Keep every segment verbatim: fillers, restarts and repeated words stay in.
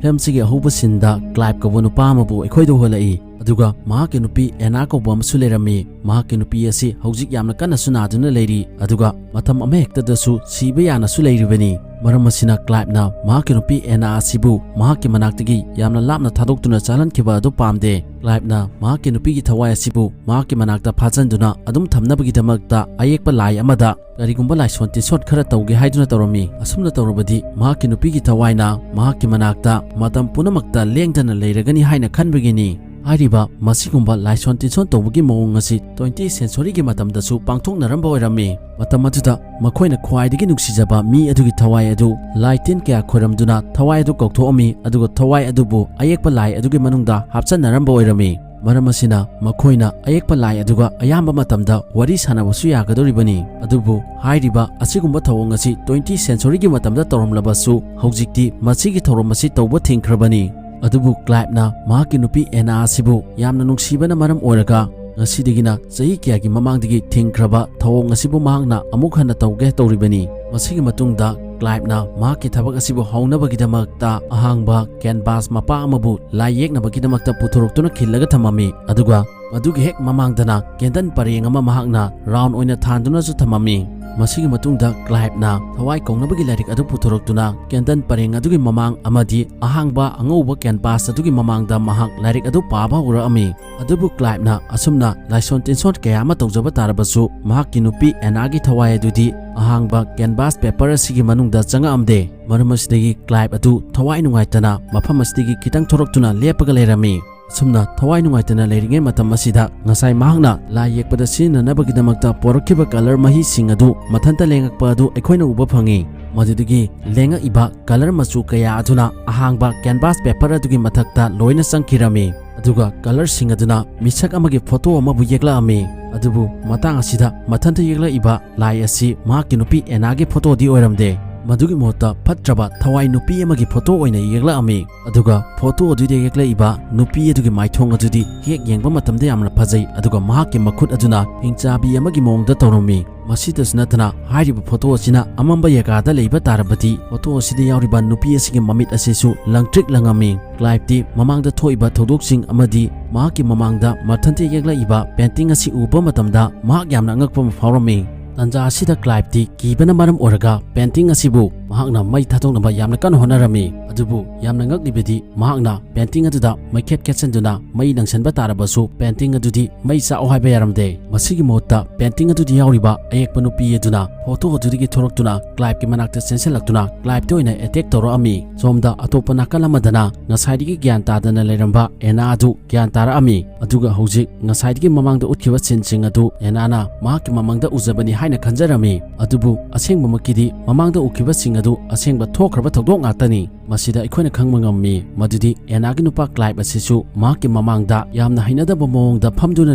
ꯐꯤꯂꯝꯁꯤꯒꯤ ꯑꯍꯧꯕ ꯁꯤꯟꯗ ꯀ꯭ꯂꯥꯏꯕ ꯀꯧꯕ ꯅꯨꯄꯥ ꯑꯃꯕꯨ ꯑꯩꯈꯣꯏꯗ ꯎꯍꯜꯂꯛꯏ꯫ ꯑꯗꯨꯒ ꯃꯍꯥꯛꯀꯤ ꯅꯨꯄꯤ ꯑꯦꯅꯥ ꯀꯧꯕ ꯑꯃꯁꯨ ꯂꯩꯔꯝꯃꯤ꯫ ꯃꯍꯥꯛꯀꯤ ꯅꯨꯄꯤ ꯑꯁꯤ ꯍꯧꯖꯤꯛ ꯌꯥꯝꯅ ꯀꯟꯅꯁꯨ ꯅꯥꯗꯨꯅ ꯂꯩꯔꯤ, ꯑꯗꯨꯒ ꯃꯇꯝ ꯑꯃꯍꯦꯛꯇꯗꯁꯨ ꯁꯤꯕ ꯌꯥꯅꯁꯨ ꯂꯩꯔꯤꯕꯅꯤ꯫ ꯃꯔꯝ ꯑꯁꯤꯅ ꯀ꯭ꯂꯥꯏꯕꯅ ꯃꯍꯥꯛꯀꯤ ꯅꯨꯄꯤ ꯑꯦꯅꯥ ꯑꯁꯤꯕꯨ ꯃꯍꯥꯛꯀꯤ ꯃꯅꯥꯛꯇꯒꯤ ꯌꯥꯝꯅ ꯂꯥꯞꯅ ꯊꯥꯗꯣꯛꯇꯨꯅ ꯆꯠꯍꯟꯈꯤꯕ ꯑꯗꯨ ꯄꯥꯝꯗꯦ꯫ ꯀ꯭ꯂꯥꯏꯕꯅ ꯃꯍꯥꯛꯀꯤ ꯅꯨꯄꯤꯒꯤ ꯊꯋꯥꯏ ꯑꯁꯤꯕꯨ ꯃꯍꯥꯛꯀꯤ ꯃꯅꯥꯛꯇ ꯐꯥꯖꯟꯗꯨꯅ ꯑꯗꯨꯝ ꯊꯝꯅꯕꯒꯤꯗꯃꯛꯇ ꯑꯌꯦꯛꯄ ꯂꯥꯏ ꯑꯃꯗ ꯀꯔꯤꯒꯨꯝꯕ ꯂꯥꯏꯁꯣꯟ ꯇꯤꯟꯁꯣꯟ ꯈꯔ ꯇꯧꯒꯦ ꯍꯥꯏꯗꯨꯅ ꯇꯧꯔꯝꯃꯤ꯫ ꯑꯁꯨꯝꯅ ꯇꯧꯔꯕꯗꯤ ꯃꯍꯥꯛꯀꯤ ꯅꯨꯄꯤꯒꯤ ꯊꯋꯥꯏꯅ ꯃꯍꯥꯛꯀꯤ ꯃꯅꯥꯛꯇ ꯃꯇꯝ ꯄꯨꯝꯅꯃꯛꯇ ꯂꯦꯡꯗꯅ ꯂꯩꯔꯒꯅꯤ ꯍꯥꯏꯅ ꯈꯟꯕꯒꯤꯅꯤ꯫ ꯍꯥꯏꯔꯤꯕ ꯃꯁꯤꯒꯨꯝꯕ ꯂꯥꯏꯁꯣꯟ ꯇꯤꯟꯁꯣꯟ ꯇꯧꯕꯒꯤ ꯃꯑꯣꯡ ꯑꯁꯤ twentieth centuryꯒꯤ ꯃꯇꯝꯗꯁꯨ ꯄꯥꯡꯊꯣꯛꯅꯔꯝꯕ ꯑꯣꯏꯔꯝꯃꯤ꯫ ꯃꯇꯝ ꯑꯗꯨꯗ ꯃꯈꯣꯏꯅ ꯈ꯭ꯋꯥꯏꯗꯒꯤ ꯅꯨꯡꯁꯤꯖꯕ ꯃꯤ ꯑꯗꯨꯒꯤ ꯊꯋꯥꯏ ꯑꯗꯨ ꯂꯥꯏ ꯇꯤꯟ ꯀꯌꯥ ꯈꯣꯏꯔꯝꯗꯨꯅ ꯊꯋꯥꯏ ꯑꯗꯨ ꯀꯧꯊꯣꯛꯑꯝꯃꯤ, ꯑꯗꯨꯒ ꯊꯋꯥꯏ ꯑꯗꯨꯕꯨ ꯑꯌꯦꯛꯄ ꯂꯥꯏ ꯑꯗꯨꯒꯤ ꯃꯅꯨꯡꯗ ꯍꯥꯞꯆꯟꯅꯔꯝꯕ ꯑꯣꯏꯔꯝꯃꯤ꯫ ꯃꯔꯝ ꯑꯁꯤꯅ ꯃꯈꯣꯏꯅ ꯑꯌꯦꯛꯄ ꯂꯥꯏ ꯑꯗꯨꯒ ꯑꯌꯥꯝꯕ ꯃꯇꯝꯗ ꯋꯥꯔꯤ ꯁꯥꯟꯅꯕꯁꯨ ꯌꯥꯒꯗꯧꯔꯤꯕꯅꯤ꯫ ꯑꯗꯨꯕꯨ ꯍꯥꯏꯔꯤꯕ ꯑꯁꯤꯒꯨꯝꯕ ꯊꯧꯑꯣꯡ ꯑꯁꯤ twentieth centuryꯒꯤ ꯃꯇꯝꯗ ꯇꯧꯔꯝꯂꯕꯁꯨ, ꯍꯧꯖꯤꯛꯇꯤ ꯃꯁꯤꯒꯤ ꯊꯧꯔꯝ ꯑꯁꯤ ꯇꯧꯕ ꯊꯤꯡꯈ꯭ꯔꯕꯅꯤ꯫ ꯑꯗꯨꯕꯨ ꯀ꯭ꯂꯥꯏꯕꯅ ꯃꯍꯥꯛꯀꯤ ꯅꯨꯄꯤ ꯑꯦꯅꯥ ꯑꯁꯤꯕꯨ ꯌꯥꯝꯅ ꯅꯨꯡꯁꯤꯕꯅ ꯃꯔꯝ ꯑꯣꯏꯔꯒ ꯉꯁꯤꯗꯒꯤꯅ ꯆꯍꯤ ꯀꯌꯥꯒꯤ ꯃꯃꯥꯡꯗꯒꯤ ꯊꯤꯡꯈ꯭ꯔꯕ ꯊꯧꯑꯣꯡ ꯑꯁꯤꯕꯨ ꯃꯍꯥꯛꯅ ꯑꯃꯨꯛ ꯍꯟꯅ ꯇꯧꯒꯦ ꯇꯧꯔꯤꯕꯅꯤ꯫ ꯃꯁꯤꯒꯤ ꯃꯇꯨꯡꯗ ꯀ꯭ꯂꯥꯏꯕꯅ ꯃꯍꯥꯛꯀꯤ ꯊꯕꯛ ꯑꯁꯤꯕꯨ ꯍꯧꯅꯕꯒꯤꯗꯃꯛꯇ ꯑꯍꯥꯡꯕ ꯀꯦꯟꯚꯥꯁ ꯃꯄꯥ ꯑꯃꯕꯨ ꯂꯥꯏ ꯌꯦꯛꯅꯕꯒꯤꯗꯃꯛꯇ ꯄꯨꯊꯣꯔꯛꯇꯨꯅ ꯈꯤꯜꯂꯒ ꯊꯝꯃꯝꯃꯤ꯫ ꯑꯗꯨꯒ ꯃꯗꯨꯒꯤ ꯍꯦꯛ ꯃꯃꯥꯡꯗꯅ ꯀꯦꯟꯗꯜ ꯄꯔꯦꯡ ꯑꯃ ꯃꯍꯥꯛꯅ ꯔꯥꯎꯟ ꯑꯣꯏꯅ ꯊꯥꯟꯗꯨꯅꯁꯨ ꯊꯝꯃꯝꯃꯤ꯫ ꯃꯁꯤꯒꯤ ꯃꯇꯨꯡꯗ ꯀ꯭ꯂꯥꯏꯕꯅ ꯊꯋꯥꯏ ꯀꯧꯅꯕꯒꯤ ꯂꯥꯏꯔꯤꯛ ꯑꯗꯨ ꯄꯨꯊꯣꯔꯛꯇꯨꯅ ꯀꯦꯟꯗꯜ ꯄꯔꯦꯡ ꯑꯗꯨꯒꯤ ꯃꯃꯥꯡ ꯑꯃꯗꯤ ꯑꯍꯥꯡꯕ ꯑꯉꯧꯕ ꯀꯦꯟꯚꯥꯁ ꯑꯗꯨꯒꯤ ꯃꯃꯥꯡꯗ ꯃꯍꯥꯛ ꯂꯥꯏꯔꯤꯛ ꯑꯗꯨ ꯄꯥꯕ ꯍꯧꯔꯛꯑꯝꯃꯤ꯫ ꯑꯗꯨꯕꯨ ꯀ꯭ꯂꯥꯏꯕꯅ ꯑꯁꯨꯝꯅ ꯂꯥꯏꯁꯣꯟ ꯇꯤꯟꯁꯣꯟ ꯀꯌꯥ ꯑꯃ ꯇꯧꯖꯕ ꯇꯥꯔꯕꯁꯨ, ꯃꯍꯥꯛꯀꯤ ꯅꯨꯄꯤ ꯑꯦꯅꯥꯒꯤ ꯊꯋꯥꯏ ꯑꯗꯨꯗꯤ ꯑꯍꯥꯡꯕ ꯀꯦꯟꯚꯥꯁ ꯄꯦꯄꯔ ꯑꯁꯤꯒꯤ ꯃꯅꯨꯡꯗ ꯆꯪꯉꯛꯑꯝꯗꯦ꯫ ꯃꯔꯝ ꯑꯁꯤꯗꯒꯤ ꯀ꯭ꯂꯥꯏꯕ ꯑꯗꯨ ꯊꯋꯥꯏ ꯅꯨꯡꯉꯥꯏꯇꯅ ꯃꯐꯝ ꯑꯁꯤꯗꯒꯤ ꯈꯤꯇꯪ ꯊꯣꯔꯛꯇꯨꯅ ꯂꯦꯞꯄꯒ ꯂꯩꯔꯝꯃꯤ꯫ ꯑꯁꯨꯝꯅ ꯊꯋꯥꯏ ꯅꯨꯡꯉꯥꯏꯇꯅ ꯂꯩꯔꯤꯉꯩ ꯃꯇꯝ ꯑꯁꯤꯗ ꯉꯁꯥꯏ ꯃꯍꯥꯛꯅ ꯂꯥꯏ ꯌꯦꯛꯄꯗ ꯁꯤꯖꯤꯟꯅꯅꯕꯒꯤꯗꯃꯛꯇ ꯄꯣꯔꯛꯈꯤꯕ ꯀꯂꯔ ꯃꯍꯤꯁꯤꯡ ꯑꯗꯨ ꯃꯊꯟꯇ ꯂꯦꯡꯉꯛꯄ ꯑꯗꯨ ꯑꯩꯈꯣꯏꯅ ꯎꯕ ꯐꯪꯉꯤ꯫ ꯃꯗꯨꯗꯒꯤ ꯂꯦꯡꯉꯛꯏꯕ ꯀꯂꯔ ꯃꯆꯨ ꯀꯌꯥ ꯑꯗꯨꯅ ꯑꯍꯥꯡꯕ ꯀꯦꯟꯚꯥꯁ ꯄꯦꯄꯔ ꯑꯗꯨꯒꯤ ꯃꯊꯛꯇ ꯂꯣꯏꯅ ꯆꯪꯈꯤꯔꯝꯃꯤ꯫ ꯑꯗꯨꯒ ꯀꯂꯔꯁꯤꯡ ꯑꯗꯨꯅ ꯃꯤꯁꯛ ꯑꯃꯒꯤ ꯐꯣꯇꯣ ꯑꯃꯕꯨ ꯌꯦꯛꯂꯛꯑꯝꯃꯤ꯫ ꯑꯗꯨꯕꯨ ꯃꯇꯥꯡ ꯑꯁꯤꯗ ꯃꯊꯟꯇ ꯌꯦꯛꯂꯛꯏꯕ ꯂꯥꯏ ꯑꯁꯤ ꯃꯍꯥꯛꯀꯤ ꯅꯨꯄꯤ ꯑꯦꯅꯥꯒꯤ ꯐꯣꯇꯣꯗꯤ ꯑꯣꯏꯔꯝꯗꯦ꯫ ꯃꯗꯨꯒꯤ ꯃꯍꯨꯠꯇ ꯐꯠꯇ꯭ꯔꯕ ꯊꯋꯥꯏ ꯅꯨꯄꯤ ꯑꯃꯒꯤ ꯐꯣꯇꯣ ꯑꯣꯏꯅ ꯌꯦꯛꯂꯛꯑꯝꯃꯤ꯫ ꯑꯗꯨꯒ ꯐꯣꯇꯣ ꯑꯗꯨꯗ ꯌꯦꯛꯂꯛꯏꯕ ꯅꯨꯄꯤ ꯑꯗꯨꯒꯤ ꯃꯥꯏꯊꯣꯡ ꯑꯗꯨꯗꯤ ꯍꯦꯛ ꯌꯦꯡꯕ ꯃꯇꯝꯗ ꯌꯥꯝꯅ ꯐꯖꯩ, ꯑꯗꯨꯒ ꯃꯍꯥꯛꯀꯤ ꯃꯈꯨꯠ ꯑꯗꯨꯅ ꯍꯤꯡꯆꯥꯕꯤ ꯑꯃꯒꯤ ꯃꯑꯣꯡꯗ ꯇꯧꯔꯝꯃꯤ꯫ ꯃꯁꯤꯗꯁꯨ ꯅꯠꯇꯅ, ꯍꯥꯏꯔꯤꯕ ꯐꯣꯇꯣ ꯑꯁꯤꯅ ꯑꯃꯝꯕ ꯖꯒꯥꯗ ꯂꯩꯕ ꯇꯥꯔꯕꯗꯤ, ꯐꯣꯇꯣ ꯑꯁꯤꯗ ꯌꯥꯎꯔꯤꯕ ꯅꯨꯄꯤ ꯑꯁꯤꯒꯤ ꯃꯃꯤꯠ ꯑꯁꯤꯁꯨ ꯂꯪꯇ꯭ꯔꯤꯛ ꯂꯪꯉꯝꯃꯤ꯫ ꯀ꯭ꯂꯥꯏꯕꯇꯤ ꯃꯃꯥꯡꯗ ꯊꯣꯛꯏꯕ ꯊꯧꯗꯣꯛꯁꯤꯡ ꯑꯃꯗꯤ ꯃꯍꯥꯛꯀꯤ ꯃꯃꯥꯡꯗ ꯃꯊꯟꯇ ꯌꯦꯛꯂꯛꯏꯕ ꯄꯦꯟꯇꯤꯡ ꯑꯁꯤ ꯎꯕ ꯃꯇꯝꯗ ꯃꯍꯥꯛ ꯌꯥꯝꯅ ꯑꯉꯛꯄ ꯑꯃ ꯐꯥꯎꯔꯝꯃꯤ꯫ ꯇꯟꯖꯥ ꯑꯁꯤꯗ ꯀ꯭ꯂꯥꯏꯕꯇꯤ ꯀꯤꯕꯅ ꯃꯔꯝ ꯑꯣꯏꯔꯒ ꯄꯦꯟꯇꯤꯡ ꯑꯁꯤꯕꯨ ꯃꯍꯥꯛꯅ ꯃꯩ ꯊꯥꯗꯣꯛꯅꯕ ꯌꯥꯝꯅ ꯀꯟꯅ ꯍꯣꯠꯅꯔꯝꯃꯤ꯫ ꯑꯗꯨꯕꯨ ꯌꯥꯝꯅ ꯉꯛꯂꯤꯕꯗꯤ, ꯃꯍꯥꯛꯅ ꯄꯦꯟꯇꯤꯡ ꯑꯗꯨꯗ ꯃꯩꯈꯦꯠ ꯈꯦꯠꯆꯟꯗꯨꯅ ꯃꯩ ꯂꯪꯁꯟꯕ ꯇꯥꯔꯕꯁꯨ, ꯄꯦꯟꯇꯤꯡ ꯑꯗꯨꯗꯤ ꯃꯩ ꯆꯥꯛꯑꯣ ꯍꯥꯏꯕ ꯌꯥꯔꯝꯗꯦ꯫ ꯃꯁꯤꯒꯤ ꯃꯍꯨꯠꯇ ꯄꯦꯟꯇꯤꯡ ꯑꯗꯨꯗ ꯌꯥꯎꯔꯤꯕ ꯑꯌꯦꯛꯄ ꯅꯨꯄꯤ ꯑꯗꯨꯅ ꯐꯣꯇꯣ ꯑꯗꯨꯗꯒꯤ ꯊꯣꯔꯛꯇꯨꯅ ꯀ꯭ꯂꯥꯏꯕꯀꯤ ꯃꯅꯥꯛꯇ ꯆꯦꯟꯁꯤꯜꯂꯛꯇꯨꯅ ꯀ꯭ꯂꯥꯏꯕꯇ ꯑꯣꯏꯅ ꯑꯦꯇꯦꯛ ꯇꯧꯔꯛꯑꯝꯃꯤ꯫ ꯁꯣꯝꯗ ꯑꯇꯣꯞꯄ ꯅꯥꯀꯜ ꯑꯃꯗꯅ ꯉꯁꯥꯏꯗꯒꯤ ꯒ꯭ꯌꯥꯟ ꯇꯥꯗꯅ ꯂꯩꯔꯝꯕ ꯑꯦꯅꯥ ꯑꯗꯨ ꯒ꯭ꯌꯥꯟ ꯇꯥꯔꯛꯑꯝꯃꯤ꯫ ꯑꯗꯨꯒ ꯍꯧꯖꯤꯛ ꯉꯁꯥꯏꯗꯒꯤ ꯃꯃꯥꯡꯗ ꯎꯠꯈꯤꯕ ꯁꯤꯟꯁꯤꯡ ꯑꯗꯨ ꯑꯦꯅꯥꯅ ꯃꯍꯥꯛꯀꯤ ꯃꯃꯥꯡꯗ ꯎꯖꯕꯅꯤ ꯍꯥꯏꯅ ꯈꯟꯖꯔꯝꯃꯤ꯫ ꯑꯗꯨꯕꯨ ꯑꯁꯦꯡꯕꯃꯛꯀꯤꯗꯤ ꯃꯃꯥꯡꯗ ꯎꯈꯤꯕꯁꯤꯡ ꯑꯗꯨ ꯑꯁꯦꯡꯕ ꯊꯣꯛꯈ꯭ꯔꯕ ꯊꯧꯗꯣꯛ ꯉꯥꯛꯇꯅꯤ꯫ ꯃꯁꯤꯗ ꯑꯩꯈꯣꯏꯅ ꯈꯪꯕ ꯉꯝꯃꯤ ꯃꯗꯨꯗꯤ ꯑꯦꯅꯥꯒꯤ ꯅꯨꯄꯥ ꯀ꯭ꯂꯥꯏꯕ ꯑꯁꯤꯁꯨ ꯃꯍꯥꯛꯀꯤ ꯃꯃꯥꯡꯗ ꯌꯥꯝꯅ ꯍꯩꯅꯗꯕ ꯃꯑꯣꯡꯗ ꯐꯝꯗꯨꯅ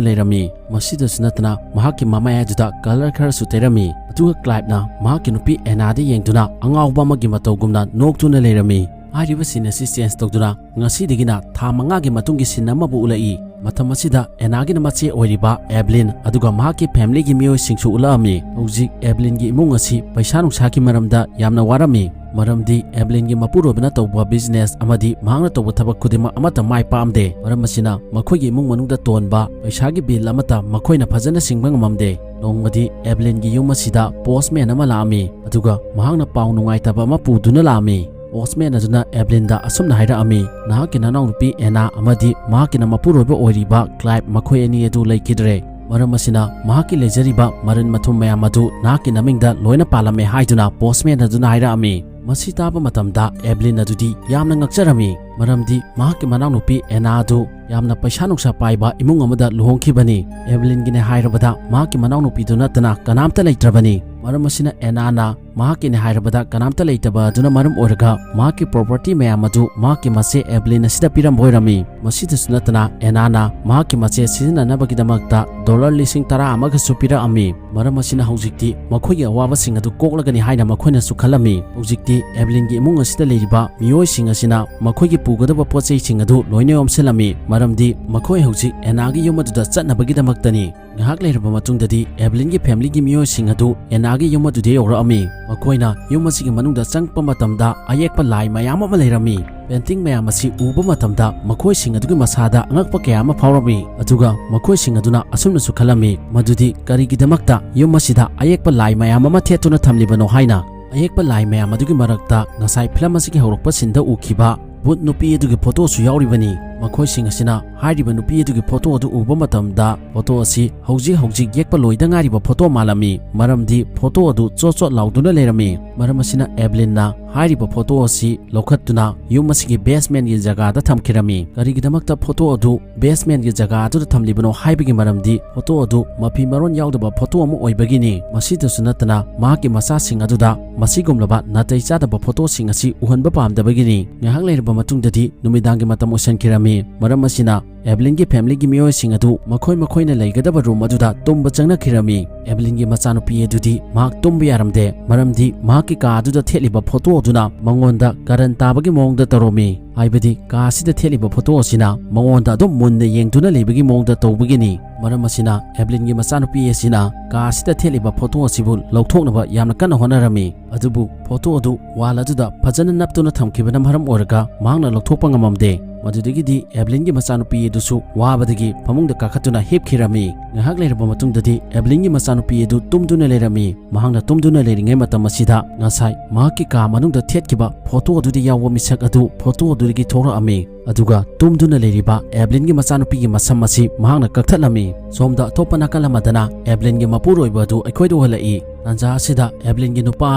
ꯂꯩꯔꯝꯃꯤ꯫ ꯃꯁꯤꯗꯁꯨ ꯅꯠꯇꯅ, ꯃꯍꯥꯛꯀꯤ ꯃꯃꯥꯏ ꯑꯗꯨꯗ ꯀꯂꯔ ꯈꯔꯁꯨ ꯇꯩꯔꯝꯃꯤ꯫ ꯑꯗꯨꯒ ꯀ꯭ꯂꯥꯏꯕꯅ ꯃꯍꯥꯛꯀꯤ ꯅꯨꯄꯤ ꯑꯦꯅꯥꯗ ꯌꯦꯡꯗꯨꯅ ꯑꯉꯥꯎꯕ ꯑꯃꯒꯤ ꯃꯇꯧꯒꯨꯝꯅ ꯅꯣꯛꯇꯨꯅ ꯂꯩꯔꯝꯃꯤ꯫ ꯍꯥꯏꯔꯤꯕ ꯁꯤꯟ ꯑꯁꯤ ꯆꯦꯟꯖ ꯇꯧꯗꯨꯅ ꯉꯁꯤꯗꯒꯤꯅ ꯊꯥ ꯃꯉꯥꯒꯤ ꯃꯇꯨꯡꯒꯤ ꯁꯤꯟ ꯑꯃꯕꯨ ꯎꯠꯂꯛꯏ꯫ ꯃꯇꯝ ꯑꯁꯤꯗ ꯑꯦꯅꯥꯒꯤꯅ ꯃꯆꯦ ꯑꯣꯏꯔꯤꯕ ꯑꯦꯕꯂꯤꯟ ꯑꯗꯨꯒ ꯃꯍꯥꯛꯀꯤ ꯐꯦꯃꯤꯂꯤꯒꯤ ꯃꯤꯑꯣꯏꯁꯤꯡꯁꯨ ꯎꯠꯂꯛꯑꯝꯃꯤ꯫ ꯍꯧꯖꯤꯛ ꯑꯦꯕꯂꯤꯟꯒꯤ ꯏꯃꯨꯡ ꯑꯁꯤ ꯄꯩꯁꯥ ꯅꯨꯡꯁꯥꯒꯤ ꯃꯔꯝꯗ ꯌꯥꯝꯅ ꯋꯥꯔꯝꯃꯤ, ꯃꯔꯝꯗꯤ ꯑꯦꯕꯂꯤꯟꯒꯤ ꯃꯄꯨꯔꯣꯏꯕꯅ ꯇꯧꯕ ꯕꯤꯖꯤꯅꯦꯁ ꯑꯃꯗꯤ ꯃꯍꯥꯛꯅ ꯇꯧꯕ ꯊꯕꯛ ꯈꯨꯗꯤꯡꯃꯛ ꯑꯃꯠꯇ ꯃꯥꯏ ꯄꯥꯛꯑꯝꯗꯦ꯫ ꯃꯔꯝ ꯑꯁꯤꯅ ꯃꯈꯣꯏꯒꯤ ꯏꯃꯨꯡ ꯃꯅꯨꯡꯗ ꯇꯣꯟꯕ ꯄꯩꯁꯥꯒꯤ ꯕꯤꯜ ꯑꯃꯠꯇ ꯃꯈꯣꯏꯅ ꯐꯖꯅ ꯁꯤꯡꯕ ꯉꯝꯃꯝꯗꯦ꯫ ꯅꯣꯡꯃꯗꯤ ꯑꯦꯕꯂꯤꯟꯒꯤ ꯌꯨꯝ ꯑꯁꯤꯗ ꯄꯣꯁꯃꯦꯟ ꯑꯃ ꯂꯥꯛꯑꯝꯃꯤ, ꯑꯗꯨꯒ ꯃꯍꯥꯛꯅ ꯄꯥꯎ ꯅꯨꯡꯉꯥꯏꯇꯕ ꯑꯃ ꯄꯨꯗꯨꯅ ꯂꯥꯛꯑꯝꯃꯤ꯫ ꯄꯣꯁꯃꯦꯟ ꯑꯗꯨꯅ ꯑꯦꯕꯂꯤꯟꯗ ꯑꯁꯨꯝꯅ ꯍꯥꯏꯔꯛꯑꯝꯃꯤ, "ꯅꯍꯥꯛꯀꯤ ꯅꯅꯥꯎꯅꯨꯄꯤ ꯑꯦꯅꯥ ꯑꯃꯗꯤ ꯃꯍꯥꯛꯀꯤꯅ ꯃꯄꯨꯔꯣꯏꯕ ꯑꯣꯏꯔꯤꯕ ꯀ꯭ꯂꯥꯏꯕ, ꯃꯈꯣꯏ ꯑꯅꯤ ꯑꯗꯨ ꯂꯩꯈꯤꯗ꯭ꯔꯦ꯫ ꯃꯔꯝ ꯑꯁꯤꯅ ꯃꯍꯥꯛꯀꯤ ꯂꯩꯖꯔꯤꯕ ꯃꯔꯟ ꯃꯊꯨꯝ ꯃꯌꯥꯝ ꯑꯗꯨ ꯅꯍꯥꯛꯀꯤ ꯅꯃꯤꯡꯗ ꯂꯣꯏꯅ ꯄꯥꯜꯂꯝꯃꯦ" ꯍꯥꯏꯗꯨꯅ ꯄꯣꯁꯃꯦꯟ ꯑꯗꯨꯅ ꯍꯥꯏꯔꯛꯑꯝꯃꯤ꯫ ꯃꯁꯤ ꯇꯥꯕ ꯃꯇꯝꯗ ꯑꯦꯕꯂꯤꯟ ꯑꯗꯨꯗꯤ ꯌꯥꯝꯅ ꯉꯛꯆꯔꯝꯃꯤ, ꯃꯔꯝꯗꯤ ꯃꯍꯥꯛꯀꯤ ꯃꯅꯥꯎꯅꯨꯄꯤ ꯑꯦꯅꯥ ꯑꯗꯨ ꯌꯥꯝꯅ ꯄꯩꯁꯥ ꯅꯨꯡꯁꯥ ꯄꯥꯏꯕ ꯏꯃꯨꯡ ꯑꯃꯗ ꯂꯨꯍꯣꯡꯈꯤꯕꯅꯤ꯫ ꯑꯦꯕꯂꯤꯟꯒꯤꯅꯦ ꯍꯥꯏꯔꯕꯗ ꯃꯍꯥꯛꯀꯤ ꯃꯅꯥꯎꯅꯨꯄꯤꯗꯨ ꯅꯠꯇꯅ ꯀꯅꯥꯝꯇ ꯂꯩꯇ꯭ꯔꯕꯅꯤ꯫ ꯃꯔꯝ ꯑꯁꯤꯅ ꯑꯦꯅꯥꯅ ꯃꯍꯥꯛꯀꯤꯅꯦ ꯍꯥꯏꯔꯕꯗ ꯀꯅꯥꯝꯇ ꯂꯩꯇꯕ ꯑꯗꯨꯅ ꯃꯔꯝ ꯑꯣꯏꯔꯒ ꯃꯍꯥꯛꯀꯤ property ꯃꯌꯥꯝ ꯑꯗꯨ ꯃꯍꯥꯛꯀꯤ ꯃꯆꯦ ꯑꯦꯕꯂꯤꯟ ꯑꯁꯤꯗ ꯄꯤꯔꯝꯕ ꯑꯣꯏꯔꯝꯃꯤ꯫ ꯃꯁꯤꯗꯁꯨ ꯅꯠꯇꯅ ꯑꯦꯅꯥꯅ ꯃꯍꯥꯛꯀꯤ ꯃꯆꯦ ꯁꯤꯖꯤꯟꯅꯅꯕꯒꯤꯗꯃꯛꯇ dollar ꯂꯤꯁꯤꯡ ꯇꯔꯥ ꯑꯃꯒꯁꯨ ꯄꯤꯔꯛꯑꯝꯃꯤ꯫ ꯃꯔꯝ ꯑꯁꯤꯅ ꯍꯧꯖꯤꯛꯇꯤ ꯃꯈꯣꯏꯒꯤ ꯑꯋꯥꯕꯁꯤꯡ ꯑꯗꯨ ꯀꯣꯛꯂꯒꯅꯤ ꯍꯥꯏꯅ ꯃꯈꯣꯏꯅꯁꯨ ꯈꯜꯂꯝꯃꯤ꯫ ꯍꯧꯖꯤꯛꯇꯤ ꯑꯦꯕꯂꯤꯟꯒꯤ ꯏꯃꯨꯡ ꯑꯁꯤꯗ ꯂꯩꯔꯤꯕ ꯃꯤꯑꯣꯏꯁꯤꯡ ꯑꯁꯤꯅ ꯃꯈꯣꯏꯒꯤ ꯄꯨꯒꯗꯕ ꯄꯣꯠ ꯆꯩꯁꯤꯡ ꯑꯗꯨ ꯂꯣꯏꯅ ꯌꯣꯝꯁꯤꯜꯂꯝꯃꯤ, ꯃꯔꯝꯗꯤ ꯃꯈꯣꯏ ꯍꯧꯖꯤꯛ ꯑꯦꯅꯥꯒꯤ ꯌꯨꯝ ꯑꯗꯨꯗ ꯆꯠꯅꯕꯒꯤꯗꯃꯛꯇꯅꯤ꯫ ꯉꯥꯏꯍꯥꯛ ꯂꯩꯔꯕ ꯃꯇꯨꯡꯗꯗꯤ ꯑꯦꯕꯂꯤꯟꯒꯤ familyꯒꯤ ꯃꯤꯑꯣꯏꯁꯤꯡ ꯑꯗꯨ ꯑꯦꯅꯥꯒꯤ ꯌꯨꯝ ꯑꯗꯨꯗ ꯌꯧꯔꯛꯑꯝꯃꯤ꯫ ꯃꯈꯣꯏꯅ ꯌꯨꯝ ꯑꯁꯤꯒꯤ ꯃꯅꯨꯡꯗ ꯆꯪꯉꯛꯄ ꯃꯇꯝꯗ ꯑꯌꯦꯛꯄ ꯂꯥꯏ ꯃꯌꯥꯝ ꯑꯃ ꯂꯩꯔꯝꯃꯤ꯫ Painting ꯃꯌꯥꯝ ꯑꯁꯤ ꯎꯕ ꯃꯇꯝꯗ ꯃꯈꯣꯏꯁꯤꯡ ꯑꯗꯨꯒꯤ ꯃꯁꯥꯗ ꯑꯉꯛꯄ ꯀꯌꯥ ꯑꯃ ꯐꯥꯎꯔꯝꯃꯤ꯫ ꯑꯗꯨꯒ ꯃꯈꯣꯏꯁꯤꯡ ꯑꯗꯨꯅ ꯑꯁꯨꯝꯅꯁꯨ ꯈꯜꯂꯝꯃꯤ, ꯃꯗꯨꯗꯤ ꯀꯔꯤꯒꯤꯗꯃꯛꯇ ꯌꯨꯝ ꯑꯁꯤꯗ ꯑꯌꯦꯛꯄ ꯂꯥꯏ ꯃꯌꯥꯝ ꯑꯃ ꯊꯦꯠꯇꯨꯅ ꯊꯝꯂꯤꯕꯅꯣ ꯍꯥꯏꯅ꯫ ꯑꯌꯦꯛꯄ ꯂꯥꯏ ꯃꯌꯥꯝ ꯑꯗꯨꯒꯤ ꯃꯔꯛꯇ ꯉꯁꯥꯏ film ꯑꯁꯤꯒꯤ ꯍꯧꯔꯛꯄ sceneꯗ ꯎꯈꯤꯕ ꯚꯨꯠ ꯅꯨꯄꯤ ꯑꯗꯨꯒꯤ photoꯁꯨ ꯌꯥꯎꯔꯤꯕꯅꯤ꯫ ꯃꯈꯣꯏꯁꯤꯡ ꯑꯁꯤꯅ ꯍꯥꯏꯔꯤꯕ ꯅꯨꯄꯤ ꯑꯗꯨꯒꯤ photo ꯑꯗꯨ ꯎꯕ ꯃꯇꯝꯗ photo ꯑꯁꯤ ꯍꯧꯖꯤꯛ ꯍꯧꯖꯤꯛ ꯌꯦꯛꯄ ꯂꯣꯏꯗ ꯉꯥꯏꯔꯤꯕ photo ꯃꯥꯜꯂꯝꯃꯤ, ꯃꯔꯝꯗꯤ photo ꯑꯗꯨ ꯆꯣꯠ ꯆꯣꯠ ꯂꯥꯎꯗꯨꯅ ꯂꯩꯔꯝꯃꯤ꯫ ꯃꯔꯝ ꯑꯁꯤꯅ ꯑꯦꯕꯂꯤꯟꯅ ꯍꯥꯏꯔꯤꯕ photo ꯑꯁꯤ ꯂꯧꯈꯠꯇꯨꯅ ꯌꯨꯝ ꯑꯁꯤꯒꯤ basementꯒꯤ ꯖꯒꯥꯗ ꯊꯝꯈꯤꯔꯝꯃꯤ꯫ ꯀꯔꯤꯒꯤꯗꯃꯛꯇ photo ꯑꯗꯨ basementꯒꯤ ꯖꯒꯥ ꯑꯗꯨꯗ ꯊꯝꯂꯤꯕꯅꯣ ꯍꯥꯏꯕꯒꯤ ꯃꯔꯝꯗꯤ photo ꯑꯗꯨ ꯃꯐꯤ ꯃꯔꯣꯟ ꯌꯥꯎꯗꯕ photo ꯑꯃ ꯑꯣꯏꯕꯒꯤꯅꯤ꯫ ꯃꯁꯤꯗꯁꯨ ꯅꯠꯇꯅ ꯃꯍꯥꯛꯀꯤ ꯃꯆꯥꯁꯤꯡ ꯑꯗꯨꯗ ꯃꯁꯤꯒꯨꯝꯂꯕ ꯅꯥꯇꯩ ꯆꯥꯗꯕ photoꯁꯤꯡ ꯑꯁꯤ ꯎꯍꯟꯕ ꯄꯥꯝꯗꯕꯒꯤꯅꯤ꯫ ꯉꯥꯏꯍꯥꯛ ꯂꯩꯔꯕ ꯃꯇꯨꯡꯗꯗꯤ ꯅꯨꯃꯤꯗꯥꯡꯒꯤ ꯃꯇꯝ ꯑꯣꯏꯁꯤꯟꯈꯤꯔꯝꯃꯤ꯫ ꯃꯔꯝ ꯑꯁꯤꯅ ꯑꯦꯕꯂꯤꯟꯒꯤ familyꯒꯤ ꯃꯤꯑꯣꯏꯁꯤꯡ ꯑꯗꯨ ꯃꯈꯣꯏ ꯃꯈꯣꯏꯅ ꯂꯩꯒꯗꯕ room ꯑꯗꯨꯗ ꯇꯨꯝꯕ ꯆꯪꯅꯈꯤꯔꯝꯃꯤ꯫ ꯑꯦꯕꯂꯤꯟꯒꯤ ꯃꯆꯥꯅꯨꯄꯤ ꯑꯗꯨꯗꯤ ꯃꯍꯥꯛ ꯇꯨꯝꯕ ꯌꯥꯔꯝꯗꯦ, ꯃꯔꯝꯗꯤ ꯃꯍꯥꯛꯀꯤ ꯀꯥ ꯑꯗꯨꯗ ꯊꯦꯠꯂꯤꯕ photo ꯑꯗꯨꯅ ꯃꯉꯣꯟꯗ ꯀꯔꯟ ꯇꯥꯕꯒꯤ ꯃꯑꯣꯡꯗ ꯇꯧꯔꯝꯃꯤ꯫ ꯍꯥꯏꯕꯗꯤ ꯀꯥ ꯑꯁꯤꯗ ꯊꯦꯠꯂꯤꯕ photo ꯑꯁꯤꯅ ꯃꯉꯣꯟꯗ ꯑꯗꯨꯝ ꯃꯨꯟꯅ ꯌꯦꯡꯗꯨꯅ ꯂꯩꯕꯒꯤ ꯃꯑꯣꯡꯗ ꯇꯧꯕꯒꯤꯅꯤ꯫ ꯃꯔꯝ ꯑꯁꯤꯅ ꯑꯦꯕꯂꯤꯟꯒꯤ ꯃꯆꯥꯅꯨꯄꯤ ꯑꯁꯤꯅ ꯀꯥ ꯑꯁꯤꯗ ꯊꯦꯠꯂꯤꯕ photo ꯑꯁꯤꯕꯨ ꯂꯧꯊꯣꯛꯅꯕ ꯌꯥꯝꯅ ꯀꯟꯅ ꯍꯣꯠꯅꯔꯝꯃꯤ꯫ ꯑꯗꯨꯕꯨ photo ꯑꯗꯨ wall ꯑꯗꯨꯗ ꯐꯖꯅ ꯅꯞꯇꯨꯅ ꯊꯝꯈꯤꯕꯅ ꯃꯔꯝ ꯑꯣꯏꯔꯒ ꯃꯍꯥꯛꯅ ꯂꯧꯊꯣꯛꯄ ꯉꯝꯃꯝꯗꯦ꯫ ꯃꯗꯨꯗꯒꯤꯗꯤ ꯑꯦꯕꯂꯤꯟꯒꯤ ꯃꯆꯥꯅꯨꯄꯤ ꯑꯗꯨꯁꯨ ꯋꯥꯕꯗꯒꯤ ꯐꯃꯨꯡꯗ ꯀꯥꯈꯠꯇꯨꯅ ꯍꯤꯞꯈꯤꯔꯝꯃꯤ꯫ ꯉꯥꯏꯍꯥꯛ ꯂꯩꯔꯕ ꯃꯇꯨꯡꯗꯗꯤ ꯑꯦꯕꯂꯤꯟꯒꯤ ꯃꯆꯥꯅꯨꯄꯤ ꯑꯗꯨ ꯇꯨꯝꯗꯨꯅ ꯂꯩꯔꯝꯃꯤ꯫ ꯃꯍꯥꯛꯅ ꯇꯨꯝꯗꯨꯅ ꯂꯩꯔꯤꯉꯩ ꯃꯇꯝ ꯑꯁꯤꯗ ꯉꯁꯥꯏ ꯃꯍꯥꯛꯀꯤ ꯀꯥ ꯃꯅꯨꯡꯗ ꯊꯦꯠꯈꯤꯕ photo ꯑꯗꯨꯗ ꯌꯥꯎꯕ ꯃꯤꯁꯛ ꯑꯗꯨ photo ꯑꯗꯨꯗꯒꯤ ꯊꯣꯛꯂꯛꯑꯝꯃꯤ꯫ ꯑꯗꯨꯒ ꯇꯨꯝꯗꯨꯅ ꯂꯩꯔꯤꯕ ꯑꯦꯕꯂꯤꯟꯒꯤ ꯃꯆꯥꯅꯨꯄꯤꯒꯤ ꯃꯁꯝ ꯑꯁꯤ ꯃꯍꯥꯛꯅ ꯀꯛꯊꯠꯂꯝꯃꯤ꯫ ꯁꯣꯝꯗ ꯑꯇꯣꯞꯄ ꯅꯥꯀꯜ ꯑꯃꯗꯅ ꯑꯦꯕꯂꯤꯟꯒꯤ ꯃꯄꯨꯔꯣꯏꯕ ꯑꯗꯨ ꯑꯩꯈꯣꯏꯗ ꯎꯍꯜꯂꯛꯏ꯫ ꯇꯥꯟꯖꯥ ꯑꯁꯤꯗ ꯑꯦꯕꯂꯤꯟꯒꯤ ꯅꯨꯄꯥ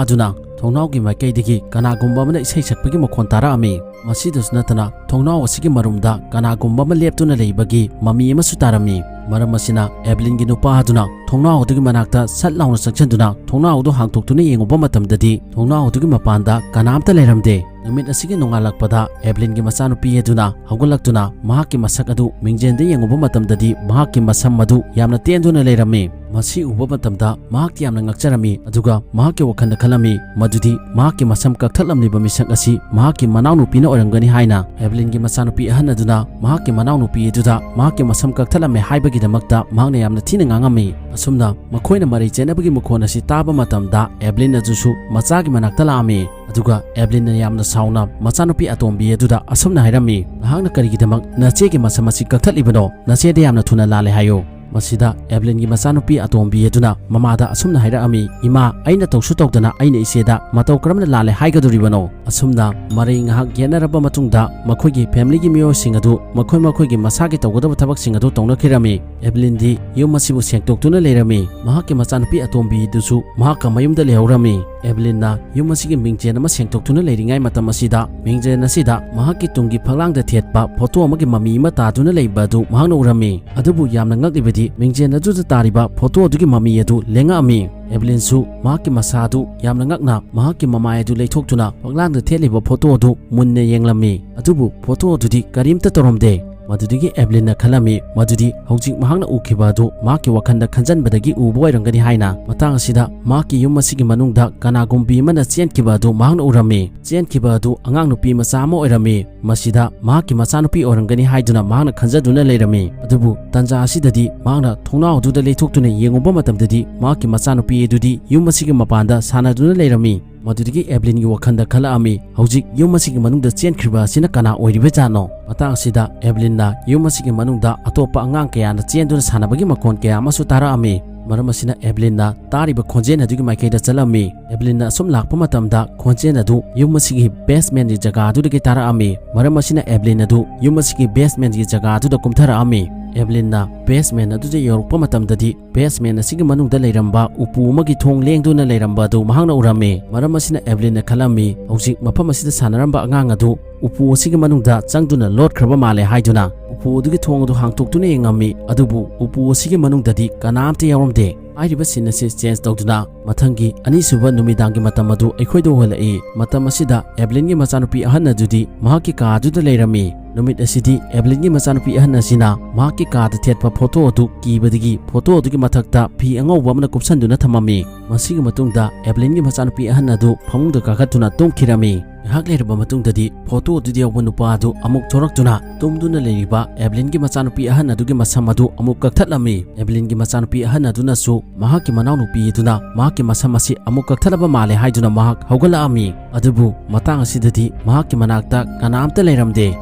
ꯑꯗꯨꯅ ꯊꯣꯡꯅꯥꯎꯒꯤ ꯃꯥꯏꯀꯩꯗꯒꯤ ꯀꯅꯥꯒꯨꯝꯕ ꯑꯃꯅ ꯏꯁꯩ ꯁꯛꯄꯒꯤ ꯃꯈꯣꯟ ꯇꯥꯔꯛꯑꯝꯃꯤ꯫ ꯃꯁꯤꯗꯁꯨ ꯅꯠꯇꯅ ꯊꯣꯡꯅꯥꯎ ꯑꯁꯤꯒꯤ ꯃꯔꯨꯝꯗ ꯀꯅꯥꯒꯨꯝꯕ ꯑꯃ ꯂꯦꯞꯇꯨꯅ ꯂꯩꯕꯒꯤ ꯃꯃꯤ ꯑꯃꯁꯨ ꯇꯥꯔꯝꯃꯤ꯫ ꯃꯔꯝ ꯑꯁꯤꯅ ꯑꯦꯕꯂꯤꯟꯒꯤ ꯅꯨꯄꯥ ꯑꯗꯨꯅ ꯊꯣꯡꯅꯥꯎ ꯑꯗꯨꯒꯤ ꯃꯅꯥꯛꯇ ꯁꯠ ꯂꯥꯎꯅ ꯆꯪꯁꯤꯟꯗꯨꯅ ꯊꯣꯡꯅꯥꯎ ꯑꯗꯨ ꯍꯥꯡꯗꯣꯛꯇꯨꯅ ꯌꯦꯡꯉꯨꯕ ꯃꯇꯝꯗꯗꯤ ꯊꯣꯡꯅꯥꯎ ꯑꯗꯨꯒꯤ ꯃꯄꯥꯟꯗ ꯀꯅꯥꯝꯇ ꯂꯩꯔꯝꯗꯦ꯫ ꯅꯨꯃꯤꯠ ꯑꯁꯤꯒꯤ ꯅꯣꯡꯉꯥꯜꯂꯛꯄꯗ ꯑꯦꯕꯂꯤꯟꯒꯤ ꯃꯆꯥꯅꯨꯄꯤ ꯑꯗꯨꯅ ꯍꯧꯒꯠꯂꯛꯇꯨꯅ ꯃꯍꯥꯛꯀꯤ ꯃꯁꯛ ꯑꯗꯨ ꯃꯤꯡꯖꯦꯜꯗ ꯌꯦꯡꯉꯨꯕ ꯃꯇꯝꯗꯗꯤ ꯃꯍꯥꯛꯀꯤ ꯃꯁꯝ ꯑꯗꯨ ꯌꯥꯝꯅ ꯇꯦꯟꯗꯨꯅ ꯂꯩꯔꯝꯃꯤ꯫ ꯃꯁꯤ ꯎꯕ ꯃꯇꯝꯗ ꯃꯍꯥꯛꯇꯤ ꯌꯥꯝꯅ ꯉꯛꯆꯔꯝꯃꯤ, ꯑꯗꯨꯒ ꯃꯍꯥꯛꯀꯤ ꯋꯥꯈꯜꯗ ꯈꯜꯂꯝꯃꯤ ꯃꯗꯨꯗꯤ ꯃꯍꯥꯛꯀꯤ ꯃꯁꯝ ꯀꯛꯊꯠꯂꯝꯂꯤꯕ ꯃꯤꯁꯛ ꯑꯁꯤ ꯃꯍꯥꯛꯀꯤ ꯃꯅꯥꯎꯅꯨꯄꯤꯅ ꯑꯣꯏꯔꯝꯒꯅꯤ ꯍꯥꯏꯅ꯫ ꯑꯦꯕꯂꯤꯟꯒꯤ ꯃꯆꯥꯅꯨꯄꯤ ꯑꯍꯟ ꯑꯗꯨꯅ ꯃꯍꯥꯛꯀꯤ ꯃꯅꯥꯎꯅꯨꯄꯤ ꯑꯗꯨꯗ ꯃꯍꯥꯛꯀꯤ ꯃꯁꯝ ꯀꯛꯊꯠꯂꯝꯃꯦ ꯍꯥꯏꯕꯒꯤꯗꯃꯛꯇ ꯃꯍꯥꯛꯅ ꯌꯥꯝꯅ ꯊꯤꯅ ꯉꯥꯡꯉꯝꯃꯤ꯫ ꯑꯁꯨꯝꯅ ꯃꯈꯣꯏꯅ ꯃꯔꯩ ꯆꯦꯟꯅꯕꯒꯤ ꯃꯈꯣꯟ ꯑꯁꯤ ꯇꯥꯕ ꯃꯇꯝꯗ ꯑꯦꯕꯂꯤꯟ ꯑꯗꯨꯁꯨ ꯃꯆꯥꯒꯤ ꯃꯅꯥꯛꯇ ꯂꯥꯛꯑꯝꯃꯤ꯫ ꯑꯗꯨꯒ ꯑꯦꯕꯂꯤꯟꯅ ꯌꯥꯝꯅ ꯁꯥꯎꯅ ꯃꯆꯥꯅꯨꯄꯤ ꯑꯇꯣꯝꯕꯤ ꯑꯗꯨꯗ ꯑꯁꯨꯝꯅ ꯍꯥꯏꯔꯝꯃꯤ, "ꯅꯍꯥꯛꯅ ꯀꯔꯤꯒꯤꯗꯃꯛ ꯅꯆꯦꯒꯤ ꯃꯁꯝ ꯑꯁꯤ ꯀꯛꯊꯠꯂꯤꯕꯅꯣ? ꯅꯆꯦꯗ ꯌꯥꯝꯅ ꯊꯨꯅ ꯂꯥꯜꯂꯦ ꯍꯥꯏꯌꯨ꯫" ꯃꯁꯤꯗ ꯑꯦꯕꯂꯤꯟꯒꯤ ꯃꯆꯥꯅꯨꯄꯤ ꯑꯇꯣꯝꯕꯤ ꯑꯗꯨꯅ ꯃꯃꯥꯗ ꯑꯁꯨꯝꯅ ꯍꯥꯏꯔꯛꯑꯝꯃꯤ, "ꯏꯃꯥ, ꯑꯩꯅ ꯇꯧꯁꯨ ꯇꯧꯗꯅ ꯑꯩꯅ ꯏꯆꯦꯗ ꯃꯇꯧ ꯀꯔꯝꯅ ꯂꯥꯜꯂꯦ ꯍꯥꯏꯒꯗꯧꯔꯤꯕꯅꯣ?" ꯑꯁꯨꯝꯅ ꯃꯔꯩ ꯉꯥꯏꯍꯥꯛ ꯌꯦꯠꯅꯔꯕ ꯃꯇꯨꯡꯗ ꯃꯈꯣꯏꯒꯤ ꯐꯦꯃꯤꯂꯤꯒꯤ ꯃꯤꯑꯣꯏꯁꯤꯡ ꯑꯗꯨ ꯃꯈꯣꯏ ꯃꯈꯣꯏꯒꯤ ꯃꯁꯥꯒꯤ ꯇꯧꯒꯗꯕ ꯊꯕꯛꯁꯤꯡ ꯑꯗꯨ ꯇꯧꯅꯈꯤꯔꯝꯃꯤ꯫ ꯑꯦꯕꯂꯤꯟꯗꯤ ꯌꯨꯝ ꯑꯁꯤꯕꯨ ꯁꯦꯡꯗꯣꯛꯇꯨꯅ ꯂꯩꯔꯝꯃꯤ꯫ ꯃꯍꯥꯛꯀꯤ ꯃꯆꯥꯅꯨꯄꯤ ꯑꯇꯣꯝꯕꯤꯗꯨꯁꯨ ꯃꯍꯥꯛꯀ ꯃꯌꯨꯝꯗ ꯂꯩꯍꯧꯔꯝꯃꯤ꯫ ꯑꯦꯕꯂꯤꯟꯅ ꯌꯨꯝ ꯑꯁꯤꯒꯤ ꯃꯤꯡꯖꯦꯜ ꯑꯃ ꯁꯦꯡꯗꯣꯛꯇꯨꯅ ꯂꯩꯔꯤꯉꯩ ꯃꯇꯝ ꯑꯁꯤꯗ ꯃꯤꯡꯖꯦꯜ ꯑꯁꯤꯗ ꯃꯍꯥꯛꯀꯤ ꯇꯨꯡꯒꯤ ꯐꯛꯂꯥꯡꯗ ꯊꯦꯠꯄ ꯐꯣꯇꯣ ꯑꯃꯒꯤ ꯃꯃꯤ ꯑꯃ ꯇꯥꯗꯨꯅ ꯂꯩꯕ ꯑꯗꯨ ꯃꯍꯥꯛꯅ ꯎꯔꯝꯃꯤ꯫ ꯑꯗꯨꯕꯨ ꯌꯥꯝꯅ ꯉꯛꯂꯤꯕꯗꯤ ꯃꯤꯡꯖꯦꯜ ꯑꯗꯨꯗ ꯇꯥꯔꯤꯕ ꯐꯣꯇꯣ ꯑꯗꯨꯒꯤ ꯃꯃꯤ ꯑꯗꯨ ꯂꯦꯡꯉꯛꯑꯝꯃꯤ꯫ ꯑꯦꯕꯂꯤꯟꯁꯨ ꯃꯍꯥꯛꯀꯤ ꯃꯁꯥ ꯑꯗꯨ ꯌꯥꯝꯅ ꯉꯛꯅ ꯃꯍꯥꯛꯀꯤ ꯃꯃꯥꯏ ꯑꯗꯨ ꯂꯩꯊꯣꯛꯇꯨꯅ ꯐꯛꯂꯥꯡꯗ ꯊꯦꯠꯂꯤꯕ ꯐꯣꯇꯣ ꯑꯗꯨ ꯃꯨꯟꯅ ꯌꯦꯡꯂꯝꯃꯤ꯫ ꯑꯗꯨꯕꯨ ꯐꯣꯇꯣ ꯑꯗꯨꯗꯤ ꯀꯔꯤꯝꯇ ꯇꯧꯔꯝꯗꯦ꯫ ꯃꯗꯨꯗꯒꯤ ꯑꯦꯕꯂꯤꯟꯅ ꯈꯜꯂꯝꯃꯤ ꯃꯗꯨꯗꯤ ꯍꯧꯖꯤꯛ ꯃꯍꯥꯛꯅ ꯎꯈꯤꯕ ꯑꯗꯨ ꯃꯍꯥꯛꯀꯤ ꯋꯥꯈꯜꯗ ꯈꯟꯖꯟꯕꯗꯒꯤ ꯎꯕ ꯑꯣꯏꯔꯝꯒꯅꯤ ꯍꯥꯏꯅ꯫ ꯃꯇꯥꯡ ꯑꯁꯤꯗ ꯃꯍꯥꯛꯀꯤ ꯌꯨꯝ ꯑꯁꯤꯒꯤ ꯃꯅꯨꯡꯗ ꯀꯅꯥꯒꯨꯝꯕꯤ ꯑꯃꯅ ꯆꯦꯟꯈꯤꯕ ꯑꯗꯨ ꯃꯍꯥꯛꯅ ꯎꯔꯝꯃꯤ꯫ ꯆꯦꯟꯈꯤꯕ ꯑꯗꯨ ꯑꯉꯥꯡ ꯅꯨꯄꯤ ꯃꯆꯥ ꯑꯃ ꯑꯣꯏꯔꯝꯃꯤ꯫ ꯃꯁꯤꯗ ꯃꯍꯥꯛꯀꯤ ꯃꯆꯥꯅꯨꯄꯤ ꯑꯣꯏꯔꯝꯒꯅꯤ ꯍꯥꯏꯗꯨꯅ ꯃꯍꯥꯛꯅ ꯈꯟꯖꯗꯨꯅ ꯂꯩꯔꯝꯃꯤ꯫ ꯑꯗꯨꯕꯨ ꯇꯟꯖꯥ ꯑꯁꯤꯗꯗꯤ ꯃꯍꯥꯛꯅ ꯊꯣꯡꯅꯥꯎ ꯑꯗꯨꯗ ꯂꯩꯊꯣꯛꯇꯨꯅ ꯌꯦꯡꯉꯨꯕ ꯃꯇꯝꯗꯗꯤ ꯃꯍꯥꯛꯀꯤ ꯃꯆꯥꯅꯨꯄꯤ ꯑꯗꯨꯗꯤ ꯌꯨꯝ ꯑꯁꯤꯒꯤ ꯃꯄꯥꯟꯗ ꯁꯥꯟꯅꯗꯨꯅ ꯂꯩꯔꯝꯃꯤ꯫ ꯃꯗꯨꯗꯒꯤ ꯑꯦꯕꯂꯤꯟꯒꯤ ꯋꯥꯈꯜꯗ ꯈꯜꯂꯛꯑꯝꯃꯤ, "ꯍꯧꯖꯤꯛ ꯌꯨꯝ ꯑꯁꯤꯒꯤ ꯃꯅꯨꯡꯗ ꯆꯦꯟꯈ꯭ꯔꯤꯕ ꯑꯁꯤꯅ ꯀꯅꯥ ꯑꯣꯏꯔꯤꯕꯖꯥꯠꯅꯣ?" ꯃꯇꯥꯡ ꯑꯁꯤꯗ ꯑꯦꯕꯂꯤꯟꯅ ꯌꯨꯝ ꯑꯁꯤꯒꯤ ꯃꯅꯨꯡꯗ ꯑꯇꯣꯞꯄ ꯑꯉꯥꯡ ꯀꯌꯥꯅ ꯆꯦꯟꯗꯨꯅ ꯁꯥꯟꯅꯕꯒꯤ ꯃꯈꯣꯟ ꯀꯌꯥ ꯑꯃꯁꯨ ꯇꯥꯔꯛꯑꯝꯃꯤ꯫ ꯃꯔꯝ ꯑꯁꯤꯅ ꯑꯦꯕꯂꯤꯟꯅ ꯇꯥꯔꯤꯕ ꯈꯣꯟꯖꯦꯜ ꯑꯗꯨꯒꯤ ꯃꯥꯏꯀꯩꯗ ꯆꯠꯂꯝꯃꯤ꯫ ꯑꯦꯕꯂꯤꯟꯅ ꯑꯁꯨꯝ ꯂꯥꯛꯄ ꯃꯇꯝꯗ ꯈꯣꯟꯖꯦꯜ ꯑꯗꯨ ꯌꯨꯝ ꯑꯁꯤꯒꯤ ꯕꯦꯁꯃꯦꯟꯒꯤ ꯖꯒꯥ ꯑꯗꯨꯗꯒꯤ ꯇꯥꯔꯛꯑꯝꯃꯤ꯫ ꯃꯔꯝ ꯑꯁꯤꯅ ꯑꯦꯕꯂꯤꯟ ꯑꯗꯨ ꯌꯨꯝ ꯑꯁꯤꯒꯤ ꯕꯦꯁꯃꯦꯟꯒꯤ ꯖꯒꯥ ꯑꯗꯨꯗ ꯀꯨꯝꯊꯔꯛꯑꯝꯃꯤ꯫ ꯑꯦꯕꯂꯤꯟꯅ ꯕꯦꯁꯃꯦꯟ ꯑꯗꯨꯗ ꯌꯧꯔꯛꯄ ꯃꯇꯝꯗꯗꯤ, ꯕꯦꯁꯃꯦꯟ ꯑꯁꯤꯒꯤ ꯃꯅꯨꯡꯗ ꯂꯩꯔꯝꯕ ꯎꯄꯨ ꯑꯃꯒꯤ ꯊꯣꯡ ꯂꯦꯡꯗꯨꯅ ꯂꯩꯔꯝꯕ ꯑꯗꯨ ꯃꯍꯥꯛꯅ ꯎꯔꯝꯃꯤ꯫ ꯃꯔꯝ ꯑꯁꯤꯅ ꯑꯦꯕꯂꯤꯟꯅ ꯈꯜꯂꯝꯃꯤ, ꯍꯧꯖꯤꯛ ꯃꯐꯝ ꯑꯁꯤꯗ ꯁꯥꯟꯅꯔꯝꯕ ꯑꯉꯥꯡ ꯑꯗꯨ ꯎꯄꯨ ꯑꯁꯤꯒꯤ ꯃꯅꯨꯡꯗ ꯆꯪꯗꯨꯅ ꯂꯣꯠꯈ꯭ꯔꯕ ꯃꯥꯜꯂꯦ ꯍꯥꯏꯗꯨꯅ ꯎꯄꯨ ꯑꯗꯨꯒꯤ ꯊꯣꯡ ꯑꯗꯨ ꯍꯥꯡꯇꯣꯛꯇꯨꯅ ꯌꯦꯡꯉꯝꯃꯤ꯫ ꯑꯗꯨꯕꯨ ꯎꯄꯨ ꯑꯁꯤꯒꯤ ꯃꯅꯨꯡꯗꯗꯤ ꯀꯅꯥꯝꯇ ꯌꯥꯎꯔꯝꯗꯦ꯫ ꯍꯥꯏꯔꯤꯕ ꯁꯤꯟ ꯑꯁꯤ ꯆꯦꯟꯖ ꯇꯧꯗꯨꯅ ꯃꯊꯪꯒꯤ ꯑꯅꯤꯁꯨꯕ ꯅꯨꯃꯤꯗꯥꯡꯒꯤ ꯃꯇꯝ ꯑꯗꯨ ꯑꯩꯈꯣꯏꯗ ꯑꯣꯏꯍꯜꯂꯛꯏ꯫ ꯃꯇꯝ ꯑꯁꯤꯗ ꯑꯦꯕꯂꯤꯟꯒꯤ ꯃꯆꯥꯅꯨꯄꯤ ꯑꯍꯟ ꯑꯗꯨꯗꯤ ꯃꯍꯥꯛꯀꯤ ꯀꯥ ꯑꯗꯨꯗ ꯂꯩꯔꯝꯃꯤ꯫ ꯅꯨꯃꯤꯠ ꯑꯁꯤꯗꯤ ꯑꯦꯕꯂꯤꯟꯒꯤ ꯃꯆꯥꯅꯨꯄꯤ ꯑꯍꯟ ꯑꯁꯤꯅ ꯃꯍꯥꯛꯀꯤ ꯀꯥꯗ ꯊꯦꯠꯄ ꯐꯣꯇꯣ ꯑꯗꯨ ꯀꯤꯕꯗꯒꯤ ꯐꯣꯇꯣ ꯑꯗꯨꯒꯤ ꯃꯊꯛꯇ ꯐꯤ ꯑꯉꯧꯕ ꯑꯃꯅ ꯀꯨꯞꯁꯟꯗꯨꯅ ꯊꯝꯃꯝꯃꯤ꯫ ꯃꯁꯤꯒꯤ ꯃꯇꯨꯡꯗ ꯑꯦꯕꯂꯤꯟꯒꯤ ꯃꯆꯥꯅꯨꯄꯤ ꯑꯍꯟ ꯑꯗꯨ ꯐꯃꯨꯡꯗ ꯀꯥꯈꯠꯇꯨꯅ ꯇꯨꯝꯈꯤꯔꯝꯃꯤ꯫ ꯉꯥꯏꯍꯥꯛ ꯂꯩꯔꯕ ꯃꯇꯨꯡꯗꯗꯤ ꯐꯣꯇꯣ ꯑꯗꯨꯗ ꯌꯥꯎꯕ ꯅꯨꯄꯥ ꯑꯗꯨ ꯑꯃꯨꯛ ꯊꯣꯔꯛꯇꯨꯅ ꯇꯨꯝꯗꯨꯅ ꯂꯩꯔꯤꯕ ꯑꯦꯕꯂꯤꯟꯒꯤ ꯃꯆꯥꯅꯨꯄꯤ ꯑꯍꯟ ꯑꯗꯨꯒꯤ ꯃꯁꯝ ꯑꯗꯨ ꯑꯃꯨꯛ ꯀꯛꯊꯠꯂꯝꯃꯤ꯫ ꯑꯦꯕꯂꯤꯟꯒꯤ ꯃꯆꯥꯅꯨꯄꯤ ꯑꯍꯟ ꯑꯗꯨꯅꯁꯨ ꯃꯍꯥꯛꯀꯤ ꯃꯅꯥꯎꯅꯨꯄꯤ ꯑꯗꯨꯅ ꯃꯍꯥꯛꯀꯤ ꯃꯁꯝ ꯑꯁꯤ ꯑꯃꯨꯛ ꯀꯛꯊꯠꯂꯕ ꯃꯥꯜꯂꯦ ꯍꯥꯏꯗꯨꯅ ꯃꯍꯥꯛ ꯍꯧꯒꯠꯂꯛꯑꯝꯃꯤ꯫ ꯑꯗꯨꯕꯨ ꯃꯇꯥꯡ ꯑꯁꯤꯗꯗꯤ ꯃꯍꯥꯛꯀꯤ ꯃꯅꯥꯛꯇ ꯀꯅꯥꯝꯇ ꯂꯩꯔꯝꯗꯦ꯫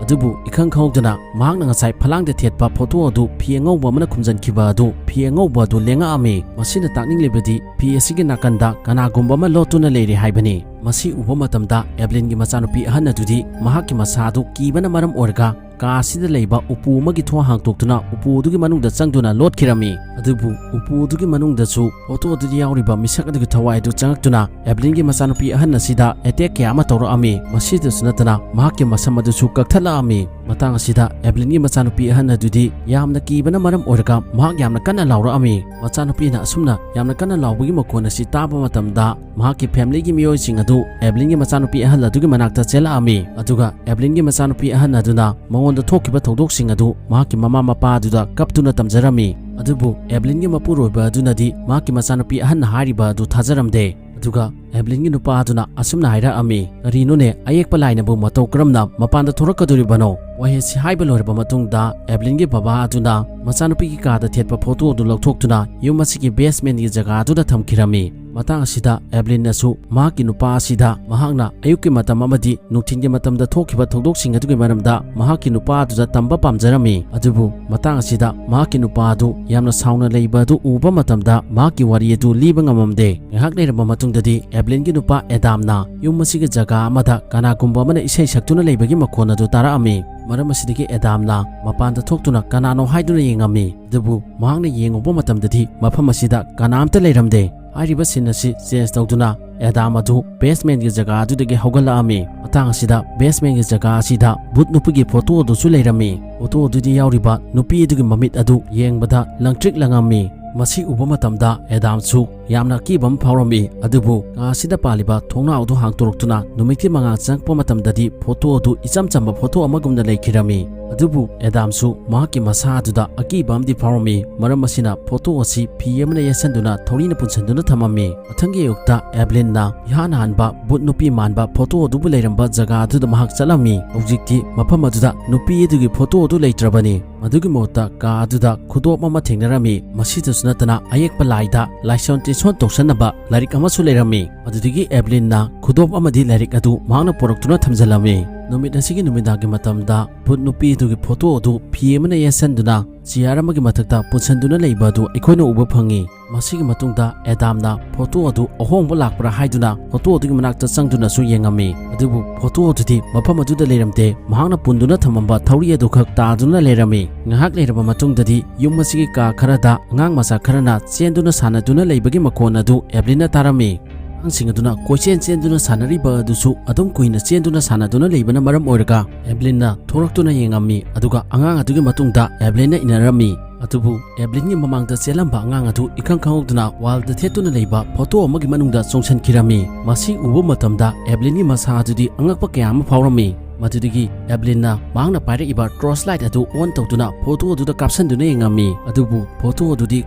ꯑꯗꯨꯕꯨ ꯏꯈꯪ ꯈꯪꯍꯧꯗꯅ ꯃꯍꯥꯛꯅ ꯉꯁꯥꯏ ꯐꯂꯥꯡꯗ ꯊꯦꯠꯄ ꯐꯣꯇꯣ ꯑꯗꯨ ꯐꯤ ꯑꯉꯧꯕ ꯑꯃꯅ ꯈꯨꯝꯖꯤꯟꯈꯤꯕ ꯑꯗꯨ, ꯐꯤ ꯑꯉꯧꯕ ꯑꯗꯨ ꯂꯦꯡꯉꯛꯑꯝꯃꯤ꯫ ꯃꯁꯤꯅ ꯇꯥꯛꯅꯤꯡꯂꯤꯕꯗꯤ ꯐꯤ ꯑꯁꯤꯒꯤ ꯅꯥꯀꯟꯗ ꯀꯅꯥꯒꯨꯝꯕ ꯑꯃ ꯂꯣꯠꯇꯨꯅ ꯂꯩꯔꯦ ꯍꯥꯏꯕꯅꯤ꯫ ꯃꯁꯤ ꯎꯕ ꯃꯇꯝꯗ ꯑꯦꯕꯂꯤꯟꯒꯤ ꯃꯆꯥꯅꯨꯄꯤ ꯑꯍꯟ ꯑꯗꯨꯗꯤ ꯃꯍꯥꯛꯀꯤ ꯃꯁꯥ ꯑꯗꯨ ꯀꯤꯕꯅ ꯃꯔꯝ ꯑꯣꯏꯔꯒ ꯀꯥ ꯑꯁꯤꯗ ꯂꯩꯕ ꯎꯄꯨ ꯑꯃꯒꯤ ꯊꯣꯡ ꯍꯥꯡꯇꯣꯛꯇꯨꯅ ꯎꯄꯨ ꯑꯗꯨꯒꯤ ꯃꯅꯨꯡꯗ ꯆꯪꯗꯨꯅ ꯂꯣꯠꯈꯤꯔꯝꯃꯤ꯫ ꯑꯗꯨꯕꯨ ꯎꯄꯨ ꯑꯗꯨꯒꯤ ꯃꯅꯨꯡꯗꯁꯨ ꯐꯣꯇꯣ ꯑꯗꯨꯗ ꯌꯥꯎꯔꯤꯕ ꯃꯤꯁꯛ ꯑꯗꯨꯒꯤ ꯊꯋꯥꯏ ꯑꯗꯨ ꯆꯪꯉꯛꯇꯨꯅ ꯑꯦꯕꯂꯤꯟꯒꯤ ꯃꯆꯥꯅꯨꯄꯤ ꯑꯍꯟ ꯑꯁꯤꯗ ꯑꯦꯇꯦꯛ ꯀꯌꯥ ꯑꯃ ꯇꯧꯔꯛꯑꯝꯃꯤ꯫ ꯃꯁꯤꯗꯁꯨ ꯅꯠꯇꯅ ꯃꯍꯥꯛꯀꯤ ꯃꯁꯝ ꯑꯗꯨꯁꯨ ꯀꯛꯊꯠꯂꯛꯑꯝꯃꯤ꯫ ꯃꯇꯥꯡ ꯑꯁꯤꯗ ꯑꯦꯕꯂꯤꯟꯒꯤ ꯃꯆꯥꯅꯨꯄꯤ ꯑꯍꯟ ꯑꯗꯨꯗꯤ ꯌꯥꯝꯅ ꯀꯤꯕꯅ ꯃꯔꯝ ꯑꯣꯏꯔꯒ ꯃꯍꯥꯛ ꯌꯥꯝꯅ ꯀꯟꯅ ꯂꯥꯎꯔꯛꯑꯝꯃꯤ꯫ ꯃꯆꯥꯅꯨꯄꯤꯅ ꯑꯁꯨꯝꯅ ꯌꯥꯝꯅ ꯀꯟꯅ ꯂꯥꯎꯕꯒꯤ ꯃꯈꯣꯟ ꯑꯁꯤ ꯇꯥꯕ ꯃꯇꯝꯗ ꯃꯍꯥꯛꯀꯤ ꯐꯦꯃꯤꯂꯤꯒꯤ ꯃꯤꯑꯣꯏꯁꯤꯡ ꯑꯗꯨ ꯑꯦꯕꯂꯤꯟꯒꯤ ꯃꯆꯥꯅꯨꯄꯤ ꯑꯍꯜ ꯑꯗꯨꯒꯤ ꯃꯅꯥꯛꯇ ꯆꯦꯜꯂꯛꯑꯝꯃꯤ꯫ ꯑꯗꯨꯒ ꯑꯦꯕꯂꯤꯟꯒꯤ ꯃꯆꯥꯅꯨꯄꯤ ꯑꯍꯟ ꯑꯗꯨꯅ ꯃꯉꯣꯟꯗ ꯊꯣꯛꯈꯤꯕ ꯊꯧꯗꯣꯛꯁꯤꯡ ꯑꯗꯨ ꯃꯍꯥꯛꯀꯤ ꯃꯃꯥ ꯃꯄꯥ ꯑꯗꯨꯗ ꯀꯞꯇꯨꯅ ꯇꯝꯖꯔꯝꯃꯤ꯫ ꯑꯗꯨꯕꯨ ꯑꯦꯕꯂꯤꯟꯒꯤ ꯃꯄꯨꯔꯣꯏꯕ ꯑꯗꯨꯅꯗꯤ ꯃꯍꯥꯛꯀꯤ ꯃꯆꯥꯅꯨꯄꯤ ꯑꯍꯟꯅ ꯍꯥꯏꯔꯤꯕ ꯑꯗꯨ ꯊꯥꯖꯔꯝꯗꯦ꯫ ꯑꯗꯨꯒ ꯑꯦꯕꯂꯤꯟꯒꯤ ꯅꯨꯄꯥ ꯑꯗꯨꯅ ꯑꯁꯨꯝꯅ ꯍꯥꯏꯔꯛꯑꯝꯃꯤ, "ꯀꯔꯤꯅꯣꯅꯦ, ꯑꯌꯦꯛꯄ ꯂꯥꯏꯅꯕꯨ ꯃꯇꯧ ꯀꯔꯝꯅ ꯃꯄꯥꯟꯗ ꯊꯣꯔꯛꯀꯗꯣꯔꯤꯕꯅꯣ?" ꯋꯥꯍꯩ ꯑꯁꯤ ꯍꯥꯏꯕ ꯂꯣꯏꯔꯕ ꯃꯇꯨꯡꯗ ꯑꯦꯕꯂꯤꯟꯒꯤ ꯕꯕꯥ ꯑꯗꯨꯅ ꯃꯆꯥꯅꯨꯄꯤꯒꯤ ꯀꯥꯗ ꯊꯦꯠꯄ ꯐꯣꯇꯣ ꯑꯗꯨ ꯂꯧꯊꯣꯛꯇꯨꯅ ꯌꯨꯝ ꯑꯁꯤꯒꯤ ꯕꯦꯁꯃꯦꯟꯒꯤ ꯖꯒꯥ ꯑꯗꯨꯗ ꯊꯝꯈꯤꯔꯝꯃꯤ꯫ ꯃꯇꯥꯡ ꯑꯁꯤꯗ ꯑꯦꯕꯂꯤꯟꯅꯁꯨ ꯃꯍꯥꯛꯀꯤ ꯅꯨꯄꯥ ꯑꯁꯤꯗ ꯃꯍꯥꯛꯅ ꯑꯌꯨꯛꯀꯤ ꯃꯇꯝ ꯑꯃꯗꯤ ꯅꯨꯡꯊꯤꯜꯒꯤ ꯃꯇꯝꯗ ꯊꯣꯛꯈꯤꯕ ꯊꯧꯗꯣꯛꯁꯤꯡ ꯑꯗꯨꯒꯤ ꯃꯔꯝꯗ ꯃꯍꯥꯛꯀꯤ ꯅꯨꯄꯥ ꯑꯗꯨꯗ ꯇꯝꯕ ꯄꯥꯝꯖꯔꯝꯃꯤ꯫ ꯑꯗꯨꯕꯨ ꯃꯇꯥꯡ ꯑꯁꯤꯗ ꯃꯍꯥꯛꯀꯤ ꯅꯨꯄꯥ ꯑꯗꯨ ꯌꯥꯝꯅ ꯁꯥꯎꯅ ꯂꯩꯕ ꯑꯗꯨ ꯎꯕ ꯃꯇꯝꯗ ꯃꯍꯥꯛꯀꯤ ꯋꯥꯔꯤ ꯑꯗꯨ ꯂꯤꯕ ꯉꯝꯃꯝꯗꯦ꯫ ꯉꯥꯏꯍꯥꯛ ꯂꯩꯔꯕ ꯃꯇꯨꯡꯗꯗꯤ ꯑꯦꯕꯂꯤꯟꯒꯤ ꯅꯨꯄꯥ ꯑꯦꯗꯥꯝꯅ ꯌꯨꯝ ꯑꯁꯤꯒꯤ ꯖꯒꯥ ꯑꯃꯗ ꯀꯅꯥꯒꯨꯝꯕ ꯑꯃꯅ ꯏꯁꯩ ꯁꯛꯇꯨꯅ ꯂꯩꯕꯒꯤ ꯃꯈꯣꯟ ꯑꯗꯨ ꯇꯥꯔꯛꯑꯝꯃꯤ꯫ ꯃꯔꯝ ꯑꯁꯤꯗꯒꯤ ꯑꯦꯗꯥꯝꯅ ꯃꯄꯥꯟꯗ ꯊꯣꯛꯇꯨꯅ ꯀꯅꯥꯅꯣ ꯍꯥꯏꯗꯨꯅ ꯌꯦꯡꯉꯝꯃꯤ꯫ ꯑꯗꯨꯕꯨ ꯃꯍꯥꯛꯅ ꯌꯦꯡꯉꯨꯕ ꯃꯇꯝꯗꯗꯤ ꯃꯐꯝ ꯑꯁꯤꯗ ꯀꯅꯥꯝꯇ ꯂꯩꯔꯝꯗꯦ꯫ ꯍꯥꯏꯔꯤꯕ scene ꯑꯁꯤ change ꯇꯧꯗꯨꯅ ꯑꯦꯗꯥꯝ ꯑꯗꯨ basement ꯀꯤ ꯖꯒꯥ ꯑꯗꯨꯗꯒꯤ ꯍꯧꯒꯠꯂꯛꯑꯝꯃꯤ꯫ ꯃꯇꯥꯡ ꯑꯁꯤꯗ basement ꯀꯤ ꯖꯒꯥ ꯑꯁꯤꯗ ꯚꯨꯠ ꯅꯨꯄꯤꯒꯤ ꯐꯣꯇꯣ ꯑꯗꯨꯁꯨ ꯂꯩꯔꯝꯃꯤ꯫ ꯐꯣꯇꯣ ꯑꯗꯨꯗ ꯌꯥꯎꯔꯤꯕ ꯅꯨꯄꯤ ꯑꯗꯨꯒꯤ ꯃꯃꯤꯠ ꯑꯗꯨ ꯌꯦꯡꯕꯗ ꯂꯪꯇ꯭ꯔꯤꯛ ꯂꯪꯉꯝꯃꯤ꯫ ꯃꯁꯤ ꯎꯕ ꯃꯇꯝꯗ ꯑꯦꯗꯥꯝꯁꯨ ꯌꯥꯝꯅ ꯑꯀꯤꯕ ꯑꯃ ꯐꯥꯎꯔꯝꯃꯤ꯫ ꯑꯗꯨꯕꯨ ꯀꯥ ꯑꯁꯤꯗ ꯄꯥꯜꯂꯤꯕ ꯊꯣꯡꯅꯥꯎ ꯑꯗꯨ ꯍꯥꯡꯗꯣꯔꯛꯇꯨꯅ ꯅꯨꯃꯤꯠꯀꯤ ꯃꯉꯥꯜ ꯆꯪꯉꯛꯄ ꯃꯇꯝꯗꯗꯤ ꯐꯣꯇꯣ ꯑꯗꯨ ꯏꯆꯝ ꯆꯝꯕ ꯐꯣꯇꯣ ꯑꯃꯒꯨꯝꯅ ꯂꯩꯈꯤꯔꯝꯃꯤ꯫ ꯑꯗꯨꯕꯨ ꯑꯦꯗꯥꯝꯁꯨ ꯃꯍꯥꯛꯀꯤ ꯃꯁꯥ ꯑꯗꯨꯗ ꯑꯀꯤꯕ ꯑꯃꯗꯤ ꯐꯥꯎꯔꯝꯃꯤ꯫ ꯃꯔꯝ ꯑꯁꯤꯅ ꯐꯣꯇꯣ ꯑꯁꯤ ꯐꯤ ꯑꯃꯅ ꯌꯦꯠꯁꯟꯗꯨꯅ ꯊꯧꯔꯤꯅ ꯄꯨꯟꯁꯤꯟꯗꯨꯅ ꯊꯝꯃꯝꯃꯤ꯫ ꯃꯊꯪꯒꯤ ꯑꯌꯨꯛꯇ ꯑꯦꯕꯂꯤꯟꯅ ꯏꯍꯥꯟ ꯍꯥꯟꯕ ꯚꯨꯠ ꯅꯨꯄꯤ ꯃꯥꯟꯕ ꯐꯣꯇꯣ ꯑꯗꯨꯕꯨ ꯂꯩꯔꯝꯕ ꯖꯒꯥ ꯑꯗꯨꯗ ꯃꯍꯥꯛ ꯆꯠꯂꯝꯃꯤ꯫ ꯍꯧꯖꯤꯛꯇꯤ ꯃꯐꯝ ꯑꯗꯨꯗ ꯅꯨꯄꯤ ꯑꯗꯨꯒꯤ ꯐꯣꯇꯣ ꯑꯗꯨ ꯂꯩꯇ꯭ꯔꯕꯅꯤ꯫ ꯃꯗꯨꯒꯤ ꯃꯍꯨꯠꯇ ꯀꯥ ꯑꯗꯨꯗ ꯈꯨꯗꯣꯞ ꯑꯃ ꯊꯦꯡꯅꯔꯝꯃꯤ꯫ ꯃꯁꯤꯗꯁꯨ ꯅꯠꯇꯅ ꯑꯌꯦꯛꯄ ꯂꯥꯏꯗ ꯂꯥꯏꯁꯣꯟ ꯇꯤꯟꯁꯣꯟ ꯇꯧꯁꯟꯅꯕ ꯂꯥꯏꯔꯤꯛ ꯑꯃꯁꯨ ꯂꯩꯔꯝꯃꯤ꯫ ꯃꯗꯨꯗꯒꯤ ꯑꯦꯕꯂꯤꯟꯅ ꯈꯨꯗꯣꯞ ꯑꯃꯗꯤ ꯂꯥꯏꯔꯤꯛ ꯑꯗꯨ ꯃꯍꯥꯛꯅ ꯄꯨꯔꯛꯇꯨꯅ ꯊꯝꯖꯤꯜꯂꯝꯃꯤ꯫ ꯅꯨꯃꯤꯠ ꯑꯁꯤꯒꯤ ꯅꯨꯃꯤꯗꯥꯡꯒꯤ ꯃꯇꯝꯗ ꯚꯨꯠ ꯅꯨꯄꯤ ꯑꯗꯨꯒꯤ ꯐꯣꯇꯣ ꯑꯗꯨ ꯐꯤ ꯑꯃꯅ ꯌꯦꯠꯁꯟꯗꯨꯅ ꯆꯤꯌꯥꯔ ꯑꯃꯒꯤ ꯃꯊꯛꯇ ꯄꯨꯟꯁꯤꯟꯗꯨꯅ ꯂꯩꯕ ꯑꯗꯨ ꯑꯩꯈꯣꯏꯅ ꯎꯕ ꯐꯪꯉꯤ꯫ ꯃꯁꯤꯒꯤ ꯃꯇꯨꯡꯗ ꯑꯦꯗꯥꯝꯅ ꯐꯣꯇꯣ ꯑꯗꯨ ꯑꯍꯣꯡꯕ ꯂꯥꯛꯄ꯭ꯔꯥ ꯍꯥꯏꯗꯨꯅ ꯐꯣꯇꯣ ꯑꯗꯨꯒꯤ ꯃꯅꯥꯛꯇ ꯆꯪꯗꯨꯅꯁꯨ ꯌꯦꯡꯉꯝꯃꯤ꯫ ꯑꯗꯨꯕꯨ ꯐꯣꯇꯣ ꯑꯗꯨꯗꯤ ꯃꯐꯝ ꯑꯗꯨꯗ ꯂꯩꯔꯝꯗꯦ꯫ ꯃꯍꯥꯛꯅ ꯄꯨꯟꯗꯨꯅ ꯊꯝꯃꯝꯕ ꯊꯧꯔꯤ ꯑꯗꯨ ꯈꯛ ꯇꯥꯗꯨꯅ ꯂꯩꯔꯝꯃꯤ꯫ ꯉꯥꯏꯍꯥꯛ ꯂꯩꯔꯕ ꯃꯇꯨꯡꯗꯗꯤ ꯌꯨꯝ ꯑꯁꯤꯒꯤ ꯀꯥ ꯈꯔꯗ ꯑꯉꯥꯡ ꯃꯆꯥ ꯈꯔꯅ ꯆꯦꯟꯗꯨꯅ ꯁꯥꯟꯅꯗꯨꯅ ꯂꯩꯕꯒꯤ ꯃꯈꯣꯟ ꯑꯗꯨ ꯑꯦꯕꯂꯤꯟꯅ ꯇꯥꯔꯝꯃꯤ꯫ ꯑꯉꯥꯡꯁꯤꯡ ꯑꯗꯨꯅ ꯀꯣꯏꯆꯦꯟ ꯆꯦꯟꯗꯨꯅ ꯁꯥꯟꯅꯔꯤꯕ ꯑꯗꯨꯁꯨ ꯑꯗꯨꯝ ꯀꯨꯏꯅ ꯆꯦꯟꯗꯨꯅ ꯁꯥꯟꯅꯗꯨꯅ ꯂꯩꯕꯅ ꯃꯔꯝ ꯑꯣꯏꯔꯒ ꯑꯦꯕꯂꯤꯟꯅ ꯊꯣꯔꯛꯇꯨꯅ ꯌꯦꯡꯉꯝꯃꯤ꯫ ꯑꯗꯨꯒ ꯑꯉꯥꯡ ꯑꯗꯨꯒꯤ ꯃꯇꯨꯡꯗ ꯑꯦꯕꯂꯤꯟꯅ ꯏꯟꯅꯔꯝꯃꯤ꯫ ꯑꯗꯨꯕꯨ ꯑꯦꯕꯂꯤꯟꯒꯤ ꯃꯃꯥꯡꯗ ꯆꯦꯜꯂꯝꯕ ꯑꯉꯥꯡ ꯑꯗꯨ ꯏꯈꯪ ꯈꯪꯍꯧꯗꯅ ꯋꯥꯜꯗ ꯊꯦꯠꯇꯨꯅ ꯂꯩꯕ ꯐꯣꯇꯣ ꯑꯃꯒꯤ ꯃꯅꯨꯡꯗ ꯆꯣꯡꯁꯤꯟꯈꯤꯔꯝꯃꯤ꯫ ꯃꯁꯤ ꯎꯕ ꯃꯇꯝꯗ ꯑꯦꯕꯂꯤꯟꯒꯤ ꯃꯁꯥ ꯑꯗꯨꯗꯤ ꯑꯉꯛꯄ ꯀꯌꯥ ꯑꯃ ꯐꯥꯎꯔꯝꯃꯤ꯫ ꯃꯗꯨꯗꯒꯤ ꯑꯦꯕꯂꯤꯟꯅ ꯃꯍꯥꯛꯅ ꯄꯥꯏꯔꯛꯏꯕ torch light ꯑꯗꯨ on ꯇꯧꯗꯨꯅ ꯐꯣꯇꯣ ꯑꯗꯨꯗ ꯀꯥꯞꯁꯤꯟꯗꯨꯅ ꯌꯦꯡꯉꯝꯃꯤ꯫ ꯑꯗꯨꯕꯨ ꯐꯣꯇꯣ ꯑꯗꯨꯗꯤ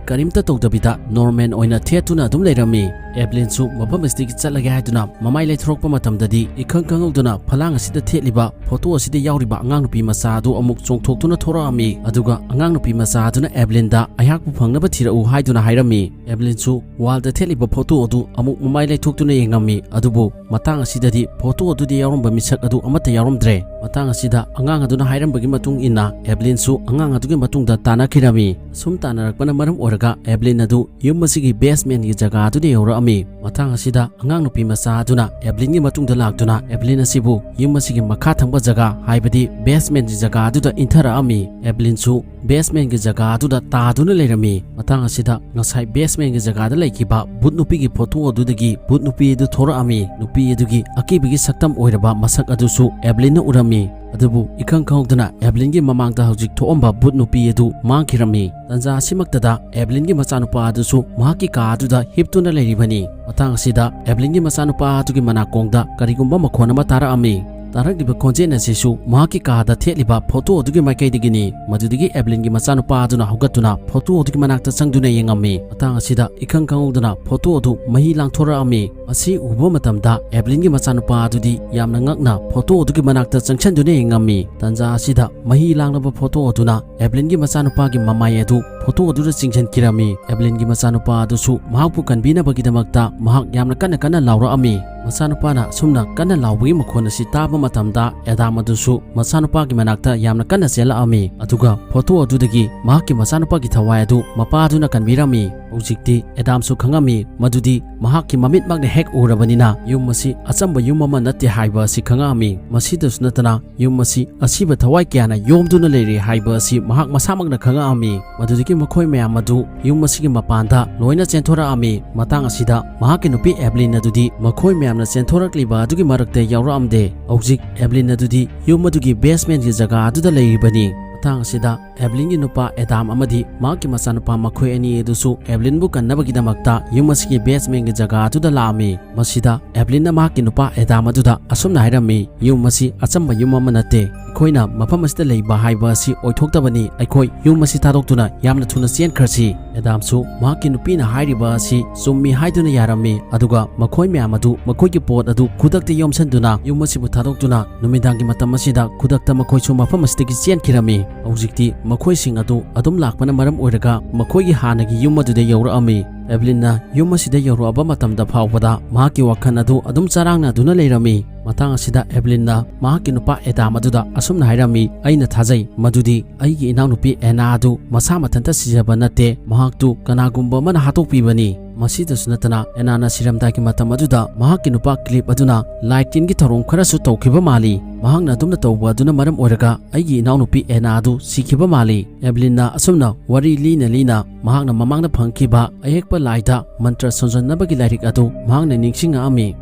ꯀꯔꯤꯝꯇ ꯇꯧꯗꯕꯤꯗ ꯅꯣꯔꯃꯦꯜ ꯑꯣꯏꯅ ꯊꯦꯠꯇꯨꯅ ꯑꯗꯨꯝ ꯂꯩꯔꯝꯃꯤ꯫ ꯑꯦꯕꯂꯤꯟꯁꯨ ꯃꯐꯝ ꯑꯁꯤꯗꯒꯤ ꯆꯠꯂꯒꯦ ꯍꯥꯏꯗꯨꯅ ꯃꯃꯥꯏ ꯂꯩꯊꯣꯔꯛꯄ ꯃꯇꯝꯗꯗꯤ ꯏꯈꯪ ꯈꯪꯍꯧꯗꯅ ꯐꯂꯥꯡ ꯑꯁꯤꯗ ꯊꯦꯠꯂꯤꯕ ꯐꯣꯇꯣ ꯑꯁꯤꯗ ꯌꯥꯎꯔꯤꯕ ꯑꯉꯥꯡ ꯅꯨꯄꯤ ꯃꯆꯥ ꯑꯗꯨ ꯑꯃꯨꯛ ꯆꯣꯡꯊꯣꯛꯇꯨꯅ ꯊꯣꯔꯛꯑꯝꯃꯤ꯫ ꯑꯗꯨꯒ ꯑꯉꯥꯡ ꯅꯨꯄꯤ ꯃꯆꯥ ꯑꯗꯨꯅ ꯑꯦꯕꯂꯤꯟꯗ ꯑꯩꯍꯥꯛꯄꯨ ꯐꯪꯅꯕ ꯊꯤꯔꯛꯎ ꯍꯥꯏꯗꯨꯅ ꯍꯥꯏꯔꯝꯃꯤ꯫ ꯑꯦꯕꯂꯤꯟꯁꯨ ꯋꯥꯜꯗ ꯊꯦꯠꯂꯤꯕ ꯐꯣꯇꯣ ꯑꯗꯨ ꯑꯃꯨꯛ ꯃꯃꯥꯏ ꯂꯩꯊꯣꯛꯇꯨꯅ ꯌꯦꯡꯉꯝꯃꯤ꯫ ꯑꯗꯨꯕꯨ ꯃꯇꯥꯡ ꯑꯁꯤꯗꯗꯤ ꯐꯣꯇꯣ ꯑꯗꯨꯗ ꯌꯥꯎꯔꯝꯕ ꯃꯤꯁꯛ ꯑꯗꯨ ꯑꯃꯠꯇ ꯌꯥꯎꯔꯝꯗ꯭ꯔꯦ꯫ ꯃꯇꯥꯡ ꯑꯁꯤꯗ ꯑꯉꯥꯡ ꯑꯗꯨꯅ ꯍꯥꯏꯔꯝꯕꯒꯤ ꯃꯇꯨꯡ ꯏꯟꯅ ꯑꯦꯕꯂꯤꯟꯁꯨ ꯑꯉꯥꯡ ꯑꯗꯨꯒꯤ ꯃꯇꯨꯡꯗ ꯇꯥꯟꯅꯈꯤꯔꯝꯃꯤ꯫ ꯑꯁꯨꯝ ꯇꯥꯟꯅꯔꯛꯄꯅ ꯃꯔꯝ ꯑꯣꯏꯔꯒ ꯑꯦꯕꯂꯤꯟ ꯑꯗꯨ ꯌꯨꯝ ꯑꯁꯤꯒꯤ ꯕꯦꯁꯃꯦꯟꯒꯤ ꯖꯒꯥ ꯑꯗꯨꯗ ꯌꯧꯔꯛꯑꯝꯃꯤ꯫ ꯃꯇꯥꯡ ꯑꯁꯤꯗ ꯑꯉꯥꯡ ꯅꯨꯄꯤ ꯃꯆꯥ ꯑꯗꯨꯅ ꯑꯦꯕꯂꯤꯟꯒꯤ ꯃꯇꯨꯡꯗ ꯂꯥꯛꯇꯨꯅ ꯑꯦꯕꯂꯤꯟ ꯑꯁꯤꯕꯨ ꯌꯨꯝ ꯑꯁꯤꯒꯤ ꯃꯈꯥ ꯊꯪꯕ ꯖꯒꯥ, ꯍꯥꯏꯕꯗꯤ ꯕꯦꯁꯃꯦꯟꯒꯤ ꯖꯒꯥ ꯑꯗꯨꯗ ꯏꯟꯊꯔꯛꯑꯝꯃꯤ꯫ ꯑꯦꯕꯂꯤꯟꯁꯨ ꯕꯦꯁꯃꯦꯟꯒꯤ ꯖꯒꯥ ꯑꯗꯨꯗ ꯇꯥꯗꯨꯅ ꯂꯩꯔꯝꯃꯤ꯫ ꯃꯇꯥꯡ ꯑꯁꯤꯗ ꯉꯁꯥꯏ ꯕꯦꯁꯃꯦꯟꯒꯤ ꯖꯒꯥꯗ ꯂꯩꯈꯤꯕ ꯚꯨꯠ ꯅꯨꯄꯤꯒꯤ ꯐꯣꯇꯣ ꯑꯗꯨꯗꯒꯤ ꯚꯨꯠ ꯅꯨꯄꯤ ꯑꯗꯨ ꯊꯣꯔꯛꯑꯝꯃꯤ꯫ ꯅꯨꯄꯤ ꯑꯗꯨꯒꯤ ꯑꯀꯤꯕꯒꯤ ꯁꯛꯇꯝ ꯑꯣꯏꯔꯕ ꯃꯁꯛ ꯑꯗꯨꯁꯨ ꯑꯦꯕꯂꯤꯟꯅ ꯎꯔꯝꯃꯤ꯫ ꯑꯗꯨꯕꯨ ꯏꯈꯪ ꯈꯪꯍꯧꯗꯅ ꯑꯦꯕꯂꯤꯟꯒꯤ ꯃꯃꯥꯡꯗ ꯍꯧꯖꯤꯛ ꯊꯣꯛꯑꯝꯕ ꯚꯨꯠ ꯅꯨꯄꯤ ꯑꯗꯨ ꯃꯥꯡꯈꯤꯔꯝꯃꯤ꯫ ꯇꯟꯖꯥ ꯑꯁꯤꯃꯛꯇꯗ ꯑꯦꯕꯂꯤꯟꯒꯤ ꯃꯆꯥꯅꯨꯄꯥ ꯑꯗꯨꯁꯨ ꯃꯍꯥꯛꯀꯤ ꯀꯥ ꯑꯗꯨꯗ ꯍꯤꯞꯇꯨꯅ ꯂꯩꯔꯤꯕꯅꯤ꯫ ꯃꯇꯥꯡ ꯑꯁꯤꯗ ꯑꯦꯕꯂꯤꯟꯒꯤ ꯃꯆꯥꯅꯨꯄꯥ ꯑꯗꯨꯒꯤ ꯃꯅꯥꯀꯣꯡꯗ ꯀꯔꯤꯒꯨꯝꯕ ꯃꯈꯣꯟ ꯑꯃ ꯇꯥꯔꯛꯑꯝꯃꯤ꯫ ꯇꯥꯔꯛꯂꯤꯕ ꯈꯣꯟꯖꯦꯜ ꯑꯁꯤꯁꯨ ꯃꯍꯥꯛꯀꯤ ꯀꯥꯗ ꯊꯦꯠꯂꯤꯕ ꯐꯣꯇꯣ ꯑꯗꯨꯒꯤ ꯃꯥꯏꯀꯩꯗꯒꯤꯅꯤ꯫ ꯃꯗꯨꯗꯒꯤ ꯑꯦꯕꯂꯤꯟꯒꯤ ꯃꯆꯥꯅꯨꯄꯥ ꯑꯗꯨꯅ ꯍꯧꯒꯠꯇꯨꯅ ꯐꯣꯇꯣ ꯑꯗꯨꯒꯤ ꯃꯅꯥꯛꯇ ꯆꯪꯗꯨꯅ ꯌꯦꯡꯉꯝꯃꯤ꯫ ꯃꯇꯥꯡ ꯑꯁꯤꯗ ꯏꯈꯪ ꯈꯪꯍꯧꯗꯅ ꯐꯣꯇꯣ ꯑꯗꯨ ꯃꯍꯤ ꯂꯥꯡꯊꯣꯔꯛꯑꯝꯃꯤ꯫ ꯃꯁꯤ ꯎꯕ ꯃꯇꯝꯗ ꯑꯦꯕꯂꯤꯟꯒꯤ ꯃꯆꯥꯅꯨꯄꯥ ꯑꯗꯨꯗꯤ ꯌꯥꯝꯅ ꯉꯛꯅ ꯐꯣꯇꯣ ꯑꯗꯨꯒꯤ ꯃꯅꯥꯛꯇ ꯆꯪꯁꯤꯟꯗꯨꯅ ꯌꯦꯡꯉꯝꯃꯤ꯫ ꯇꯟꯖꯥ ꯑꯁꯤꯗ ꯃꯍꯤ ꯂꯥꯡꯂꯕ ꯐꯣꯇꯣ ꯑꯗꯨꯅ ꯑꯦꯕꯂꯤꯟꯒꯤ ꯃꯆꯥꯅꯨꯄꯥꯒꯤ ꯃꯃꯥꯏ ꯑꯗꯨ ꯐꯣꯇꯣ ꯑꯗꯨꯗ ꯆꯤꯡꯁꯤꯟꯈꯤꯔꯝꯃꯤ꯫ ꯑꯦꯕꯂꯤꯟꯒꯤ ꯃꯆꯥꯅꯨꯄꯥ ꯑꯗꯨꯁꯨ ꯃꯍꯥꯛꯄꯨ ꯀꯟꯕꯤꯅꯕꯒꯤꯗꯃꯛꯇ ꯃꯍꯥꯛ ꯌꯥꯝꯅ ꯀꯟꯅ ꯀꯟꯅ ꯂꯥꯎꯔꯛꯑꯝꯃꯤ꯫ ꯃꯆꯥꯅꯨꯄꯥꯅ ꯑꯁꯨꯝꯅ ꯀꯟꯅ ꯂꯥꯎꯕꯒꯤ ꯃꯈꯣꯟ ꯑꯁꯤ ꯇꯥꯕ ꯃꯇꯝꯗ ꯑꯦꯗꯥꯝ ꯑꯗꯨꯁꯨ ꯃꯆꯥꯅꯨꯄꯥꯒꯤ ꯃꯅꯥꯛꯇ ꯌꯥꯝꯅ ꯀꯟꯅ ꯆꯦꯜꯂꯛꯑꯝꯃꯤ꯫ ꯑꯗꯨꯒ ꯐꯣꯇꯣ ꯑꯗꯨꯗꯒꯤ ꯃꯍꯥꯛꯀꯤ ꯃꯆꯥꯅꯨꯄꯥꯒꯤ ꯊꯋꯥꯏ ꯑꯗꯨ ꯃꯄꯥ ꯑꯗꯨꯅ ꯀꯟꯕꯤꯔꯝꯃꯤ꯫ ꯍꯧꯖꯤꯛꯇꯤ ꯑꯦꯗꯥꯝꯁꯨ ꯈꯪꯉꯝꯃꯤ ꯃꯗꯨꯗꯤ ꯃꯍꯥꯛꯀꯤ ꯃꯃꯤꯠꯃꯛꯅ ꯍꯦꯛ ꯎꯔꯕꯅꯤꯅ ꯌꯨꯝ ꯑꯁꯤ ꯑꯆꯝꯕ ꯌꯨꯝ ꯑꯃ ꯅꯠꯇꯦ ꯍꯥꯏꯕ ꯑꯁꯤ ꯈꯪꯉꯛꯑꯝꯃꯤ꯫ ꯃꯁꯤꯗꯁꯨ ꯅꯠꯇꯅ ꯌꯨꯝ ꯑꯁꯤ ꯑꯁꯤꯕ ꯊꯋꯥꯏ ꯀꯌꯥꯅ ꯌꯣꯝꯗꯨꯅ ꯂꯩꯔꯦ ꯍꯥꯏꯕ ꯑꯁꯤ ꯃꯍꯥꯛ ꯃꯁꯥꯃꯛꯅ ꯈꯪꯉꯛꯑꯝꯃꯤ꯫ ꯃꯗꯨꯗꯒꯤ ꯃꯈꯣꯏ ꯃꯌꯥꯝ ꯑꯗꯨ ꯌꯨꯝ ꯑꯁꯤꯒꯤ ꯃꯄꯥꯟꯗ ꯂꯣꯏꯅ ꯆꯦꯟꯊꯣꯔꯛꯑꯝꯃꯤ꯫ ꯃꯇꯥꯡ ꯑꯁꯤꯗ ꯃꯍꯥꯛꯀꯤ ꯅꯨꯄꯤ ꯑꯦꯕꯂꯤꯟ ꯑꯗꯨꯗꯤ ꯃꯈꯣꯏ ꯃꯌꯥꯝꯅ ꯆꯦꯟꯊꯣꯔꯛꯂꯤꯕ ꯑꯗꯨꯒꯤ ꯃꯔꯛꯇ ꯌꯥꯎꯔꯛꯑꯝꯗꯦ꯫ ꯍꯧꯖꯤꯛ ꯑꯦꯕꯂꯤꯟ ꯑꯗꯨꯗꯤ ꯌꯨꯝ ꯑꯗꯨꯒꯤ ꯕꯦꯁꯃꯦꯟꯒꯤ ꯖꯒꯥ ꯑꯗꯨꯗ ꯂꯩꯔꯤꯕꯅꯤ꯫ ꯃꯇꯥꯡ ꯑꯁꯤꯗ ꯑꯦꯕꯂꯤꯟꯒꯤ ꯅꯨꯄꯥ ꯑꯦꯗꯥꯝ ꯑꯃꯗꯤ ꯃꯍꯥꯛꯀꯤ ꯃꯆꯥꯅꯨꯄꯥ ꯃꯈꯣꯏ ꯑꯅꯤ ꯑꯗꯨꯁꯨ ꯑꯦꯕꯂꯤꯟꯕꯨ ꯀꯟꯅꯕꯒꯤꯗꯃꯛꯇ ꯌꯨꯝ ꯑꯁꯤꯒꯤ ꯕꯦꯁꯃꯦꯟꯒꯤ ꯖꯒꯥ ꯑꯗꯨꯗ ꯂꯥꯛꯑꯝꯃꯤ꯫ ꯃꯁꯤꯗ ꯑꯦꯕꯂꯤꯟꯅ ꯃꯍꯥꯛꯀꯤ ꯅꯨꯄꯥ ꯑꯦꯗꯥꯝ ꯑꯗꯨꯗ ꯑꯁꯨꯝꯅ ꯍꯥꯏꯔꯝꯃꯤ, "ꯌꯨꯝ ꯑꯁꯤ ꯑꯆꯝꯕ ꯌꯨꯝ ꯑꯃ ꯅꯠꯇꯦ꯫ ꯑꯩꯈꯣꯏꯅ ꯃꯐꯝ ꯑꯁꯤꯗ ꯂꯩꯕ ꯍꯥꯏꯕ ꯑꯁꯤ ꯑꯣꯏꯊꯣꯛꯇꯕꯅꯤ꯫ ꯑꯩꯈꯣꯏ ꯌꯨꯝ ꯑꯁꯤ ꯊꯥꯗꯣꯛꯇꯨꯅ ꯌꯥꯝꯅ ꯊꯨꯅ ꯆꯦꯟꯈ꯭ꯔꯁꯤ꯫" ꯑꯦꯗꯥꯝꯁꯨ ꯃꯍꯥꯛꯀꯤ ꯅꯨꯄꯤꯅ ꯍꯥꯏꯔꯤꯕ ꯑꯁꯤ ꯆꯨꯝꯃꯤ ꯍꯥꯏꯗꯨꯅ ꯌꯥꯔꯝꯃꯤ꯫ ꯑꯗꯨꯒ ꯃꯈꯣꯏ ꯃꯌꯥꯝ ꯑꯗꯨ ꯃꯈꯣꯏꯒꯤ ꯄꯣꯠ ꯑꯗꯨ ꯈꯨꯗꯛꯇ ꯌꯣꯝꯁꯤꯟꯗꯨꯅ ꯌꯨꯝ ꯑꯁꯤꯕꯨ ꯊꯥꯗꯣꯛꯇꯨꯅ ꯅꯨꯃꯤꯗꯥꯡꯒꯤ ꯃꯇꯝ ꯑꯁꯤꯗ ꯈꯨꯗꯛꯇ ꯃꯈꯣꯏꯁꯨ ꯃꯐꯝ ꯑꯁꯤꯗꯒꯤ ꯆꯦꯟꯈꯤꯔꯝꯃꯤ꯫ ꯍꯧꯖꯤꯛꯇꯤ ꯃꯈꯣꯏꯁꯤꯡ ꯑꯗꯨ ꯑꯗꯨꯝ ꯂꯥꯛꯄꯅ ꯃꯔꯝ ꯑꯣꯏꯔꯒ ꯃꯈꯣꯏꯒꯤ ꯍꯥꯟꯅꯒꯤ ꯌꯨꯝ ꯑꯗꯨꯗ ꯌꯧꯔꯛꯑꯝꯃꯤ꯫ ꯑꯦꯕꯂꯤꯟꯅ ꯌꯨꯝ ꯑꯁꯤꯗ ꯌꯧꯔꯛꯑꯕ ꯃꯇꯝꯗ ꯐꯥꯎꯕꯗ ꯃꯍꯥꯛꯀꯤ ꯋꯥꯈꯜ ꯑꯗꯨ ꯑꯗꯨꯝ ꯆꯔꯥꯡꯅꯗꯨꯅ ꯂꯩꯔꯝꯃꯤ꯫ ꯃꯇꯥꯡ ꯑꯁꯤꯗ ꯑꯦꯕꯂꯤꯟꯅ ꯃꯍꯥꯛꯀꯤ ꯅꯨꯄꯥ ꯑꯦꯗꯥꯝ ꯑꯗꯨꯗ ꯑꯁꯨꯝꯅ ꯍꯥꯏꯔꯝꯃꯤ, "ꯑꯩꯅ ꯊꯥꯖꯩ ꯃꯗꯨꯗꯤ ꯑꯩꯒꯤ ꯏꯅꯥꯎꯅꯨꯄꯤ ꯑꯦꯅꯥ ꯑꯗꯨ ꯃꯁꯥ ꯃꯊꯟꯇ ꯁꯤꯖꯕ ꯅꯠꯇꯦ, ꯃꯍꯥꯛꯇꯨ ꯀꯅꯥꯒꯨꯝꯕ ꯑꯃꯅ ꯍꯥꯠꯇꯣꯛꯄꯤꯕꯅꯤ꯫ ꯃꯁꯤꯗꯁꯨ ꯅꯠꯇꯅ, ꯑꯦꯅꯥꯅ ꯁꯤꯔꯝꯗꯥꯏꯒꯤ ꯃꯇꯝ ꯑꯗꯨꯗ ꯃꯍꯥꯛꯀꯤ ꯅꯨꯄꯥ ꯀ꯭ꯂꯤꯞ ꯑꯗꯨꯅ ꯂꯥꯏ ꯇꯤꯟꯒꯤ ꯊꯧꯔꯝ ꯈꯔꯁꯨ ꯇꯧꯈꯤꯕ ꯃꯥꯜꯂꯤ꯫ ꯃꯍꯥꯛꯅ ꯑꯗꯨꯝꯅ ꯇꯧꯕ ꯑꯗꯨꯅ ꯃꯔꯝ ꯑꯣꯏꯔꯒ ꯑꯩꯒꯤ ꯏꯅꯥꯎꯅꯨꯄꯤ ꯑꯦꯅꯥ ꯑꯗꯨ ꯁꯤꯈꯤꯕ ꯃꯥꯜꯂꯤ꯫" ꯑꯦꯕꯂꯤꯟꯅ ꯑꯁꯨꯝꯅ ꯋꯥꯔꯤ ꯂꯤꯅ ꯂꯤꯅ ꯃꯍꯥꯛꯅ ꯃꯃꯥꯡꯗ ꯐꯪꯈꯤꯕ ꯑꯌꯦꯛꯄ ꯂꯥꯏꯗ ꯃꯟꯇ꯭ꯔ ꯁꯣꯟꯖꯟꯅꯕꯒꯤ ꯂꯥꯏꯔꯤꯛ ꯑꯗꯨ ꯃꯍꯥꯛꯅ ꯅꯤꯡꯁꯤꯡꯉꯛꯑꯝꯃꯤ꯫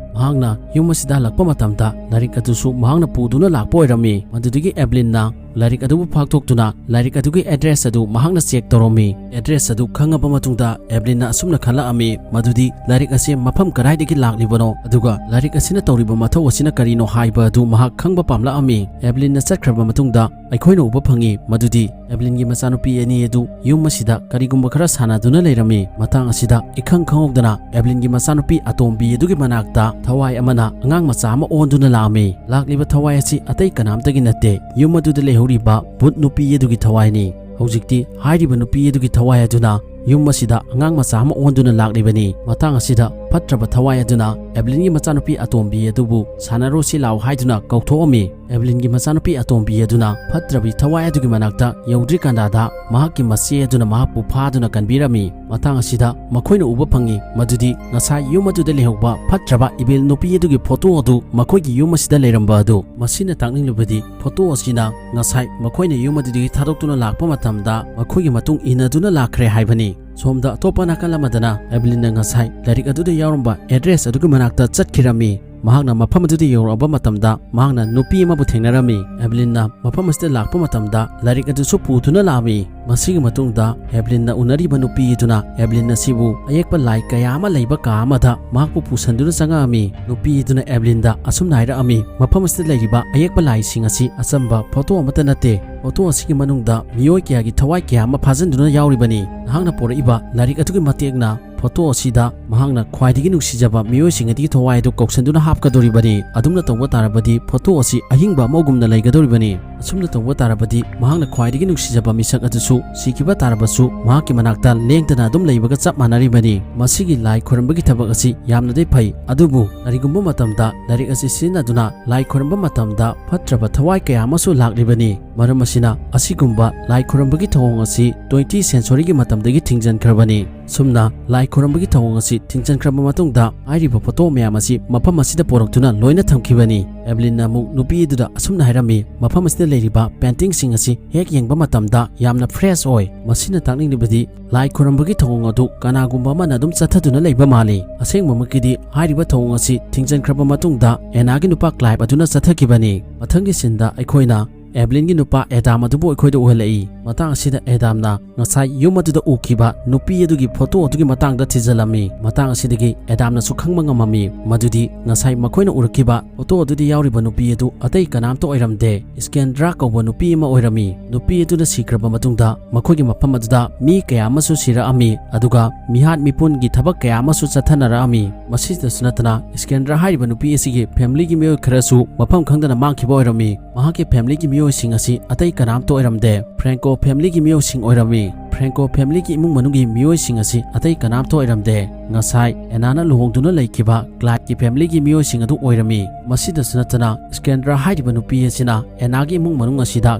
ꯃꯍꯥꯛꯅ ꯌꯨꯝ ꯑꯁꯤꯗ ꯍꯜꯂꯛꯄ ꯃꯇꯝꯗ ꯂꯥꯏꯔꯤꯛ ꯑꯗꯨꯁꯨ ꯃꯍꯥꯛꯅ ꯄꯨꯗꯨꯅ ꯂꯥꯛꯄ ꯑꯣꯏꯔꯝꯃꯤ꯫ ꯃꯗꯨꯗꯒꯤ ꯑꯦꯕꯂꯤꯟꯅ ꯂꯥꯏꯔꯤꯛ ꯑꯗꯨꯕꯨ ꯐꯥꯛꯇꯣꯛꯇꯨꯅ ꯂꯥꯏꯔꯤꯛ ꯑꯗꯨꯒꯤ ꯑꯦꯗ꯭ꯔꯦꯁ ꯑꯗꯨ ꯃꯍꯥꯛꯅ ꯆꯦꯛ ꯇꯧꯔꯝꯃꯤ꯫ ꯑꯦꯗ꯭ꯔꯦꯁ ꯑꯗꯨ ꯈꯪꯉꯕ ꯃꯇꯨꯡꯗ ꯑꯦꯕꯂꯤꯟꯅ ꯑꯁꯨꯝꯅ ꯈꯜꯂꯛꯑꯝꯃꯤ, ꯃꯗꯨꯗꯤ ꯂꯥꯏꯔꯤꯛ ꯑꯁꯤ ꯃꯐꯝ ꯀꯗꯥꯏꯗꯒꯤ ꯂꯥꯛꯂꯤꯕꯅꯣ, ꯑꯗꯨꯒ ꯂꯥꯏꯔꯤꯛ ꯑꯁꯤꯅ ꯇꯧꯔꯤꯕ ꯃꯊꯧ ꯑꯁꯤꯅ ꯀꯔꯤꯅꯣ ꯍꯥꯏꯕ ꯑꯗꯨ ꯃꯍꯥꯛ ꯈꯪꯕ ꯄꯥꯝꯂꯛꯑꯝꯃꯤ꯫ ꯑꯦꯕꯂꯤꯟꯅ ꯆꯠꯈ꯭ꯔꯕ ꯃꯇꯨꯡꯗ ꯑꯩꯈꯣꯏꯅ ꯎꯕ ꯐꯪꯉꯤ ꯃꯗꯨꯗꯤ ꯑꯦꯕꯂꯤꯟꯒꯤ ꯃꯆꯥꯅꯨꯄꯤ ꯑꯅꯤ ꯑꯗꯨ ꯌꯨꯝ ꯑꯁꯤꯗ ꯀꯔꯤꯒꯨꯝꯕ ꯈꯔ ꯁꯥꯟꯅꯗꯨꯅ ꯂꯩꯔꯝꯃꯤ꯫ ꯃꯇꯥꯡ ꯑꯁꯤꯗ ꯏꯈꯪ ꯈꯪꯍꯧꯗꯅ ꯑꯦꯕꯂꯤꯟꯒꯤ ꯃꯆꯥꯅꯨꯄꯤ ꯑꯇꯣꯝꯕꯤ ꯑꯗꯨꯒꯤ ꯃꯅꯥꯛꯇ ꯊꯋꯥꯏ ꯑꯃꯅ ꯑꯉꯥꯡ ꯃꯆꯥ ꯑꯃ ꯑꯣꯟꯗꯨꯅ ꯂꯥꯛꯑꯝꯃꯤ꯫ ꯂꯥꯛꯂꯤꯕ ꯊꯋꯥꯏ ꯑꯁꯤ ꯑꯇꯩ ꯀꯅꯥꯝꯇꯒꯤ ꯅꯠꯇꯦ, ꯌꯨꯝ ꯑꯗꯨꯗ ꯂꯩꯍꯧꯔꯤꯕ ꯚꯨꯠ ꯅꯨꯄꯤ ꯑꯗꯨꯒꯤ ꯊꯋꯥꯏꯅꯤ꯫ ꯍꯧꯖꯤꯛꯇꯤ ꯍꯥꯏꯔꯤꯕ ꯅꯨꯄꯤ ꯑꯗꯨꯒꯤ ꯊꯋꯥꯏ ꯑꯗꯨꯅ ꯌꯨꯝ ꯑꯁꯤꯗ ꯑꯉꯥꯡ ꯃꯆꯥ ꯑꯃ ꯑꯣꯟꯗꯨꯅ ꯂꯥꯛꯂꯤꯕꯅꯤ꯫ ꯃꯇꯥꯡ ꯑꯁꯤꯗ ꯐꯠꯇ꯭ꯔꯕ ꯊꯋꯥꯏ ꯑꯗꯨꯅ ꯑꯦꯕꯂꯤꯟꯒꯤ ꯃꯆꯥꯅꯨꯄꯤ ꯑꯇꯣꯝꯕꯤ ꯑꯗꯨꯕꯨ ꯁꯥꯟꯅꯔꯨꯁꯤ ꯂꯥꯎ ꯍꯥꯏꯗꯨꯅ ꯀꯧꯊꯣꯛꯑꯝꯃꯤ꯫ ꯑꯦꯕꯂꯤꯟꯒꯤ ꯃꯆꯥꯅꯨꯄꯤ ꯑꯇꯣꯝꯕꯤ ꯑꯗꯨꯅ ꯐꯠꯇ꯭ꯔꯕꯤ ꯊꯋꯥꯏ ꯑꯗꯨꯒꯤ ꯃꯅꯥꯛꯇ ꯌꯧꯗ꯭ꯔꯤꯀꯥꯟꯗꯗ ꯃꯍꯥꯛꯀꯤ ꯃꯆꯦ ꯑꯗꯨꯅ ꯃꯍꯥꯛꯄꯨ ꯐꯥꯗꯨꯅ ꯀꯟꯕꯤꯔꯝꯃꯤ꯫ ꯃꯇꯥꯡ ꯑꯁꯤꯗ ꯃꯈꯣꯏꯅ ꯎꯕ ꯐꯪꯉꯤ ꯃꯗꯨꯗꯤ ꯉꯁꯥꯏ ꯌꯨꯝ ꯑꯗꯨꯗ ꯂꯩꯍꯧꯕ ꯐꯠꯇ꯭ꯔꯕ ꯏꯕꯦꯜ ꯅꯨꯄꯤ ꯑꯗꯨꯒꯤ ꯐꯣꯇꯣ ꯑꯗꯨ ꯃꯈꯣꯏꯒꯤ ꯌꯨꯝ ꯑꯁꯤꯗ ꯂꯩꯔꯝꯕ ꯑꯗꯨ꯫ ꯃꯁꯤꯅ ꯇꯥꯛꯅꯤꯡꯂꯤꯕꯗꯤ ꯐꯣꯇꯣ ꯑꯁꯤꯅ ꯉꯁꯥꯏ ꯃꯈꯣꯏꯅ ꯌꯨꯝ ꯑꯗꯨꯗꯒꯤ ꯊꯥꯗꯣꯛꯇꯨꯅ ꯂꯥꯛꯄ ꯃꯇꯝꯗ ꯃꯈꯣꯏꯒꯤ ꯃꯇꯨꯡ ꯏꯟꯅꯗꯨꯅ ꯂꯥꯛꯈ꯭ꯔꯦ ꯍꯥꯏꯕꯅꯤ꯫ ꯁꯣꯝꯗ ꯑꯇꯣꯞꯄ ꯅꯥꯀꯜ ꯑꯃꯗꯅ ꯑꯦꯕꯂꯤꯟꯅ ꯉꯁꯥꯏ ꯂꯥꯏꯔꯤꯛ ꯑꯗꯨꯗ ꯌꯥꯎꯔꯝꯕ ꯑꯦꯗ꯭ꯔꯦꯁ ꯑꯗꯨꯒꯤ ꯃꯅꯥꯛꯇ ꯆꯠꯈꯤꯔꯝꯃꯤ꯫ ꯃꯍꯥꯛꯅ ꯃꯐꯝ ꯑꯗꯨꯗ ꯌꯧꯔꯛꯑꯕ ꯃꯇꯝꯗ ꯃꯍꯥꯛꯅ ꯅꯨꯄꯤ ꯑꯃꯕꯨ ꯊꯦꯡꯅꯔꯝꯃꯤ꯫ ꯑꯦꯕꯂꯤꯟꯅ ꯃꯐꯝ ꯑꯁꯤꯗ ꯂꯥꯛꯄ ꯃꯇꯝꯗ ꯂꯥꯏꯔꯤꯛ ꯑꯗꯨꯁꯨ ꯄꯨꯗꯨꯅ ꯂꯥꯛꯑꯝꯃꯤ꯫ ꯃꯁꯤꯒꯤ ꯃꯇꯨꯡꯗ ꯑꯦꯕꯂꯤꯟꯅ ꯎꯅꯔꯤꯕ ꯅꯨꯄꯤ ꯑꯗꯨꯅ ꯑꯦꯕꯂꯤꯟ ꯑꯁꯤꯕꯨ ꯑꯌꯦꯛꯄ ꯂꯥꯏ ꯀꯌꯥ ꯑꯃ ꯂꯩꯕ ꯀꯥ ꯑꯃꯗ ꯃꯍꯥꯛꯄꯨ ꯄꯨꯁꯟꯗꯨꯅ ꯆꯪꯉꯛꯑꯝꯃꯤ꯫ ꯅꯨꯄꯤ ꯑꯗꯨꯅ ꯑꯦꯕꯂꯤꯟꯗ ꯑꯁꯨꯝꯅ ꯍꯥꯏꯔꯛꯑꯝꯃꯤ, "ꯃꯐꯝ ꯑꯁꯤꯗ ꯂꯩꯔꯤꯕ ꯑꯌꯦꯛꯄ ꯂꯥꯏꯁꯤꯡ ꯑꯁꯤ ꯑꯆꯝꯕ ꯐꯣꯇꯣ ꯑꯃꯠꯇ ꯅꯠꯇꯦ꯫ ꯐꯣꯇꯣ ꯑꯁꯤꯒꯤ ꯃꯅꯨꯡꯗ ꯃꯤꯑꯣꯏ ꯀꯌꯥꯒꯤ ꯊꯋꯥꯏ ꯀꯌꯥ ꯑꯃ ꯐꯥꯖꯤꯟꯗꯨꯅ ꯌꯥꯎꯔꯤꯕꯅꯤ꯫ ꯅꯍꯥꯛꯅ ꯄꯨꯔꯛꯏꯕ ꯂꯥꯏꯔꯤꯛ ꯑꯗꯨꯒꯤ ꯃꯇꯦꯛꯅ ꯐꯣꯇꯣ ꯑꯁꯤꯗ ꯃꯍꯥꯛꯅ ꯈ꯭ꯋꯥꯏꯗꯒꯤ ꯅꯨꯡꯁꯤꯖꯕ ꯃꯤꯑꯣꯏꯁꯤꯡ ꯑꯗꯨꯒꯤ ꯊꯋꯥꯏ ꯑꯗꯨ ꯀꯧꯁꯟꯗꯨꯅ ꯍꯥꯞꯀꯗꯧꯔꯤꯕꯅꯤ꯫ ꯑꯗꯨꯝꯅ ꯇꯧꯕ ꯇꯥꯔꯕꯗꯤ ꯐꯣꯇꯣ ꯑꯁꯤ ꯑꯍꯤꯡꯕ ꯑꯃꯒꯨꯝꯅ ꯂꯩꯒꯗꯧꯔꯤꯕꯅꯤ꯫ ꯑꯁꯨꯝꯅ ꯇꯧꯕ ꯇꯥꯔꯕꯗꯤ ꯃꯍꯥꯛꯅ ꯈ꯭ꯋꯥꯏꯗꯒꯤ ꯅꯨꯡꯁꯤꯖꯕ ꯃꯤꯁꯛ ꯑꯗꯨꯁꯨ ꯁꯤꯈꯤꯕ ꯇꯥꯔꯕꯁꯨ ꯃꯍꯥꯛꯀꯤ ꯃꯅꯥꯛꯇ ꯂꯦꯡꯗꯅ ꯑꯗꯨꯝ ꯂꯩꯕꯒ ꯆꯞ ꯃꯥꯟꯅꯔꯤꯕꯅꯤ꯫ ꯃꯁꯤꯒꯤ ꯂꯥꯏ ꯈꯣꯏꯔꯝꯕꯒꯤ ꯊꯕꯛ ꯑꯁꯤ ꯌꯥꯝꯅꯗꯤ ꯐꯩ, ꯑꯗꯨꯕꯨ ꯀꯔꯤꯒꯨꯝꯕ ꯃꯇꯝꯗ ꯂꯥꯏꯔꯤꯛ ꯑꯁꯤ ꯁꯤꯖꯤꯟꯅꯗꯨꯅ ꯂꯥꯏ ꯈꯣꯏꯔꯝꯕ ꯃꯇꯝꯗ ꯐꯠꯇ꯭ꯔꯕ ꯊꯋꯥꯏ ꯀꯌꯥ ꯑꯃꯁꯨ ꯂꯥꯛꯂꯤꯕꯅꯤ꯫ ꯃꯔꯝ ꯑꯁꯤꯅ ꯑꯁꯤꯒꯨꯝꯕ ꯂꯥꯏ ꯈꯣꯏꯔꯝꯕꯒꯤ ꯊꯧꯑꯣꯡ ꯑꯁꯤ twentieth centuryꯒꯤ ꯃꯇꯝꯗꯒꯤ ꯊꯤꯡꯖꯤꯟꯈ꯭ꯔꯕꯅꯤ꯫ ꯁꯨꯝꯅ ꯂꯥꯏ ꯈꯣꯏꯔꯝꯕꯒꯤ ꯊꯧꯑꯣꯡ ꯑꯁꯤ ꯊꯤꯡꯖꯤꯟꯈ꯭ꯔꯕ ꯃꯇꯨꯡꯗ ꯍꯥꯏꯔꯤꯕ ꯐꯣꯇꯣ ꯃꯌꯥꯝ ꯑꯁꯤ ꯃꯐꯝ ꯑꯁꯤꯗ ꯄꯨꯔꯛꯇꯨꯅ ꯂꯣꯏꯅ ꯊꯝꯈꯤꯕꯅꯤ꯫ ꯑꯦꯕꯂꯤꯟꯅ ꯑꯃꯨꯛ ꯅꯨꯄꯤ ꯑꯗꯨꯗ ꯑꯁꯨꯝꯅ ꯍꯥꯏꯔꯝꯃꯤ, "ꯃꯐꯝ ꯑꯁꯤꯗ ꯂꯩꯔꯤꯕ paintingꯁꯤꯡ ꯑꯁꯤ ꯍꯦꯛ ꯌꯦꯡꯕ ꯃꯇꯝꯗ ꯌꯥꯝꯅ fresh ꯑꯣꯏ꯫ ꯃꯁꯤꯅ ꯇꯥꯛꯅꯤꯡꯂꯤꯕꯗꯤ ꯂꯥꯏ ꯈꯣꯏꯔꯝꯕꯒꯤ ꯊꯧꯑꯣꯡ ꯑꯗꯨ ꯀꯅꯥꯒꯨꯝꯕ ꯑꯃꯅ ꯑꯗꯨꯝ ꯆꯠꯊꯗꯨꯅ ꯂꯩꯕ ꯃꯥꯜꯂꯤ꯫ ꯑꯁꯦꯡꯕꯃꯛꯀꯤꯗꯤ ꯍꯥꯏꯔꯤꯕ ꯊꯧꯑꯣꯡ ꯑꯁꯤ ꯊꯤꯡꯖꯤꯟꯈ꯭ꯔꯕ ꯃꯇꯨꯡꯗ ꯑꯦꯅꯥꯒꯤ ꯅꯨꯄꯥ ꯀ꯭ꯂꯥꯏꯕ ꯑꯗꯨꯅ ꯆꯠꯊꯈꯤꯕꯅꯤ꯫" ꯃꯊꯪꯒꯤ ꯁꯤꯟꯗ ꯑꯩꯈꯣꯏꯅ ꯑꯦꯕꯂꯤꯟꯒꯤ ꯅꯨꯄꯥ ꯑꯦꯗꯥꯝ ꯑꯗꯨꯕꯨ ꯑꯩꯈꯣꯏꯗ ꯎꯍꯜꯂꯛꯏ꯫ ꯃꯇꯥꯡ ꯑꯁꯤꯗ ꯑꯦꯗꯥꯝꯅ ꯉꯁꯥꯏ ꯌꯨꯝ ꯑꯗꯨꯗ ꯎꯈꯤꯕ ꯅꯨꯄꯤ ꯑꯗꯨꯒꯤ ꯐꯣꯇꯣ ꯑꯗꯨꯒꯤ ꯃꯇꯥꯡꯗ ꯊꯤꯖꯤꯜꯂꯝꯃꯤ꯫ ꯃꯇꯥꯡ ꯑꯁꯤꯗꯒꯤ ꯑꯦꯗꯥꯝꯅꯁꯨ ꯈꯪꯕ ꯉꯝꯃꯝꯃꯤ ꯃꯗꯨꯗꯤ ꯉꯁꯥꯏ ꯃꯈꯣꯏꯅ ꯎꯔꯛꯈꯤꯕ ꯐꯣꯇꯣ ꯑꯗꯨꯗ ꯌꯥꯎꯔꯤꯕ ꯅꯨꯄꯤ ꯑꯗꯨ ꯑꯇꯩ ꯀꯅꯥꯝꯇ ꯑꯣꯏꯔꯝꯗꯦ, ꯏꯁꯀꯦꯟꯗ꯭ꯔꯥ ꯀꯧꯕ ꯅꯨꯄꯤ ꯑꯃ ꯑꯣꯏꯔꯝꯃꯤ꯫ ꯅꯨꯄꯤ ꯑꯗꯨꯅ ꯁꯤꯈ꯭ꯔꯕ ꯃꯇꯨꯡꯗ ꯃꯈꯣꯏꯒꯤ ꯃꯐꯝ ꯑꯗꯨꯗ ꯃꯤ ꯀꯌꯥ ꯑꯃꯁꯨ ꯁꯤꯔꯛꯑꯝꯃꯤ, ꯑꯗꯨꯒ ꯃꯤꯍꯥꯠ ꯃꯤꯄꯨꯟꯒꯤ ꯊꯕꯛ ꯀꯌꯥ ꯑꯃꯁꯨ ꯆꯠꯊꯅꯔꯛꯑꯝꯃꯤ꯫ ꯃꯁꯤꯗꯁꯨ ꯅꯠꯇꯅ ꯏꯁꯀꯦꯟꯗ꯭ꯔꯥ ꯍꯥꯏꯔꯤꯕ ꯅꯨꯄꯤ ꯑꯁꯤꯒꯤ familyꯒꯤ ꯃꯤꯑꯣꯏ ꯈꯔꯁꯨ ꯃꯐꯝ ꯈꯪꯗꯅ ꯃꯥꯡꯈꯤꯕ ꯑꯣꯏꯔꯝꯃꯤ꯫ ꯃꯍꯥꯛꯀꯤ familyꯒꯤ ꯃꯤꯑꯣꯏꯁꯤꯡ ꯑꯁꯤ ꯑꯇꯩ ꯀꯅꯥꯝꯇ ꯑꯣꯏꯔꯝꯗꯦ, ꯐ꯭ꯔꯦꯡꯀꯣ familyꯒꯤ ꯃꯤꯑꯣꯏꯁꯤꯡ ꯑꯣꯏꯔꯝꯃꯤ꯫ ꯐ꯭ꯔꯦꯡꯀꯣ familyꯒꯤ ꯏꯃꯨꯡ ꯃꯅꯨꯡꯒꯤ ꯃꯤꯑꯣꯏꯁꯤꯡ ꯑꯁꯤ ꯑꯇꯩ ꯀꯅꯥꯝꯇ ꯑꯣꯏꯔꯝꯗꯦ꯫ ꯉꯁꯥꯏ ꯑꯦꯅꯥꯅ ꯂꯨꯍꯣꯡꯗꯨꯅ ꯂꯩꯈꯤꯕ ꯀ꯭ꯂꯥꯏꯕꯀꯤ familyꯒꯤ ꯃꯤꯑꯣꯏꯁꯤꯡ ꯑꯗꯨ ꯑꯣꯏꯔꯝꯃꯤ꯫ ꯃꯁꯤꯗꯁꯨ ꯅꯠꯇꯅ ꯏꯁꯀꯦꯟꯗ꯭ꯔꯥ ꯍꯥꯏꯔꯤꯕ ꯅꯨꯄꯤ ꯑꯁꯤꯅ ꯑꯦꯅꯥꯒꯤ ꯏꯃꯨꯡ ꯃꯅꯨꯡ ꯑꯁꯤꯗ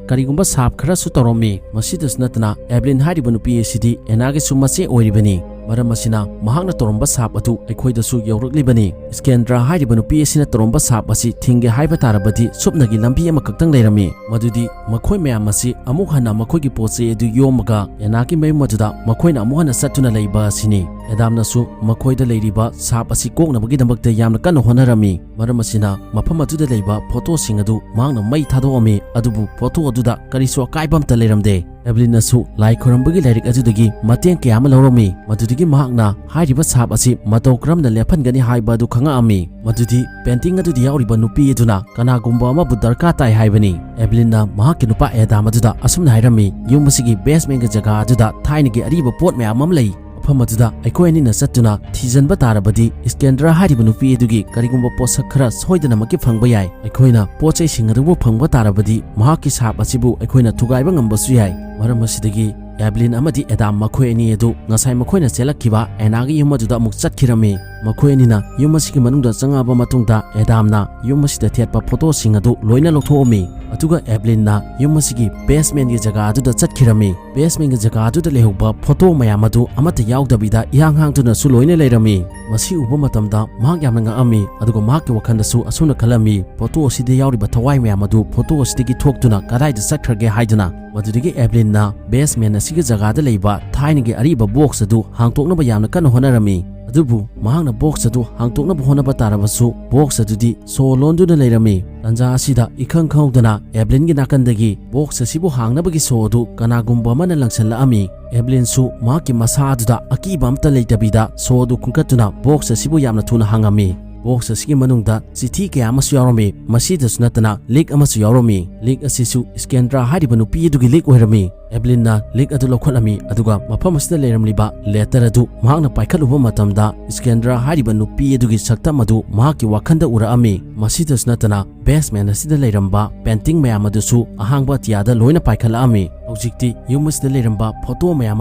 ꯀꯔꯤꯒꯨꯝꯕ ꯁꯥꯞ ꯈꯔꯁꯨ ꯇꯧꯔꯝꯃꯤ꯫ ꯃꯁꯤꯗꯁꯨ ꯅꯠꯇꯅ ꯑꯦꯕꯂꯤꯟ ꯍꯥꯏꯔꯤꯕ ꯅꯨꯄꯤ ꯑꯁꯤꯗꯤ ꯑꯦꯅꯥꯒꯤꯁꯨ ꯃꯆꯦ ꯑꯣꯏꯔꯤꯕꯅꯤ꯫ ꯃꯔꯝ ꯑꯁꯤꯅ ꯃꯍꯥꯛꯅ ꯇꯧꯔꯝꯕ ꯁꯥꯞ ꯑꯗꯨ ꯑꯩꯈꯣꯏꯗꯁꯨ ꯌꯧꯔꯛꯂꯤꯕꯅꯤ꯫ ꯏꯁꯀꯦꯟꯗ꯭ꯔꯥ ꯍꯥꯏꯔꯤꯕ ꯅꯨꯄꯤ ꯑꯁꯤꯅ ꯇꯧꯔꯝꯕ ꯁꯥꯞ ꯑꯁꯤ ꯊꯤꯡꯒꯦ ꯍꯥꯏꯕ ꯇꯥꯔꯕꯗꯤ ꯁꯨꯞꯅꯒꯤ ꯂꯝꯕꯤ ꯑꯃꯈꯛꯇꯪ ꯂꯩꯔꯝꯃꯤ, ꯃꯗꯨꯗꯤ ꯃꯈꯣꯏ ꯃꯌꯥꯝ ꯑꯁꯤ ꯑꯃꯨꯛ ꯍꯟꯅ ꯃꯈꯣꯏꯒꯤ ꯄꯣꯠ ꯆꯩ ꯑꯗꯨ ꯌꯣꯝꯃꯒ ꯑꯦꯅꯥꯒꯤ ꯃꯌꯨꯝ ꯑꯗꯨꯗ ꯃꯈꯣꯏꯅ ꯑꯃꯨꯛ ꯍꯟꯅ ꯆꯠꯇꯨꯅ ꯂꯩꯕ ꯑꯁꯤꯅꯤ꯫ ꯑꯦꯗꯥꯝꯅꯁꯨ ꯃꯈꯣꯏꯗ ꯂꯩꯔꯤꯕ ꯁꯥꯞ ꯑꯁꯤ ꯀꯣꯛꯅꯕꯒꯤꯗꯃꯛꯇ ꯌꯥꯝꯅ ꯀꯟꯅ ꯍꯣꯠꯅꯔꯝꯃꯤ꯫ ꯃꯔꯝ ꯑꯁꯤꯅ ꯃꯐꯝ ꯑꯗꯨꯗ ꯂꯩꯕ ꯐꯣꯇꯣꯁꯤꯡ ꯑꯗꯨ ꯃꯍꯥꯛꯅ ꯃꯩ ꯊꯥꯗꯣꯛꯑꯝꯃꯤ, ꯑꯗꯨꯕꯨ ꯐꯣꯇꯣ ꯑꯗꯨꯗ ꯀꯔꯤꯁꯨ ꯑꯀꯥꯏꯕ ꯑꯃꯠꯇ ꯂꯩꯔꯝꯗꯦ꯫ ꯑꯦꯕꯂꯤꯟꯅꯁꯨ ꯂꯥꯏ ꯈꯣꯏꯔꯝꯕꯒꯤ ꯂꯥꯏꯔꯤꯛ ꯑꯗꯨꯗꯒꯤ ꯃꯇꯦꯡ ꯀꯌꯥ ꯑꯃ ꯂꯧꯔꯝꯃꯤ, ꯃꯗꯨꯗꯒꯤ ꯃꯍꯥꯛꯅ ꯍꯥꯏꯔꯤꯕ ꯁꯥꯞ ꯑꯁꯤ ꯃꯇꯧ ꯀꯔꯝꯅ ꯂꯦꯞꯍꯟꯒꯅꯤ ꯍꯥꯏꯕ ꯑꯗꯨ ꯈꯪꯉꯛꯑꯝꯃꯤ꯫ ꯃꯗꯨꯗꯤ painting ꯑꯗꯨꯗ ꯌꯥꯎꯔꯤꯕ ꯅꯨꯄꯤ ꯑꯗꯨꯅ ꯀꯅꯥꯒꯨꯝꯕ ꯑꯃꯕꯨ ꯗꯔꯀꯥꯔ ꯇꯥꯏ ꯍꯥꯏꯕꯅꯤ꯫ ꯑꯦꯕꯂꯤꯟꯅ ꯃꯍꯥꯛꯀꯤ ꯅꯨꯄꯥ ꯑꯦꯗꯥꯝ ꯑꯗꯨꯗ ꯑꯁꯨꯝꯅ ꯍꯥꯏꯔꯝꯃꯤ, "ꯌꯨꯝ ꯑꯁꯤꯒꯤ basementꯒꯤ ꯖꯒꯥ ꯑꯗꯨꯗ ꯊꯥꯏꯅꯒꯤ ꯑꯔꯤꯕ ꯄꯣꯠ ꯃꯌꯥꯝ ꯑꯃ ꯂꯩ꯫ ꯃꯐꯝ ꯑꯗꯨꯗ ꯑꯩꯈꯣꯏ ꯑꯅꯤꯅ ꯆꯠꯇꯨꯅ ꯊꯤꯖꯤꯟꯕ ꯇꯥꯔꯕꯗꯤ, ꯏꯁꯀꯦꯟꯗ꯭ꯔꯥ ꯍꯥꯏꯔꯤꯕ ꯅꯨꯄꯤ ꯑꯗꯨꯒꯤ ꯀꯔꯤꯒꯨꯝꯕ ꯄꯣꯠꯁꯛ ꯈꯔ ꯁꯣꯏꯗꯅꯃꯛꯀꯤ ꯐꯪꯕ ꯌꯥꯏ꯫ ꯑꯩꯈꯣꯏꯅ ꯄꯣꯠ ꯆꯩꯁꯤꯡ ꯑꯗꯨꯕꯨ ꯐꯪꯕ ꯇꯥꯔꯕꯗꯤ, ꯃꯍꯥꯛꯀꯤ ꯁꯥꯞ ꯑꯁꯤꯕꯨ ꯑꯩꯈꯣꯏꯅ ꯊꯨꯒꯥꯏꯕ ꯉꯝꯕꯁꯨ ꯌꯥꯏ꯫ ꯃꯔꯝ ꯑꯁꯤꯗꯒꯤ ꯑꯦꯕꯂꯤꯟ ꯑꯃꯗꯤ ꯑꯦꯗꯥꯝ ꯃꯈꯣꯏ ꯑꯅꯤ ꯑꯗꯨ ꯉꯁꯥꯏ ꯃꯈꯣꯏꯅ ꯆꯦꯜꯂꯛꯈꯤꯕ ꯑꯦꯅꯥꯒꯤ ꯌꯨꯝ ꯑꯗꯨꯗ ꯑꯃꯨꯛ ꯆꯠꯈꯤꯔꯝꯃꯤ꯫ ꯃꯈꯣꯏ ꯑꯅꯤꯅ ꯌꯨꯝ ꯑꯁꯤꯒꯤ ꯃꯅꯨꯡꯗ ꯆꯪꯉꯛꯑꯕ ꯃꯇꯨꯡꯗ, ꯑꯦꯗꯥꯝꯅ ꯌꯨꯝ ꯑꯁꯤꯗ ꯊꯦꯠꯄ ꯐꯣꯇꯣꯁꯤꯡ ꯑꯗꯨ ꯂꯣꯏꯅ ꯂꯧꯊꯣꯛꯑꯝꯃꯤ꯫ ꯑꯗꯨꯒ ꯑꯦꯕꯂꯤꯟꯅ ꯌꯨꯝ ꯑꯁꯤꯒꯤ ꯕꯦꯁꯃꯦꯟꯒꯤ ꯖꯒꯥ ꯑꯗꯨꯗ ꯆꯠꯈꯤꯔꯝꯃꯤ꯫ ꯕꯦꯁꯃꯦꯟꯒꯤ ꯖꯒꯥ ꯑꯗꯨꯗ ꯂꯩꯍꯧꯕ ꯐꯣꯇꯣ ꯃꯌꯥꯝ ꯑꯗꯨ ꯑꯃꯠꯇ ꯌꯥꯎꯗꯕꯤꯗ ꯏꯍꯥꯡ ꯍꯥꯡꯗꯨꯅꯁꯨ ꯂꯣꯏꯅ ꯂꯩꯔꯝꯃꯤ꯫ ꯃꯁꯤ ꯎꯕ ꯃꯇꯝꯗ ꯃꯍꯥꯛ ꯌꯥꯝꯅ ꯉꯛꯑꯝꯃꯤ, ꯑꯗꯨꯒ ꯃꯍꯥꯛꯀꯤ ꯋꯥꯈꯜꯗꯁꯨ ꯑꯁꯨꯝꯅ ꯈꯜꯂꯝꯃꯤ, "ꯐꯣꯇꯣ ꯑꯁꯤꯗ ꯌꯥꯎꯔꯤꯕ ꯊꯋꯥꯏ ꯃꯌꯥꯝ ꯑꯗꯨ ꯐꯣꯇꯣ ꯑꯁꯤꯗꯒꯤ ꯊꯣꯛꯇꯨꯅ ꯀꯗꯥꯏꯗ ꯆꯠꯈ꯭ꯔꯒꯦ?" ꯍꯥꯏꯗꯨꯅ꯫ ꯃꯗꯨꯗꯒꯤ ꯑꯦꯕꯂꯤꯟꯅ ꯕꯦꯁꯃꯦꯟ ꯑꯁꯤꯒꯤ ꯖꯒꯥꯗ ꯂꯩꯕ ꯊꯥꯏꯅꯒꯤ ꯑꯔꯤꯕ ꯕꯣꯛꯁ ꯑꯗꯨ ꯍꯥꯡꯇꯣꯛꯅꯕ ꯌꯥꯝꯅ ꯀꯟꯅ ꯍꯣꯠꯅꯔꯝꯃꯤ꯫ ꯑꯗꯨꯕꯨ ꯃꯍꯥꯛꯅ ꯕꯣꯛꯁ ꯑꯗꯨ ꯍꯥꯡꯇꯣꯛꯅꯕ ꯍꯣꯠꯅꯕ ꯇꯥꯔꯕꯁꯨ, ꯕꯣꯛꯁ ꯑꯗꯨꯗꯤ ꯁꯣ ꯂꯣꯟꯗꯨꯅ ꯂꯩꯔꯝꯃꯤ꯫ ꯇꯥꯟꯖꯥ ꯑꯁꯤꯗ ꯏꯈꯪ ꯈꯪꯍꯧꯗꯅ ꯑꯦꯕꯂꯤꯟꯒꯤ ꯅꯥꯀꯟꯗꯒꯤ ꯕꯣꯛꯁ ꯑꯁꯤꯕꯨ ꯍꯥꯡꯅꯕꯒꯤ ꯁꯣ ꯑꯗꯨ ꯀꯅꯥꯒꯨꯝꯕ ꯑꯃꯅ ꯂꯪꯁꯤꯜꯂꯛꯑꯝꯃꯤ꯫ ꯑꯦꯕꯂꯤꯟꯁꯨ ꯃꯍꯥꯛꯀꯤ ꯃꯁꯥ ꯑꯗꯨꯗ ꯑꯀꯤꯕ ꯑꯃꯠꯇ ꯂꯩꯇꯕꯤꯗ ꯁꯣ ꯑꯗꯨ ꯈꯨꯟꯀꯠꯇꯨꯅ ꯕꯣꯛꯁ ꯑꯁꯤꯕꯨ ꯌꯥꯝꯅ ꯊꯨꯅ ꯍꯥꯡꯉꯝꯃꯤ꯫ ꯕꯣꯛꯁ ꯑꯁꯤꯒꯤ ꯃꯅꯨꯡꯗ ꯆꯤꯊꯤ ꯀꯌꯥ ꯑꯃꯁꯨ ꯌꯥꯎꯔꯝꯃꯤ꯫ ꯃꯁꯤꯗꯁꯨ ꯅꯠꯇꯅ ꯂꯤꯛ ꯑꯃꯁꯨ ꯌꯥꯎꯔꯝꯃꯤ꯫ ꯂꯤꯛ ꯑꯁꯤꯁꯨ ꯏꯁꯀꯦꯟꯗ꯭ꯔꯥ ꯍꯥꯏꯔꯤꯕ ꯅꯨꯄꯤ ꯑꯗꯨꯒꯤ ꯂꯤꯛ ꯑꯣꯏꯔꯝꯃꯤ꯫ ꯑꯦꯕꯂꯤꯟꯅ ꯂꯤꯛ ꯑꯗꯨ ꯂꯧꯈꯠꯂꯝꯃꯤ, ꯑꯗꯨꯒ ꯃꯐꯝ ꯑꯁꯤꯗ ꯂꯩꯔꯝꯂꯤꯕ ꯂꯦꯇꯔ ꯑꯗꯨ ꯃꯍꯥꯛꯅ ꯄꯥꯏꯈꯠꯂꯨꯕ ꯃꯇꯝꯗ, ꯏꯁꯀꯦꯟꯗ꯭ꯔꯥ ꯍꯥꯏꯔꯤꯕ ꯅꯨꯄꯤ ꯑꯗꯨꯒꯤ ꯁꯛꯇꯝ ꯑꯗꯨ ꯃꯍꯥꯛꯀꯤ ꯋꯥꯈꯜꯗ ꯎꯔꯛꯑꯝꯃꯤ꯫ ꯃꯁꯤꯗꯁꯨ ꯅꯠꯇꯅ, ꯕꯦꯁꯃꯦꯟ ꯑꯁꯤꯗ ꯂꯩꯔꯝꯕ ꯄꯦꯟꯇꯤꯡ ꯃꯌꯥꯝ ꯑꯗꯨꯁꯨ ꯑꯍꯥꯡꯕ ꯑꯇꯤꯌꯥꯗ ꯂꯣꯏꯅ ꯄꯥꯏꯈꯠꯂꯛꯑꯝꯃꯤ꯫ ꯍꯧꯖꯤꯛꯇꯤ ꯌꯨꯝ ꯑꯁꯤꯗ ꯂꯩꯔꯝꯕ ꯐꯣꯇꯣ ꯃꯌꯥꯝ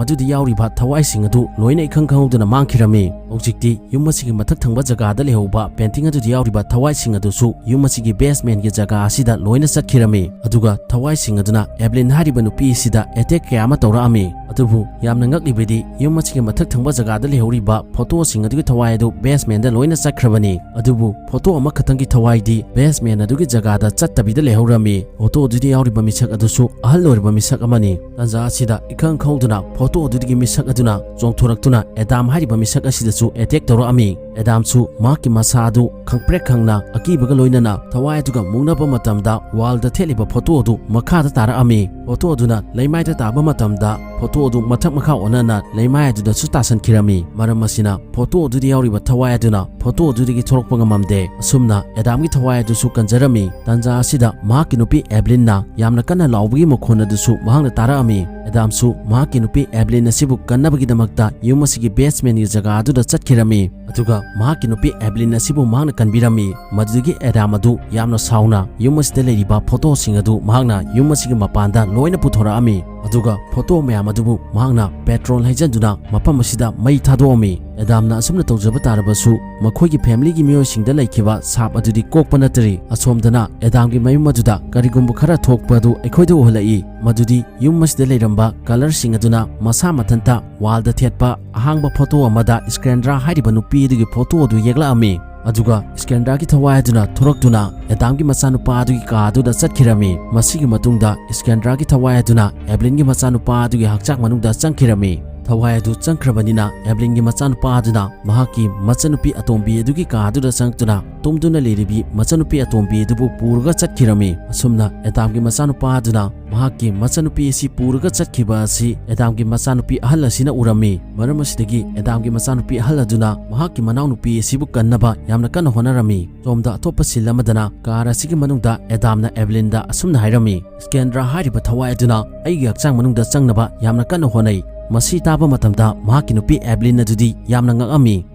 ꯑꯗꯨꯗ ꯌꯥꯎꯔꯤꯕ ꯊꯋꯥꯏꯁꯤꯡ ꯑꯗꯨ ꯂꯣꯏꯅ ꯏꯈꯪ ꯈꯪꯍꯧꯗꯅ ꯃꯥꯡꯈꯤꯔꯝꯃꯤ꯫ ꯍꯧꯖꯤꯛꯇꯤ ꯌꯨꯝ ꯑꯁꯤꯒꯤ ꯃꯊꯛ ꯊꯪꯕ ꯖꯒꯥꯗ ꯂꯩꯍꯧꯕ ꯄꯦꯟꯇꯤꯡ ꯑꯗꯨꯗ ꯌꯥꯎꯔꯤꯕ ꯊꯋꯥꯏꯁꯤꯡ ꯑꯗꯨꯁꯨ ꯌꯨꯝ ꯑꯁꯤꯒꯤ ꯕꯦꯁꯃꯦꯟꯒꯤ ꯖꯒꯥ ꯑꯁꯤꯗ ꯂꯣꯏꯅ ꯆꯠꯈꯤꯔꯝꯃꯤ꯫ ꯑꯗꯨꯒ ꯊꯋꯥꯏꯁꯤꯡ ꯑꯗꯨꯅ ꯑꯦꯕꯂꯤꯟ ꯍꯥꯏꯔꯤꯕ ꯅꯨꯄꯤ ꯑꯁꯤꯗ ꯑꯦꯇꯦꯛ ꯀꯌꯥ ꯑꯃ ꯇꯧꯔꯛꯑꯝꯃꯤ꯫ ꯑꯗꯨꯕꯨ ꯌꯥꯝꯅ ꯉꯛꯂꯤꯕꯗꯤ, ꯌꯨꯝ ꯑꯁꯤꯒꯤ ꯃꯊꯛ ꯊꯪꯕ ꯖꯒꯥꯗ ꯂꯩꯍꯧꯔꯤꯕ ꯐꯣꯇꯣꯁꯤꯡ ꯑꯗꯨꯒꯤ ꯊꯋꯥꯏ ꯑꯗꯨ ꯕꯦꯁꯃꯦꯟꯗ ꯂꯣꯏꯅ ꯆꯠꯈ꯭ꯔꯕꯅꯤ꯫ ꯑꯗꯨꯕꯨ ꯐꯣꯇꯣ ꯑꯃꯈꯛꯇꯪꯒꯤ ꯊꯋꯥꯏꯗꯤ ꯕꯦꯁꯃꯦꯟ ꯑꯗꯨꯒꯤ ꯖꯒꯥꯗ ꯆꯠꯇꯕꯤꯗ ꯂꯩꯍꯧꯔꯝꯃꯤ꯫ ꯐꯣꯇꯣ ꯑꯗꯨꯗ ꯌꯥꯎꯔꯤꯕ ꯃꯤꯁꯛ ꯑꯗꯨꯁꯨ ꯑꯍꯜ ꯑꯣꯏꯔꯕ ꯃꯤꯁꯛ ꯑꯃꯅꯤ꯫ ꯇꯥꯟꯖꯥ ꯑꯁꯤꯗ ꯏꯈꯪ ꯈꯪꯍꯧꯗꯅ ꯐꯣꯇꯣ ꯑꯗꯨꯗꯒꯤ ꯃꯤꯁꯛ ꯑꯗꯨꯅ ꯆꯣꯡꯊꯣꯔꯛꯇꯨꯅ ꯑꯦꯗꯥꯝ ꯍꯥꯏꯔꯤꯕ ꯃꯤꯁꯛ ꯑꯁꯤꯗꯁꯨ ꯑꯦꯇꯦꯛ ꯇꯧꯔꯛꯑꯝꯃꯤ꯫ ꯑꯦꯗꯥꯝꯁꯨ ꯃꯍꯥꯛꯀꯤ ꯃꯁꯥ ꯑꯗꯨ ꯈꯪꯄ꯭ꯔꯦꯛ ꯈꯪꯅ ꯑꯀꯤꯕꯒ ꯂꯣꯏꯅꯅ ꯊꯋꯥꯏ ꯑꯗꯨꯒ ꯃꯨꯛꯅꯕ ꯃꯇꯝꯗ ꯋꯥꯜꯗ ꯊꯦꯠꯂꯤꯕ ꯐꯣꯇꯣ ꯑꯗꯨ ꯃꯈꯥꯗ ꯇꯥꯔꯛꯑꯝꯃꯤ꯫ ꯐꯣꯇꯣ ꯑꯗꯨꯅ ꯂꯩꯃꯥꯏꯗ ꯇꯥꯕ ꯃꯇꯝꯗ ꯐꯣꯇꯣ ꯑꯗꯨ ꯃꯊꯛ ꯃꯈꯥ ꯑꯣꯟꯅꯅ ꯂꯩꯃꯥꯏ ꯑꯗꯨꯗꯁꯨ ꯇꯥꯁꯟꯈꯤꯔꯝꯃꯤ꯫ ꯃꯔꯝ ꯑꯁꯤꯅ ꯐꯣꯇꯣ ꯑꯗꯨꯗ ꯌꯥꯎꯔꯤꯕ ꯊꯋꯥꯏ ꯑꯗꯨꯅ ꯐꯣꯇꯣ ꯑꯗꯨꯗꯒꯤ ꯊꯣꯔꯛꯄ ꯉꯝꯃꯝꯗꯦ꯫ ꯑꯁꯨꯝꯅ ꯑꯦꯗꯥꯝꯒꯤ ꯊꯋꯥꯏ ꯑꯗꯨꯁꯨ ꯀꯟꯖꯔꯝꯃꯤ꯫ ꯇꯥꯟꯖꯥ ꯑꯁꯤꯗ ꯃꯍꯥꯛꯀꯤ ꯅꯨꯄꯤ ꯑꯦꯕꯂꯤꯟꯅ ꯌꯥꯝꯅ ꯀꯟꯅ ꯂꯥꯎꯕꯒꯤ ꯃꯈꯣꯟ ꯑꯗꯨꯁꯨ ꯃꯍꯥꯛꯅ ꯇꯥꯔꯛꯑꯝꯃꯤ꯫ ꯑꯦꯗꯥꯝꯁꯨ ꯃꯍꯥꯛꯀꯤ ꯅꯨꯄꯤ ꯑꯦꯕꯂꯤꯟ ꯑꯁꯤꯕꯨ ꯀꯟꯅꯕꯒꯤꯗꯃꯛꯇ ꯌꯨꯝ ꯑꯁꯤꯒꯤ ꯕꯦꯁꯃꯦꯟꯒꯤ ꯖꯒꯥ ꯑꯗꯨꯗ ꯆꯠꯈꯤꯔꯝꯃꯤ꯫ ꯑꯗꯨꯒ ꯃꯍꯥꯛꯀꯤ ꯅꯨꯄꯤ ꯑꯦꯕꯂꯤꯟ ꯑꯁꯤꯕꯨ ꯃꯍꯥꯛꯅ ꯀꯟꯕꯤꯔꯝꯃꯤ꯫ ꯃꯗꯨꯗꯒꯤ ꯑꯦꯗꯥꯝ ꯑꯗꯨ ꯌꯥꯝꯅ ꯁꯥꯎꯅ ꯌꯨꯝ ꯑꯁꯤꯗ ꯂꯩꯔꯤꯕ ꯐꯣꯇꯣꯁꯤꯡ ꯑꯗꯨ ꯃꯍꯥꯛꯅ ꯌꯨꯝ ꯑꯁꯤꯒꯤ ꯃꯄꯥꯟꯗ ꯂꯣꯏꯅ ꯄꯨꯊꯣꯔꯛꯑꯝꯃꯤ꯫ ꯑꯗꯨꯒ ꯐꯣꯇꯣ ꯃꯌꯥꯝ ꯑꯗꯨꯕꯨ ꯃꯍꯥꯛꯅ ꯄꯦꯇ꯭ꯔꯣꯜ ꯍꯩꯖꯤꯟꯗꯨꯅ ꯃꯐꯝ ꯑꯁꯤꯗ ꯃꯩ ꯊꯥꯗꯣꯛꯑꯝꯃꯤ꯫ ꯑꯦꯗꯥꯝꯅ ꯑꯁꯨꯝꯅ ꯇꯧꯖꯕ ꯇꯥꯔꯕꯁꯨ ꯃꯈꯣꯏꯒꯤ ꯐꯦꯃꯤꯂꯤꯒꯤ ꯃꯤꯑꯣꯏꯁꯤꯡꯗ ꯂꯩꯈꯤꯕ ꯁꯥꯞ ꯑꯗꯨꯗꯤ ꯀꯣꯛꯄ ꯅꯠꯇ꯭ꯔꯤ꯫ ꯑꯁꯣꯝꯗꯅ ꯑꯦꯗꯥꯝꯒꯤ ꯃꯌꯨꯝ ꯑꯗꯨꯗ ꯀꯔꯤꯒꯨꯝꯕ ꯈꯔ ꯊꯣꯛꯄ ꯑꯗꯨ ꯑꯩꯈꯣꯏꯗ ꯎꯍꯜꯂꯛꯏ꯫ ꯃꯗꯨꯗꯤ ꯌꯨꯝ ꯑꯁꯤꯗ ꯂꯩꯔꯝꯕ ꯀꯂꯔꯁꯤꯡ ꯑꯗꯨꯅ ꯃꯁꯥ ꯃꯊꯟꯇ ꯋꯥꯜꯗ ꯊꯦꯠꯄ ꯑꯍꯥꯡꯕ ꯐꯣꯇꯣ ꯑꯃꯗ ꯁ꯭ꯀꯦꯟꯗ꯭ꯔꯥ ꯍꯥꯏꯔꯤꯕ ꯅꯨꯄꯤ ꯑꯗꯨꯒꯤ ꯐꯣꯇꯣ ꯑꯗꯨ ꯌꯦꯛꯂꯛꯑꯝꯃꯤ꯫ ꯑꯗꯨꯒ ꯁ꯭ꯀꯦꯟꯗ꯭ꯔꯥꯒꯤ ꯊꯋꯥꯏ ꯑꯗꯨꯅ ꯊꯣꯔꯛꯇꯨꯅ ꯑꯦꯗꯥꯝꯒꯤ ꯃꯆꯥꯅꯨꯄꯥ ꯑꯗꯨꯒꯤ ꯀꯥ ꯑꯗꯨꯗ ꯆꯠꯈꯤꯔꯝꯃꯤ꯫ ꯃꯁꯤꯒꯤ ꯃꯇꯨꯡꯗ ꯁ꯭ꯀꯦꯟꯗ꯭ꯔꯥꯒꯤ ꯊꯋꯥꯏ ꯑꯗꯨꯅ ꯑꯦꯕꯂꯤꯟꯒꯤ ꯃꯆꯥꯅꯨꯄꯥ ꯑꯗꯨꯒꯤ ꯍꯛꯆꯥꯡ ꯃꯅꯨꯡꯗ ꯆꯪꯈꯤꯔꯝꯃꯤ꯫ ꯊꯋꯥꯏ ꯑꯗꯨ ꯆꯪꯈ꯭ꯔꯕꯅꯤꯅ ꯑꯦꯕꯂꯤꯟꯒꯤ ꯃꯆꯥꯅꯨꯄꯥ ꯑꯗꯨꯅ ꯃꯍꯥꯛꯀꯤ ꯃꯆꯟꯅꯨꯄꯤ ꯑꯇꯣꯝꯕꯤ ꯑꯗꯨꯒꯤ ꯀꯥ ꯑꯗꯨꯗ ꯆꯪꯂꯛꯇꯨꯅ ꯇꯨꯝꯗꯨꯅ ꯂꯩꯔꯤꯕꯤ ꯃꯆꯟꯅꯨꯄꯤ ꯑꯇꯣꯝꯕꯤ ꯑꯗꯨꯕꯨ ꯄꯨꯔꯒ ꯆꯠꯈꯤꯔꯝꯃꯤ꯫ ꯑꯁꯨꯝꯅ ꯑꯦꯗꯥꯝꯒꯤ ꯃꯆꯥꯅꯨꯄꯥ ꯑꯗꯨꯅ ꯃꯍꯥꯛꯀꯤ ꯃꯆꯟꯅꯨꯄꯤ ꯑꯁꯤ ꯄꯨꯔꯒ ꯆꯠꯈꯤꯕ ꯑꯁꯤ ꯑꯦꯗꯥꯝꯒꯤ ꯃꯆꯥꯅꯨꯄꯤ ꯑꯍꯜ ꯑꯁꯤꯅ ꯎꯔꯝꯃꯤ꯫ ꯃꯔꯝ ꯑꯁꯤꯗꯒꯤ ꯑꯦꯗꯥꯝꯒꯤ ꯃꯆꯥꯅꯨꯄꯤ ꯑꯍꯜ ꯑꯗꯨꯅ ꯃꯍꯥꯛꯀꯤ ꯃꯅꯥꯎꯅꯨꯄꯤ ꯑꯁꯤꯕꯨ ꯀꯟꯅꯕ ꯌꯥꯝꯅ ꯀꯟꯅ ꯍꯣꯠꯅꯔꯝꯃꯤ꯫ ꯁꯣꯝꯗ ꯑꯇꯣꯞꯄ ꯁꯤꯟ ꯑꯃꯗꯅ ꯀꯥꯔ ꯑꯁꯤꯒꯤ ꯃꯅꯨꯡꯗ ꯑꯦꯗꯥꯝꯅ ꯑꯦꯕꯂꯤꯟꯗ ꯑꯁꯨꯝꯅ ꯍꯥꯏꯔꯝꯃꯤ, "ꯁ꯭ꯀꯦꯟꯗ꯭ꯔꯥ ꯍꯥꯏꯔꯤꯕ ꯊꯋꯥꯏ ꯑꯗꯨꯅ ꯑꯩꯒꯤ ꯍꯛꯆꯥꯡ ꯃꯅꯨꯡꯗ ꯆꯪꯅꯕ ꯌꯥꯝꯅ ꯀꯟꯅ ꯍꯣꯠꯅꯩ꯫" ꯃꯁꯤ ꯇꯥꯕ ꯃꯇꯝꯗ ꯃꯍꯥꯛꯀꯤ ꯅꯨꯄꯤ ꯑꯦꯕꯂꯤꯟ ꯑꯗꯨꯗꯤ ꯌꯥꯝꯅ ꯉꯛꯑꯝꯃꯤ꯫